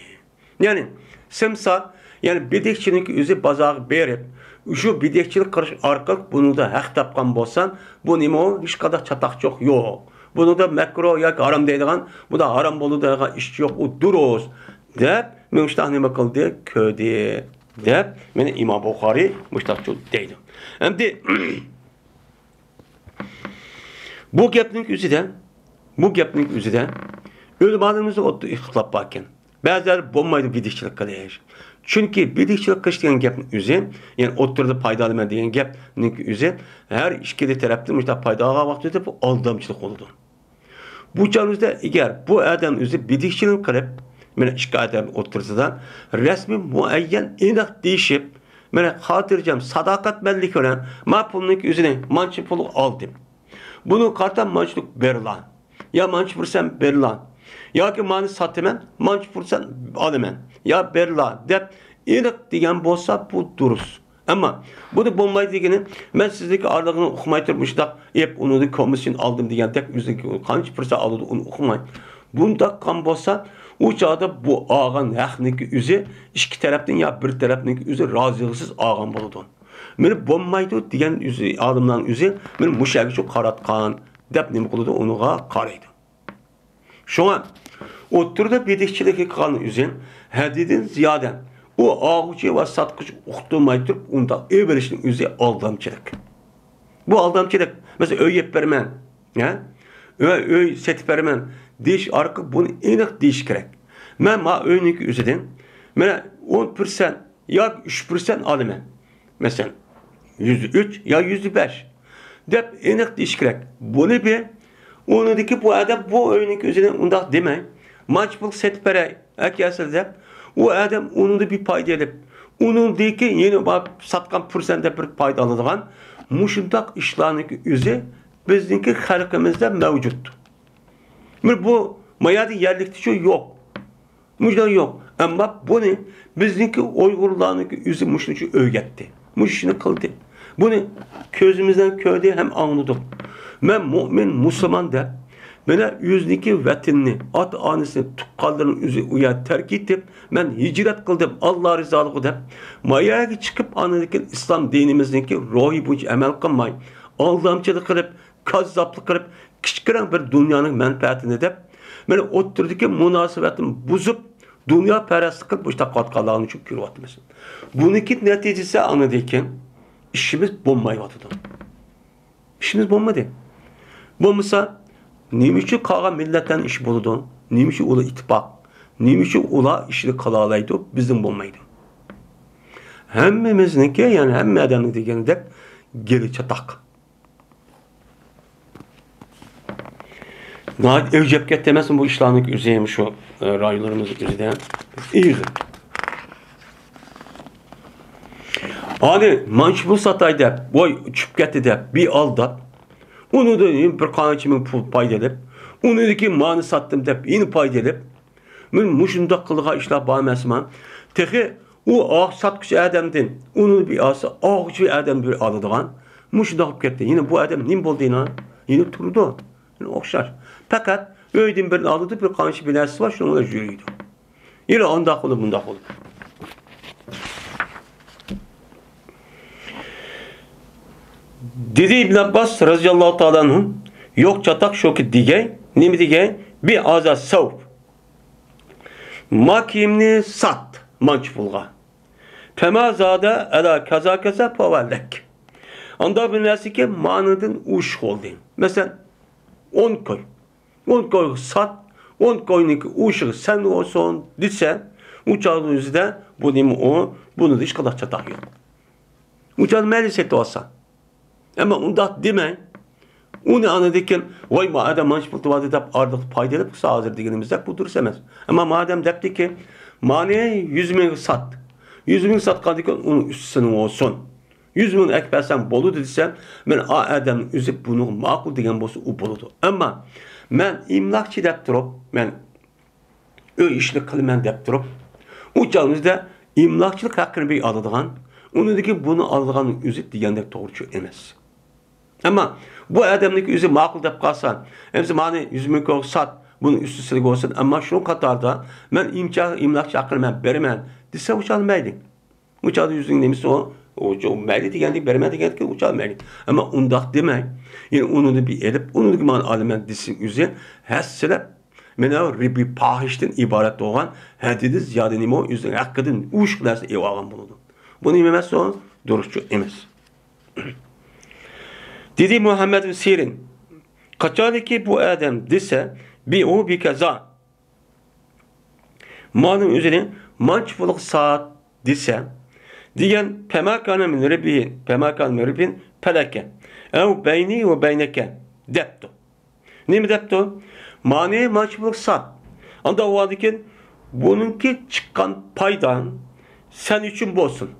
يەنى سىمسار يەنى بېدىكچىنىڭ ئۆزى بازارغا بېرىپ، شۇ بېدىكچىلىك قىلىش ئارقىلىق بۇنىڭدا ھەق تاپقان بولسام، بۇ نېمە ئۇ؟ ھېچقانداق چاتاقچۇق يوق. بۇنىڭدا مەكرۇھ ياكى ھارام دەيدىغان، بۇندا ھارام بولىدۇ دەيدىغان ئىش يوق، ئۇ دۇرۇس، دەپ مېنى مۇشۇنداق نېمە قىلدى، كۆردى، دەپ مېنى ئىمام بۇخارىي مۇشۇنداق دەيدۇ. ئەمدى بۇ گەپنىڭ ئۆزىدە، بۇ گەپنىڭ ئۆزىدە ئۆلىمالىرىمىزدا ئوتتۇرا ئىختىلاپ بار ئىكەن. بەزىلەر بولمايدۇ بېدىكچىلىك قىلىش. چۈنكى بېدىكچىلىك قىلىش دېگەن گەپنىڭ ئۆزى، يەنى ئوتتۇرىدا پايدا ئالىمەن دېگەن گەپنىڭ ئۆزى، ھەر ئىككىلى تەرەپتىن مۇشۇنداق پايدا ئالغان ۋاقتىدا بۇ ئالدامچىلىق بولىدۇ. بۇ چاغىمىزدا ئەگەر بۇ ئادەم ئۆزى بېدىكچىلىك قىلىپ، مانا ئىككى ئادەم ئوتتۇرىسىدا رەسمىي مۇئەييەن ئېنىق دېيىشىپ، مانا خاتىرجەم، ساداقەتمەنلىك بىلەن، ما پۇلنىڭ ئۆزىنى مانچە پۇلغا ئالدىم. بۇنىڭغا قارىتا مانچىلىك بېرىلا. يا مانچە پىرسەنت بېرىلا. ياكى مانى ساتىمەن، مانچە پىرسەنت ئالىمەن. يا بېرىلا دەپ ئېنىق دېگەن بولسا، بۇ دۇرۇس. ئەمما بۇنى بولمايدۇ دېگىنى، مەن سىزنىڭكى ئارىلىقىنى ئۇقماي تۇرۇپ، مۇشۇنداق ئېپ، ئۇنىڭدىن كومىسسىيون ئالدىم دېگەندەك، ئۆزىنىڭكى قانچە پىرسەنت ئالىدۇ، ئۇنى ئۇقماي. بۇنداق قىلغان بولسا، ئۇ چاغدا بۇ ئالغان ھەقنىڭكى ئۆزى ئىككى تەرەپنىڭ يا بىر تەرەپنىڭكى ئۆزى رازىلىقسىز ئالغان بولىدۇ. مېنى بولمايدۇ دېگەن ئۆزى، ئالىملارنىڭ ئۆزى مېنى مۇشۇ يەرگىچە قاراتقان دەپ نېمە قىلىدۇ، ئۇنىڭغا قارايدۇ. شۇڭا ئوتتۇرىدا بېدىكچىلىكى قىلغان ئۈزۈم ھەددىدىن زىيادە ئۇ ئالغۇچى ۋە ساتقۇچى ئۇقتۇرماي تۇرۇپ ئۇنداق ئېلىۋېلىشنىڭ ئۆزى ئالدامچىلىق. بۇ ئالدامچىلىق. مەسىلەن، ئۆي يەپ بېرىمەن، ھە؟ ئۆي، ئۆي سېتىپ بېرىمەن دېيىش ئارقىلىق بۇنى ئېنىق دېيىش كېرەك. مەن ما ئۆينىڭكى ئۆزىدىن، مانا، ئون پىرسەنت ياكى ئۈچ پىرسەنت ئالىمەن. مەسىلەن، يۈزدە ئۈچ يا يۈزدە بەش دەپ ئېنىق دېيىش كېرەك. بۇنى بىر، ئۇنىڭدىكى بۇ ئادەم بۇ ئۆينىڭكى ئۆزىنى ئۇنداق دېمەي، مانچە پۇل سېتىپ بېرەي، ئەكەلسە دەپ، ئۇ ئادەم ئۇنىڭدا بىر پايدا ئېلىپ، ئۇنىڭدىكى يەنە بار ساتقان پىرسەنتتە بىر پايدا ئالىدىغان مۇشۇنداق ئىشلارنىڭكى ئۆزى بىزنىڭكى خەلقىمىزدە مەۋجۇت. بىر بۇ ما يەردە يەرلىكتىچۇ يوق. مۇشۇنداق يوق. ئەمما بۇنى بىزنىڭكى ئۇيغۇرلارنىڭكى ئۆزى مۇشۇنى ئۆگەتتى. مۇشۇنى قىلدى. بۇنى كۆزىمىز بىلەن كۆردى ھەم ئاڭلىدۇق. مەن مۇئمىن، مۇسۇلمان دەپ، مانا ئۆزىنىڭكى ۋەتىنىنى، ئاتا-ئانىسىنى، تۇغقانلىرىنى ئۆزى ئۇ يەردە تەرك ئېتىپ، مەن ھىجرەت قىلدىم، ئاللا رىزالىقى دەپ، ما يەرگە چىقىپ، ئاندىن كېيىن ئىسلام دىنىمىزنىڭكى روھى بويىچە ئەمەل قىلماي، ئالدامچىلىق قىلىپ، كاززاپلىق قىلىپ، كىچىككىنە بىر دۇنيانىڭ مەنپەئەتىنى دەپ، مانا ئوتتۇرىدىكى مۇناسىۋەتنى بۇزۇپ، دۇنياپەرەسلىك قىلىپ مۇشۇنداق قىلىۋاتقانلارنى شۇ كۆرۈۋاتىمىز. بۇنىڭكى نەتىجىسى ئاندىن كېيىن ئىشىمىز بولمايۋاتىدۇ. ئىشىمىز بولمىدى. بولمىسا، نېمە ئۈچۈن قالغان مىللەتلەرنىڭ ئىشى بولىدۇ؟ نېمە ئۈچۈن ئۇلار ئىتتىپاق؟ نېمە ئۈچۈن ئۇلار ئىشىنى قىلالايدۇ، بىزنىڭ بولمايدۇ؟ ھەممىمىزنىڭكى، يەنى ھەممە ئادەمنىڭ دېگىنىدەك گېلى چاتاق. ناھايىتى ئۆلچەپ كەتتى ئەمەسمۇ بۇ ئىشلارنىڭ ئۆزى، مۇشۇ، ئە، رايونلىرىمىز ئۆزىدە ئېغىر. ئانى مانچە پۇل ساتاي دەپ، ۋاي، چۈشۈپ كەتتى دەپ، بىر ئالداپ، ئۇنىڭدىن بىر قانچە مىڭ پۇل پايدا ئېلىپ، ئۇنىڭدىن كېيىن مانى ساتتىم دەپ، يەنە پايدا ئېلىپ، مەن مۇشۇنداق قىلىدىغان ئىشلار بار ئەمەسما؟ تېخى ئۇ ئاق ساتقۇچى ئادەمدىن ئۇنى بىر ئالسا، ئالغۇچى ئادەم بىر ئالىدىغان. مۇشۇنداق بولۇپ كەتتى. يەنە بۇ ئادەم نېمە بولدى يەنە؟ يەنە تۇرىدۇ. يەنە ئوخشاش. پەقەت ئۆيدىن بىرنى ئالىدۇ، بىر قانچە بىر نەرسىسى بار، شۇنىڭ بىلەن يۈرىدۇ. يەنە ئانداق بولۇپ، مۇنداق بولۇپ. دېدى ئىبن ئابباس رەزىياللاھۇ تائالا ئەنھۇ، يوق چاتاق شۇكى دېگەي، نېمە دېگەي؟ بىر ئازا سەۋ. ما كىيىمنى سات، مانچە پۇلغا. پەما زادا ئەلا كازا كازا پاۋا لەك. ئانداق بىر نەرسىكى مانىدىن ئوشۇق بولدى. مەسىلەن، ئون كوي. ئون كويغا سات، ئون كوينىڭكى ئوشۇقى سەن بولسۇن دېسە، ئۇ چاغنىڭ ئۆزىدە بۇ نېمە ئۇ؟ بۇنىڭدا ھېچقانداق چاتاق يوق. ئۇ چاغدا مەيلى سېتىۋالسا. ئەمما ئۇنداق دېمەي. ئۇنى ئاندىن كېيىن، ۋاي، ما ئادەم مانچە پۇل تاپتى دەپ ئارىلىقتا پايدا ئېلىپ قىلسا ھازىر دېگىنىمىزدەك بۇ دۇرۇس ئەمەس. ئەمما ما ئادەم دەپتىكى، مانى يۈز مىڭغا سات. يۈز مىڭ ساتقاندىن كېيىن ئۇنىڭ ئۈستى سېنىڭ بولسۇن. يۈز مىڭ ئەكىپ بەرسەڭ بولىدۇ دېسەم، مەن ئا ئادەمنىڭ ئۆزى بۇنىڭغا ماقۇل دېگەن بولسا ئۇ بولىدۇ. ئەمما مەن ئېملاكچى دەپ تۇرۇپ، مەن ئۆي ئىشىنى قىلىمەن دەپ تۇرۇپ، ئۇ چاغنىڭ ئۆزىدە ئېملاكچىلىق ھەققىنى بىر ئالىدىغان، ئۇنىڭدىن كېيىن بۇنى ئالىدىغاننىڭ ئۆزى دېگەندەك توغرا چۈشەنچە ئەمەس. ئەمما بۇ ئادەمنىڭكى ئۆزى ماقۇل دەپ قالسا، ئەمسە مانى يۈز مىڭ كويغا سات، بۇنىڭ ئۈستى سىلىگە بولسۇن، ئەمما شۇنىڭ قاتارىدا مەن ئېمچا-، ئېملاكچى ھەققىنى مەن بېرىمەن دېسە، ئۇ چاغدا مەيلى. ئۇ چاغدا يۈزنىڭ نېمىسى ئۇ؟ ئۇ چو-، مەيلى دېگەندەك، بەرمە دېگەندەك، ئۇ چاغدا مەيلى. ئەمما ئۇنداق دېمەي. يەنى ئۇنىڭدىن بىر ئېلىپ، ئۇنىڭدىن مانا ئالىمەن دېسىڭ ئۆزى ھەسسىلەپ، مانا رىبى پاھىشتىن ئىبارەت بولغان ھەددىدىن زىيادە نېمە ئۇ؟ ئۆزىنىڭ ھەققىدىن ئوشۇق نەرسە ئېلىۋالغان بولىدۇ. بۇ نېمە ئەمەس ئۇ؟ دۇرۇسچۇ ئەمەس. دېدى مۇھەممەد سىرىن، قاچانكى بۇ ئادەم دېسە، بىئۇ بىكازا، مالنىڭ ئۆزىنى مانچە پۇلغا سات دېسە، دېگەن، پەماكانە مىن رىبىھىن، پەماكانە مىن رىبىھىن پەلەكە، ئەۋ بەينى ۋە بەينەكە دەپتۇ. نېمە دەپتۇ؟ مانى مانچە پۇلغا سات. ئانداق بولغاندىكىن بۇنىڭكى چىققان پايداڭ سەن ئۈچۈن بولسۇن.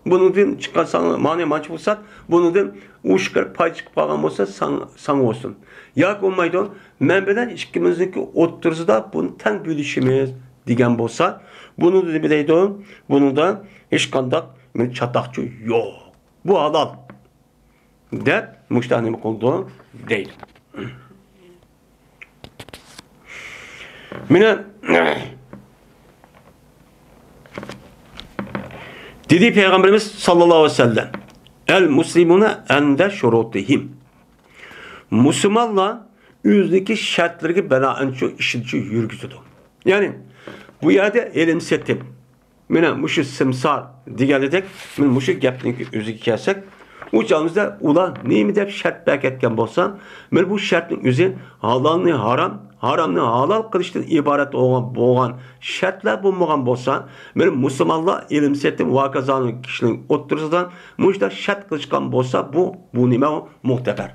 بۇنىڭدىن چىققان ساڭا مانى مانچە پۇل سات، بۇنىڭدىن ئوشۇق پايدا چىقىپ قالغان بولسا ساڭ-، ساڭا بولسۇن. ياكى بولمايدۇ، مەن بىلەن ئىككىمىزنىڭكى ئوتتۇرىسىدا بۇنى تەڭ بۆلۈشىمىز دېگەن بولسا، بۇنىڭدا نېمە دەيدۇ؟ بۇنىڭدا ھېچقانداق مېنى چاتاقچۇ يوق. بۇ ھالال. دەپ مۇشۇنداق نېمە قىلىدۇ دەيدۇ. مانا دېدى پەيغەمبىرىمىز ساللاللاھۇ ئەلەيھى ۋەسەللەم، ئەل مۇسلىمۇنە ئەندە شۇرۇتىھىم. مۇسۇلمانلار ئۆزىنىڭكى شەرتلىرىگە بىنائەن شۇ ئىشىنى يۈرگۈزىدۇ. يەنى بۇ يەردە ئېلىم سېتىم، مانا مۇشۇ سىمسار دېگەنلىدەك، مانا مۇشۇ گەپنىڭكى ئۆزىگە كەلسەك، ئۇ چاغىمىزدا ئۇلار نېمە دەپ شەرت بەركەتكەن بولسا، مانا بۇ شەرتنىڭ ئۆزى ھالالنى ھارام، ھارامنى ھالال قىلىشتىن ئىبارەت بولغان، بولغان شەرتلەر بولمىغان بولسا، مانا مۇسۇلمانلار ئېلىم سېتىم ۋە ھاكازانىڭ كىشىنىڭ ئوتتۇرىسىدا مۇشۇنداق شەرت قىلىشقان بولسا، بۇ، بۇ نېمە ئۇ؟ مۇئتەبەر.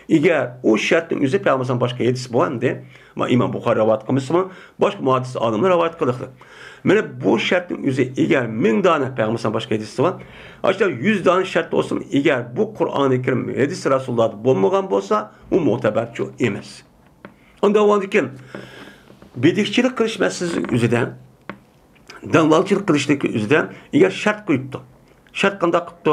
ئەگەر ئۇ شەرتنىڭ ئۆزى پەيغەمبەرنىڭ باشقا ھەدىسى بار ئەمدى. ما ئىمام بۇخارى رىۋايەت قىلمىسىمۇ، باشقا مۇھەددىس ئالىملار رىۋايەت قىلىقلىق. مانا بۇ شەرتنىڭ ئۆزى ئەگەر مىڭ دانە پەيغەمبەرنىڭ باشقا ھەدىسى بار، ئاشۇ يۈز دانە شەرت بولسىمۇ، ئەگەر بۇ قۇرئانى كەرىم ھەدىسى رەسۇلۇللاھدا بولمىغان بولسا، ئۇ مۇئتەبەرچۇ ئەمەس. ئانداق بولغاندىكىن، بېدىكچىلىك قىلىش مەسىلىسى ئۆزىدە، دەللالچىلىق قىلىشنىڭكى ئۆزىدە ئەگەر شەرت قويۇپتۇ. شەرت قانداق قىپتۇ؟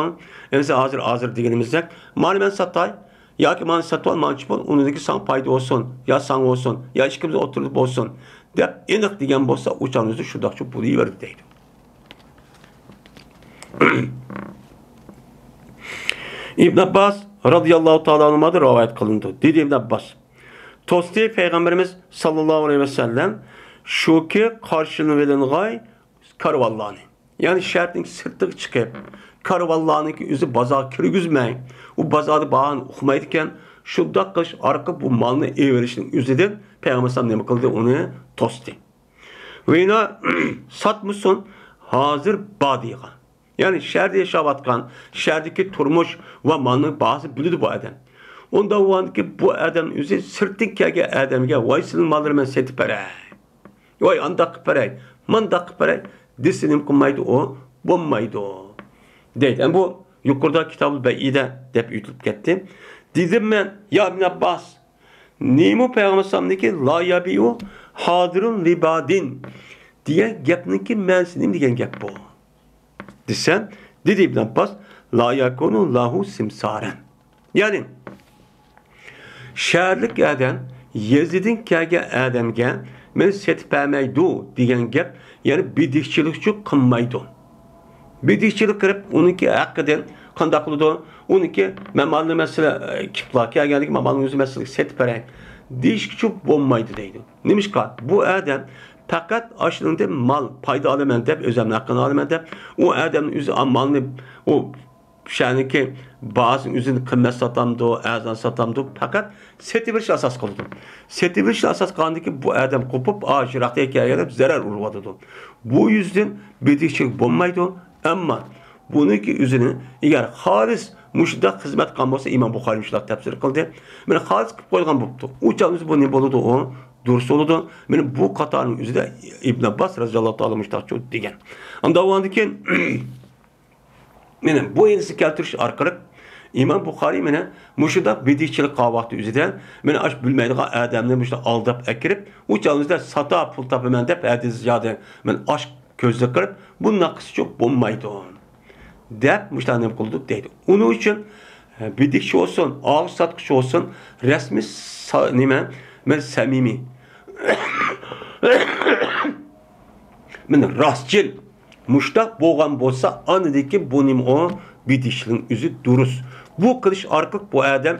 ئەمسە ھازىر، ھازىر دېگىنىمىزدەك، مانا مەن ساتاي، ياكى مانا سېتىۋال، مانچە پۇل، ئۇنىڭدىكى ساڭا پايدا بولسۇن، يا ساڭا بولسۇن، يا ئىككىمىز ئوتتۇرىدا بولسۇن، دەپ ئېنىق دېگەن بولسا، ئۇ چاغنىڭ ئۆزى شۇنداقچۇ بولۇۋېرىدۇ دەيدۇ. ئىبن ئابباس رازىياللاھۇ تائالا ئەنھۇمادىن رىۋايەت قىلىنىدۇ. دېدى ئىبن ئابباس، توستى پەيغەمبىرىمىز ساللاللاھۇ ئەلەيھى ۋەسەللەم شۇكى قارشىلىنىۋېلىنغاي كارۋانلارنى. يەنى شەھەرنىڭ سىرتىغا چىقىپ، كارۋانلارنىڭكى ئۆزى بازارغا كىرگۈزمەي، ئۇ بازاردا باھانى ئۇقمايدىكەن، شۇنداق قىلىش ئارقىلىق بۇ مالنى ئېلىۋېلىشنىڭ ئۆزىدىن پەيغەمبەر ئەلەيھىسسالام نېمە قىلدى؟ ئۇنى توستى. ۋە يەنە ساتمىسۇن، ھازىر بار دېگەن. يەنى شەھەردە ياشاۋاتقان، شەھەردىكى تۇرمۇش ۋە مالنىڭ باھاسىنى بىلىدۇ بۇ ئادەم. ئۇنداق بولغاندىكىن بۇ ئادەم ئۆزى سىرتتىن كەلگەن ئادەمگە، ۋاي سېنىڭ ماللىرىڭنى مەن سېتىپ بېرەي، ۋاي ئانداق قىلىپ بېرەي، مانداق قىلىپ بېرەي دېسە نېمە قىلمايدۇ ئۇ؟ بولمايدۇ دەيدۇ. ئەمما بۇ يۇقىرىدا كىتابۇل بەيئىدە دەپ ئۆتۈلۈپ كەتتى. دېدىم مەن، يا ئىبن ئابباس، نېمە پەيغەمبەر ئەلەيھىسسالامنىڭكى لا يەبىئۇ ھادىرۇن لىبادىن دېگەن گەپنىڭكى مەنىسى نېمە دېگەن گەپ بۇ؟ دېسەم، دېدى ئىبن ئابباس، لا يەكۇنۇ لەھۇ سىمسارەن. يەنى، شەھەرلىك ئادەم يېزىدىن كەلگەن ئادەمگە مېنى سېتىپ بەرمەيدۇ دېگەن گەپ، يەنى بېدىكچىلىك ئۈچۈن قىلمايدۇ. بېدىكچىلىك قىلىپ، ئۇنىڭكى ھەققىدىن قانداق قىلىدۇ؟ ئۇنىڭكى مەن مالنى مەسىلەن، كىپلا كەلگەندىكى مەن مالنى ئۆزى مەسىلەن سېتىپ بېرەي دېيىشكىچۇ بولمايدۇ دەيدۇ. نېمىشقا؟ بۇ ئادەم پەقەت ئاشۇنىڭدىن مال، پايدا ئالىمەن دەپ، ئۆزۈمنىڭ ھەققىنى ئالىمەن دەپ، ئۇ ئادەمنىڭ ئۆزى ئا مالنى، ئۇ شەھەرنىڭكى باھاسىنى ئۆزىنى قىممەت ساتامدۇ، ئەرزان ساتامدۇ، پەقەت سېتىۋېلىشنى ئاساس قىلىدۇ. سېتىۋېلىشنى ئاساس قىلغاندىكىن بۇ ئادەم قوپۇپ، ئاشۇ يىراقتىن كەلگەن دەپ زەرەر ئۇرۇۋاتىدۇ. بۇ يۈزدىن بېدىكچىلىك بولمايدۇ. ئەمما بۇنىڭكى ئۆزىنى ئەگەر خالىس مۇشۇنداق خىزمەت قىلغان بولسا، ئىمام بۇخارى مۇشۇنداق تەپسىر قىلدى. مانا خالىس قىلىپ قويغان بوپتۇ. ئۇ چاغدا بۇ نېمە بولىدۇ ئۇ؟ دۇرۇس بولىدۇ. مانا بۇ قاتارنىڭ ئۆزىدە ئىبن ئابباس رازىياللاھۇ تائالا مۇشۇنداق دېگەن. ئاندىن ئاۋۋالدىن كېيىن مانا بۇ ھەدىسنى كەلتۈرۈش ئارقىلىق ئىمام بۇخارىي مانا مۇشۇنداق بېدىكچىلىك قىلغان ۋاقتى ئۆزىدە، مانا ئاشۇ بىلمەيدىغان ئادەمنى مۇشۇنداق ئالداپ ئەكىرىپ، ئۇ چاغدا ساتا پۇل تاپىمەن دەپ ھەدىس زىيادە مانا ئاش كۆزلۈك قىلىپ، بۇنداق قىلسىچۇ بولمايدۇ دەپ مۇشۇنداق نېمە قىلدۇق دەيدۇ. ئۇنىڭ ئۈچۈن بېدىكچى بولسۇن، ئالغۇچ ساتقۇچ بولسۇن، رەسمىي سا-، نېمە، مانا سەمىمىي، مانا راستچىل، مۇشتاق بولغان بولسا، ئاندىن كېيىن بۇ نېمە ئۇ؟ بېدىشنىڭ ئۆزى دۇرۇس. بۇ قىلىش ئارقىلىق بۇ ئادەم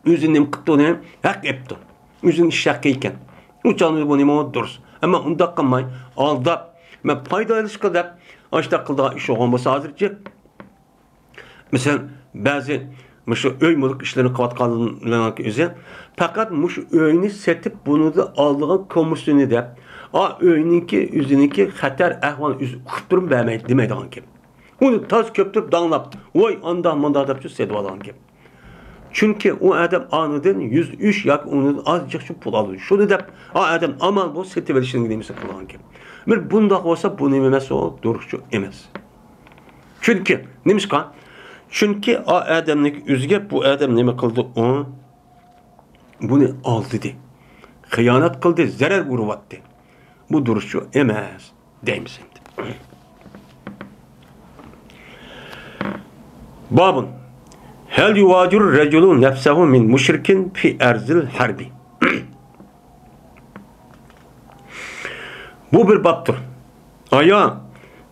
ئۆزى نېمە قىپتۇ، ئۇنى ھەق ئېپتۇ. ئۆزىنىڭ ئىش ھەققى ئىكەن. ئۇ چاغدا بۇ نېمە ئۇ؟ دۇرۇس. ئەمما ئۇنداق قىلماي، ئالداپ، مەن پايدا ئېلىشقا دەپ ئاشۇنداق قىلىدىغان ئىش بولغان بولسا ھازىرچە، مەسىلەن، بەزى مۇشۇ ئۆي مۈلۈك ئىشلىرىنى قىلىۋاتقانلارنىڭ ئۆزى پەقەت مۇشۇ ئۆينى سېتىپ، بۇنىڭدىن ئالىدىغان كوممىسسىيىنى دەپ، ئا، ئۆينىڭكى، ئۆزىنىڭكى خەتەر ئەھۋالىنى ئۆزى ئۇقۇپ تۇرۇپ بەرمەيدۇ دېمەيدىغان گەپ. ئۇنى تاز كۆپتۈرۈپ داڭلاپ، ۋاي، ئانداق، مۇنداق دەپ شۇ سېتىۋالغان گەپ. چۈنكى ئۇ ئادەم ئانىدىن يۈز ئۈچ ياكى ئۇنىڭدىن ئازجىقچە پۇل ئالىدۇ. شۇنى دەپ، ئا ئادەم ئامان بۇ سېتىۋېلىشنىڭ نېمىسى قىلغان گەپ. بىر بۇنداق بولسا، بۇ نېمە ئەمەس، ئۇ دۇرۇسچۇ ئەمەس. چۈنكى، نېمىشقا؟ چۈنكى ئا ئادەمنىڭ ئۆزىگە بۇ ئادەم نېمە قىلدى؟ ئۇ بۇنى ئالدىدى. خىيانەت قىلدى، زەرەر ئۇرۇۋەتتى. بۇ دۇرۇسچۇ ئەمەس دەيمىز ئەمدى. بابۇن. ھەل يۇۋاجىرۇ رەجۇلۇ نەفسەھۇ مىن مۇشرىكىن فى ئەرزىل ھەربى. بۇ بىر بابتۇر. ئايا،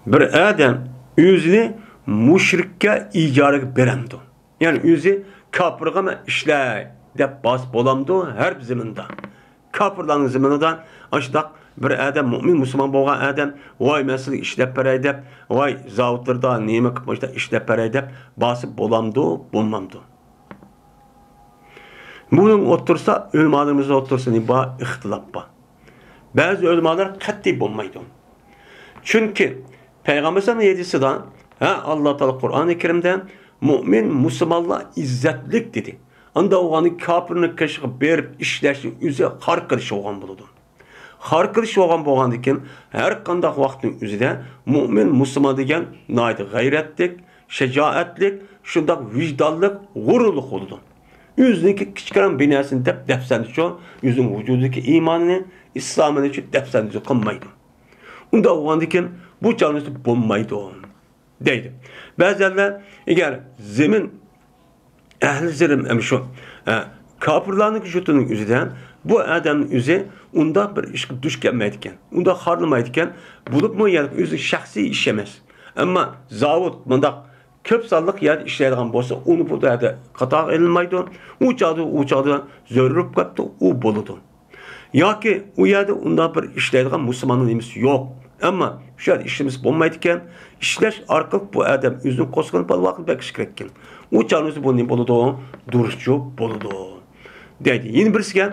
بىر ئادەم ئۆزىنى مۇشرىككە ئىجارىگە بېرەمدۇ؟ يەنى ئۆزى كاپىرغا مەن ئىشلەي دەپ باسىپ بولامدۇ ھەربىي زېمىندا؟ كاپىرلارنىڭ زېمىنىدا ئاشۇنداق بىر ئادەم، مۇئمىن مۇسۇلمان بولغان ئادەم، ۋاي، مەن سىزگە ئىشلەپ بېرەي دەپ، ۋاي، زاۋۇتلىرىدا نېمە قىلىپ مۇشۇنداق ئىشلەپ بېرەي دەپ باسىپ بولامدۇ، بولمامدۇ؟ بۇنىڭ ئوتتۇرىسىدا، ئۆلىمالىرىمىزنىڭ ئوتتۇرىسىدا نېمە بار؟ ئىختىلاپ بار. بەزى ئۆلىمالار قەتئىي بولمايدۇ. چۈنكى پەيغەمبەر ھەدىسىدا، ھە، ئاللا تائالا قۇرئانى كەرىمدە مۇئمىن مۇسۇلمانلار ئىززەتلىك دېدى. ئانداق بولغاندا كاپىرنىڭ قېشىغا بېرىپ ئىشلەشنىڭ ئۆزى خار قىلىش بولغان بولىدۇ. خار قىلىش بولغان بولغاندىكىن، ھەر قانداق ۋاقىتنىڭ ئۆزىدە مۇئمىن مۇسۇلمان دېگەن ناھايىتى غەيرەتلىك، شىجائەتلىك، شۇنداق ۋىجدانلىق، غۇرۇرلۇق بولىدۇ. ئۆزىنىڭكى كىچىككىنە بىناسىنى دەپ دەپسەندىچۇ، ئۆزىنىڭ ۋۇجۇدىدىكى ئىمانىنى، ئىسلامىنىچۇ دەپسەندىچۇ قىلمايدۇ. ئۇنداق بولغاندىكىن بۇ چاغنىسى بولمايدۇ دەيدۇ. بەزىلەر ئەگەر زېمىن ئەھلى زېمىن ئەم شۇ، ئە، كاپىرلارنىڭ يۇرتىنىڭ ئۆزىدە بۇ ئادەمنىڭ ئۆزى ئۇنداق بىر ئىشقا دۇچ كەلمەيدىكەن، ئۇنداق خارلىمايدىكەن، بولۇپمۇ يەنە ئۆزىنىڭ شەخسىي ئىشى ئەمەس. ئەمما زاۋۇت مۇنداق كۆپ سانلىق يەردە ئىشلەيدىغان بولسا، ئۇنى بۇ يەردە قاتارغا ئېلىنمايدۇ. ئۇ چاغدا، ئۇ چاغدا زۆرۈر بولۇپ قاپتۇ، ئۇ بولىدۇ. ياكى ئۇ يەردە ئۇنداق بىر ئىشلەيدىغان مۇسۇلماننىڭ نېمىسى يوق. ئەمما شۇ يەردە ئىشلىمىسە بولمايدىكەن، ئىشلەش ئارقىلىق بۇ ئادەم ئۆزىنى قوزغىنىپ ئالىدىغان بەك ئىش كېرەككەن. ئۇ چاغنىسى بۇ نېمە بولىدۇ؟ دۇرۇسچۇ بولىدۇ. دەيدۇ. يەنە بىرسىگە،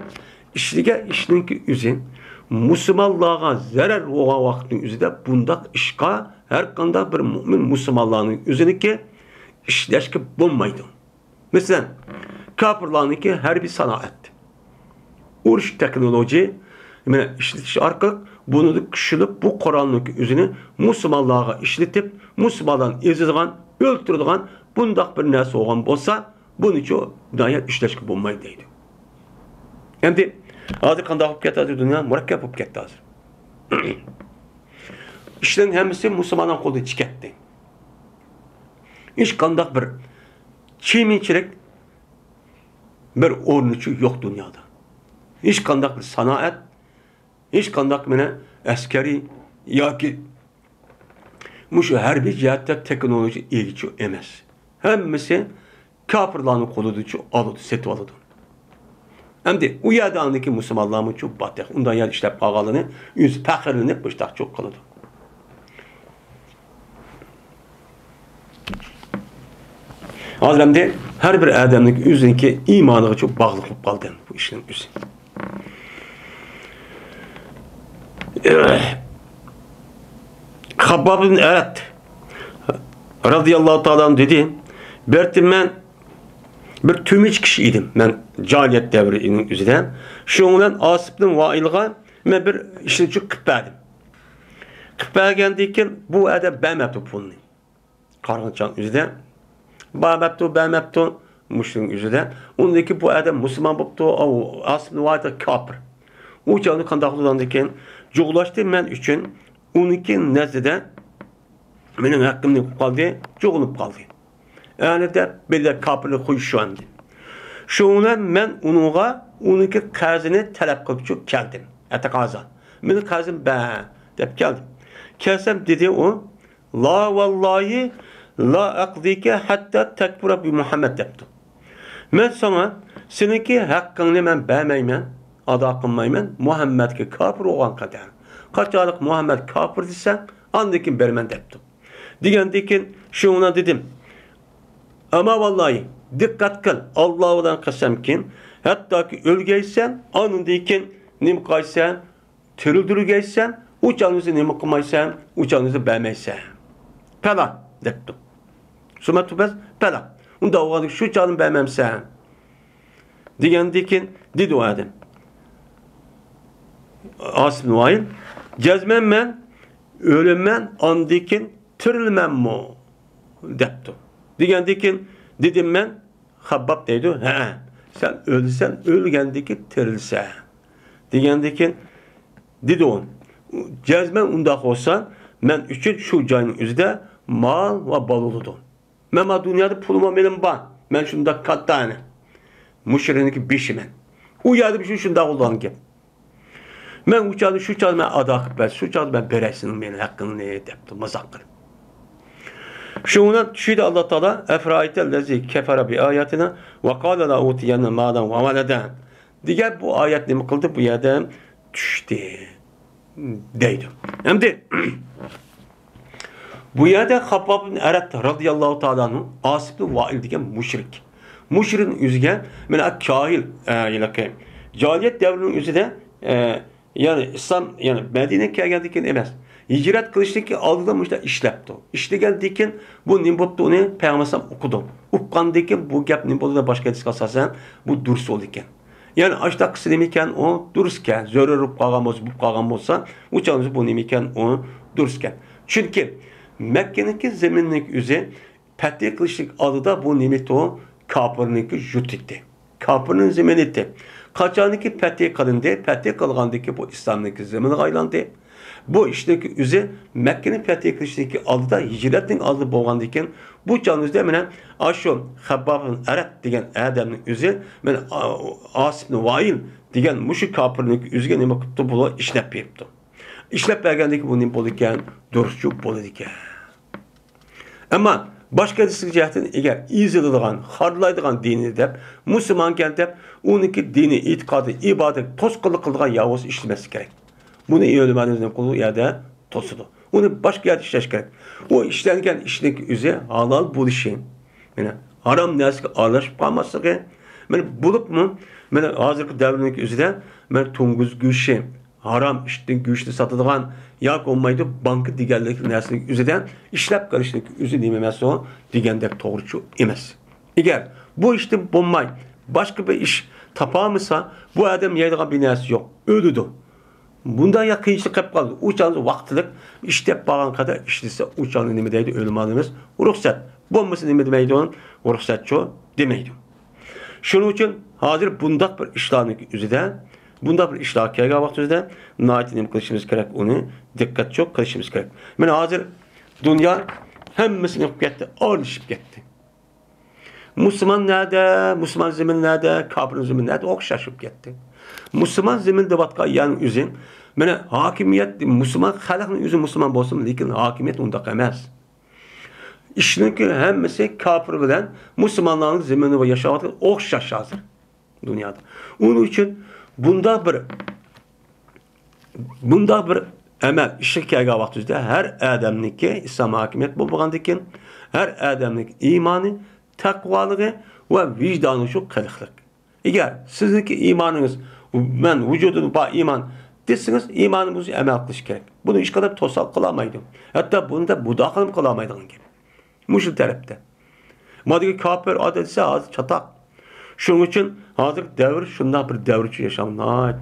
ئىشلىگەن ئىشنىڭكى ئۆزى مۇسۇلمانلارغا زەرەر بولغان ۋاقىتنىڭ ئۆزىدە بۇنداق ئىشقا ھەر قانداق بىر مۇئمىن مۇسۇلمانلارنىڭ ئۆزىنىڭكى ئىشلەشكە بولمايدۇ. مەسىلەن، كاپىرلارنىڭكى ھەربىي سانائەت، ئۇرۇش تېخنولوگىيە، مانا، ئىشلىتىش ئارقىلىق بۇنىڭدا كۈچلۈك بۇ قورالنىڭكى ئۆزىنى مۇسۇلمانلارغا ئىشلىتىپ، مۇسۇلمانلارنى ئېزىدىغان، ئۆلتۈرىدىغان بۇنداق بىر نەرسە بولغان بولسا، بۇنىچۇ ناھايەت ئىشلەشكە بولمايدۇ دەيدۇ. ئەمدى ھازىر قانداق بولۇپ كەتتى؟ ھازىر دۇنيا مۇرەككەپ بولۇپ كەتتى ھازىر. ئىشلارنىڭ ھەممىسى مۇسۇلمانلارنىڭ قولىدا چىقىپ كەتتى. ھېچقانداق بىر چىمىنچىلىك بىر ئورنىچۇ يوق دۇنيادا. ھېچقانداق بىر سانائەت، ھېچقانداق مانا ئەسكەرىي ياكى مۇشۇ ھەربىي جەھەتتە تېخنولوگىيە ئىگىچۇ ئەمەس. ھەممىسى كاپىرلارنىڭ قولىدىچۇ ئالىدۇ، سېتىۋالىدۇ. ئەمدى ئۇ يەردە ئاندىكى مۇسۇلمانلارمۇچۇ بار تېخى. ئۇنداق يەردە ئىشلەپ قالغانلىرىنى ئۆزى پەخىرلىنىپ مۇشتاقچۇ قىلىدۇ. ھازىر ئەمدى ھەر بىر ئادەمنىڭ ئۆزىنىڭكى ئىمانىغىچۇ باغلىق بولۇپ قالدى بۇ ئىشنىڭ ئۆزى. خابباب ئىبن ئەرەت رەزىياللاھۇ تائالا ئەنھۇ دېدى، بىر مەن بىر تۆمۈرچى كىشى ئىدىم، مەن جاھىلىيەت دەۋرىنىڭ ئۆزىدە. شۇنىڭ بىلەن ئاسىپنىڭ ۋائىلىغا مەن بىر ئىشنى قىلىپ بەردىم. قىلىپ بەرگەندىن كېيىن بۇ ئادەم بەرمەپتۇ پۇلنى. قارىغانچاغ ئۆزىدە بەرمەپتۇ، بەرمەپتۇ، مۇشۇنىڭ ئۆزىدە. ئۇندىن كېيىن بۇ ئادەم مۇسۇلمان بوپتۇ، ئاسىپ ناھايىتى كاپىر. ئۇ چاغدا قانداق قىلغاندىن كېيىن جۇغلاشتى مەن ئۈچۈن، ئۇنىڭكى نەزىدە مېنىڭ ھەققىمنى قىلىپ قالدى، جۇغلىنىپ قالدى. ئەنە دەپ بىللە كاپىرنى قويۇش شۇ ئەمدى. شۇنىڭ بىلەن مەن ئۇنىڭغا ئۇنىڭكى قەرزىنى تەلەپ قىلىپچۇ كەلدىم. ئەتىقازا. مېنىڭ قەرزىم بەر دەپ كەلدىم. كەلسەم دېدى ئۇ، لا ۋاللاھى لا ئەقدىكە ھەتتا تەكپۇرە بى مۇھەممەد دەپتۇ. مەن ساڭا سېنىڭكى ھەققىڭنى مەن بەرمەيمەن، ئادا قىلمايمەن، مۇھەممەدكە كاپىر بولغان قەدەر. قاچانلىق مۇھەممەد كاپىر دېسەڭ، ئاندىن كېيىن بېرىمەن دەپتۇ. دېگەندىن كېيىن شۇنىڭ دېدىم، ئەمما ۋاللاھى، دىققەت قىل، ئاللا بىلەن قەسەمكىن، ھەتتاكى ئۆلگەيسەن، ئاندىن كېيىن نېمە قىلسەن، تىرىلدۈرگەيسەن، ئۇ چاغنىڭدا نېمە قىلمايسەن، ئۇ چاغنىڭدا بەرمەيسەن. پەلا دەپتۇ. سۇمەتۇبەس پەلا. ئۇنداق بولغاندا شۇ چاغنى بەرمەمسەن؟ دېگەندىن كېيىن دېدى ئۇ ئادەم، ئاسىم ۋايىل، جەزمەن مەن ئۆلىمەن، ئاندىن كېيىن تىرىلىمەنمۇ؟ دەپتۇ. دېگەندىن كېيىن دېدىم مەن، خەبباب دەيدۇ، ھەئە، سەن ئۆلىسەن، ئۆلگەندىن كېيىن تىرىلىسەن. دېگەندىن كېيىن دېدى ئۇ، جەزمەن ئۇنداق بولسا، مەن ئۈچۈن شۇ جاينىڭ ئۆزىدە مال ۋە بالا بولىدۇ. مەن مانا دۇنيادا پۇلۇم ۋە مېلىم بار. مەن شۇنداق كاتتا ئەنە. مۇشۇ يەرنىڭكى بېشىمەن. ئۇ يەردە شۇ شۇنداق بولىدىغان گەپ. مەن ئۇ چاغدا، شۇ چاغدا مەن ئادا قىلىپ بەر، شۇ چاغدا مەن بېرەي سېنىڭ مېنىڭ ھەققىڭنى دەپتۇ، مازاق قىلىپ. شۇنىڭ بىلەن چۈشىدۇ ئاللا تائالا، ئەفرائەيتەللەزى كەفەرە بىئاياتىنا ۋە قالە لەئۇتىيەننە مالەن ۋە ۋەلەدەن دېگەن بۇ ئايەت نېمە قىلدى؟ بۇ يەردە چۈشتى دەيدۇ. ئەمدى بۇ يەردە خەبباب ئىبن ئەرەت رەزىياللاھۇ تائالا ئەنھۇ، ئاسىم ئىبن ۋائىل دېگەن مۇشرىك. مۇشرىكنىڭ ئۆزىگە، مانا، كاھىل، ئە، ھېلىقى جاھىلىيەت دەۋرىنىڭ ئۆزىدە، ئە، يەنى ئىسلام، يەنى مەدىنىگە كەلگەندىن كېيىن ئەمەس، ھىجرەت قىلىشتىن كېيىن ئالدىدا مۇشۇنداق ئىشلەپتۇ. ئىشلىگەندىن كېيىن بۇ نېمە بوپتۇ، ئۇنى پەيغەمبەر ئەلەيھىسسالام ئۇقىدۇ. ئۇققاندىن كېيىن بۇ گەپ نېمە بولدى؟ باشقا ھەدىسكە ئاساسەن بۇ دۇرۇس بولىدىكەن. يەنى ئاشۇنداق قىلسا نېمە ئىكەن ئۇ؟ دۇرۇس ئىكەن. زۆرۈر بولۇپ قالغان بولسا، بولۇپ قالغان بولسا، ئۇ چاغدا بۇ نېمە ئىكەن ئۇ؟ دۇرۇس ئىكەن. چۈنكى مەككىنىڭكى زېمىنىنىڭ ئۆزى پەتھى قىلىشلىق ئالدىدا بۇ نېمە ئىدى؟ كاپىرنىڭكى يۇرتى ئىدى. كاپىرنىڭ زېمىنى ئىدى. قاچانكى پەتھى قىلىندى، پەتھى قىلغاندىن كېيىن بۇ ئىسلامنىڭكى زېمىنىغا ئايلاندى. بۇ ئىشنىڭكى ئۆزى مەككىنى پەتھى قىلىشتىكى ئالدىدا، ھىجرەتنىڭ ئالدىدا بولغاندىن كېيىن، بۇ چاغنىڭ ئۆزىدە مانا ئاشۇ خەبباب ئەرەت دېگەن ئادەمنىڭ ئۆزى مانا ئاسىم ۋائىل دېگەن مۇشۇ كاپىرنىڭ ئۆزىگە نېمە قىپتۇ؟ بۇلار ئىشلەپ بېرىپتۇ. ئىشلەپ بەرگەندىن كېيىن بۇ نېمە بولىدىكەن؟ دۇرۇسچۇ بولىدىكەن. ئەمما باشقا ھەدىسلىك جەھەتتىن ئەگەر ئېزىلىدىغان، خارلايدىغان دىنى دەپ، مۇسۇلمانكەن دەپ، ئۇنىڭكى دىنى، ئېتىقادى، ئىبادەت توسقۇنلۇق قىلىدىغان ياۋۇز ئىشلىمەسلىك كېرەك. بۇنى ئۆلىمانىمىز نېمە قىلىدۇ؟ ئۇ يەردە توسىدۇ. ئۇنى باشقا يەردە ئىشلەش كېرەك. ئۇ ئىشلەنگەن ئىشنىڭ ئۆزى ھالال بولۇشى، مانا ھارام نەرسىگە ئارىلاشىپ قالماسلىقى، مانا بولۇپمۇ، مانا ھازىرقى دەۋرنىڭ ئۆزىدە، مانا توڭگۇز گۆشى، ھارام ئىتنىڭ گۆشىنى ساتىدىغان ياكى بولمايدۇ بانكا دېگەنلىك نەرسىنىڭ ئۆزىدە ئىشلەپ قېلىشنىڭ ئۆزى نېمە ئەمەس ئۇ دېگەندەك توغرىچۇ ئەمەس. ئەگەر بۇ ئىشتىن بولماي باشقا بىر ئىش تاپالمىسا، بۇ ئادەم يەيدىغان بىر نەرسە يوق، ئۆلىدۇ. بۇنداق يا قىيىنچىلىق قېلىپ قالىدۇ. ئۇ چاغدا ۋاقىتلىق ئىشلەپ بارغان قەدەر ئىشلىسە، ئۇ چاغدا نېمە دەيدۇ ئۆلىمالىرىمىز؟ رۇخسەت. بولمىسا نېمە دېمەيدۇ؟ رۇخسەتچۇ دېمەيدۇ. شۇنىڭ ئۈچۈن ھازىر بۇنداق بىر ئىشلارنىڭ ئۆزىدە، بۇنداق بىر ئىشلارغا كەلگەن ۋاقتىمىزدا ناھايىتى نېمە قىلىشىمىز كېرەك؟ ئۇنى دىققەتچۇ قىلىشىمىز كېرەك. مانا ھازىر دۇنيا ھەممىسى نېمە قىلىپ كەتتى؟ ئارىلىشىپ كەتتى. مۇسۇلمان نەدە، مۇسۇلمان زېمىنى نەدە، كاپىر زېمىنى نەدە ئوخشاش بولۇپ كەتتى. مۇسۇلمان زېمىن دەۋاتقان يەرنىڭ ئۆزى، مانا ھاكىمىيەت، مۇسۇلمان خەلقنىڭ ئۆزى مۇسۇلمان بولسىمۇ، لېكىن ھاكىمىيەت ئۇنداق ئەمەس. ئىشنىڭكى ھەممىسى كاپىر بىلەن مۇسۇلمانلارنىڭ زېمىنىدا ياشاۋاتقان ئوخشاش ھازىر دۇنيادا. ئۇنىڭ ئۈچۈن بۇنداق بىر، بۇنداق بىر ئەمەل ئىشقا كەلگەن ۋاقتىمىزدا ھەر ئادەمنىڭكى ئىسلام ھاكىمىيەت بولمىغاندىكىن، ھەر ئادەمنىڭكى ئىمانى، تەقۋالىقى ۋە ۋىجدانى شۇ قىلىقلىق. ئەگەر سىزنىڭكى ئىمانىڭىز، مەن ۋۇجۇدۇمدا بار ئىمان دېسىڭىز، ئىمانىڭىز ئەمەل قىلىش كېرەك. بۇنى ھېچقانداق توسال قىلالمايدۇ. ھەتتا بۇنى دەپ مۇداخىلە قىلالمايدىغان گەپ. مۇشۇ تەرەپتە. مادىكى كاپىر ئادەم دېسە ھازىر چاتاق. شۇنىڭ ئۈچۈن ھازىرقى دەۋر شۇنداق بىر دەۋر ئۈچۈن ياشاۋ ناھايىتى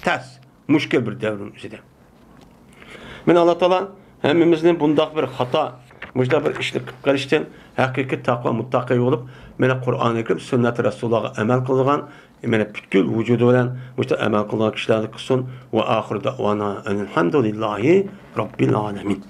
تەس. مۇشكىل بىر دەۋرنىڭ ئۆزىدە. مانا ئاللا تائالا ھەممىمىزنى بۇنداق بىر خاتا، مۇشۇنداق بىر ئىشنى قىلىپ قېلىشتىن ھەقىقىي تەقۋا مۇتتەقى بولۇپ، مانا قۇرئانى كەرىم، سۈننەتى رەسۇلۇللاغا ئەمەل قىلىدىغان، مانا پۈتكۈل ۋۇجۇدى بىلەن مۇشۇنداق ئەمەل قىلىدىغان كىشىلەردىن قىلسۇن. ۋە ئاخىر دەئۋانا ئەنىلھەمدۇلىللاھى رەببىل ئالەمىن.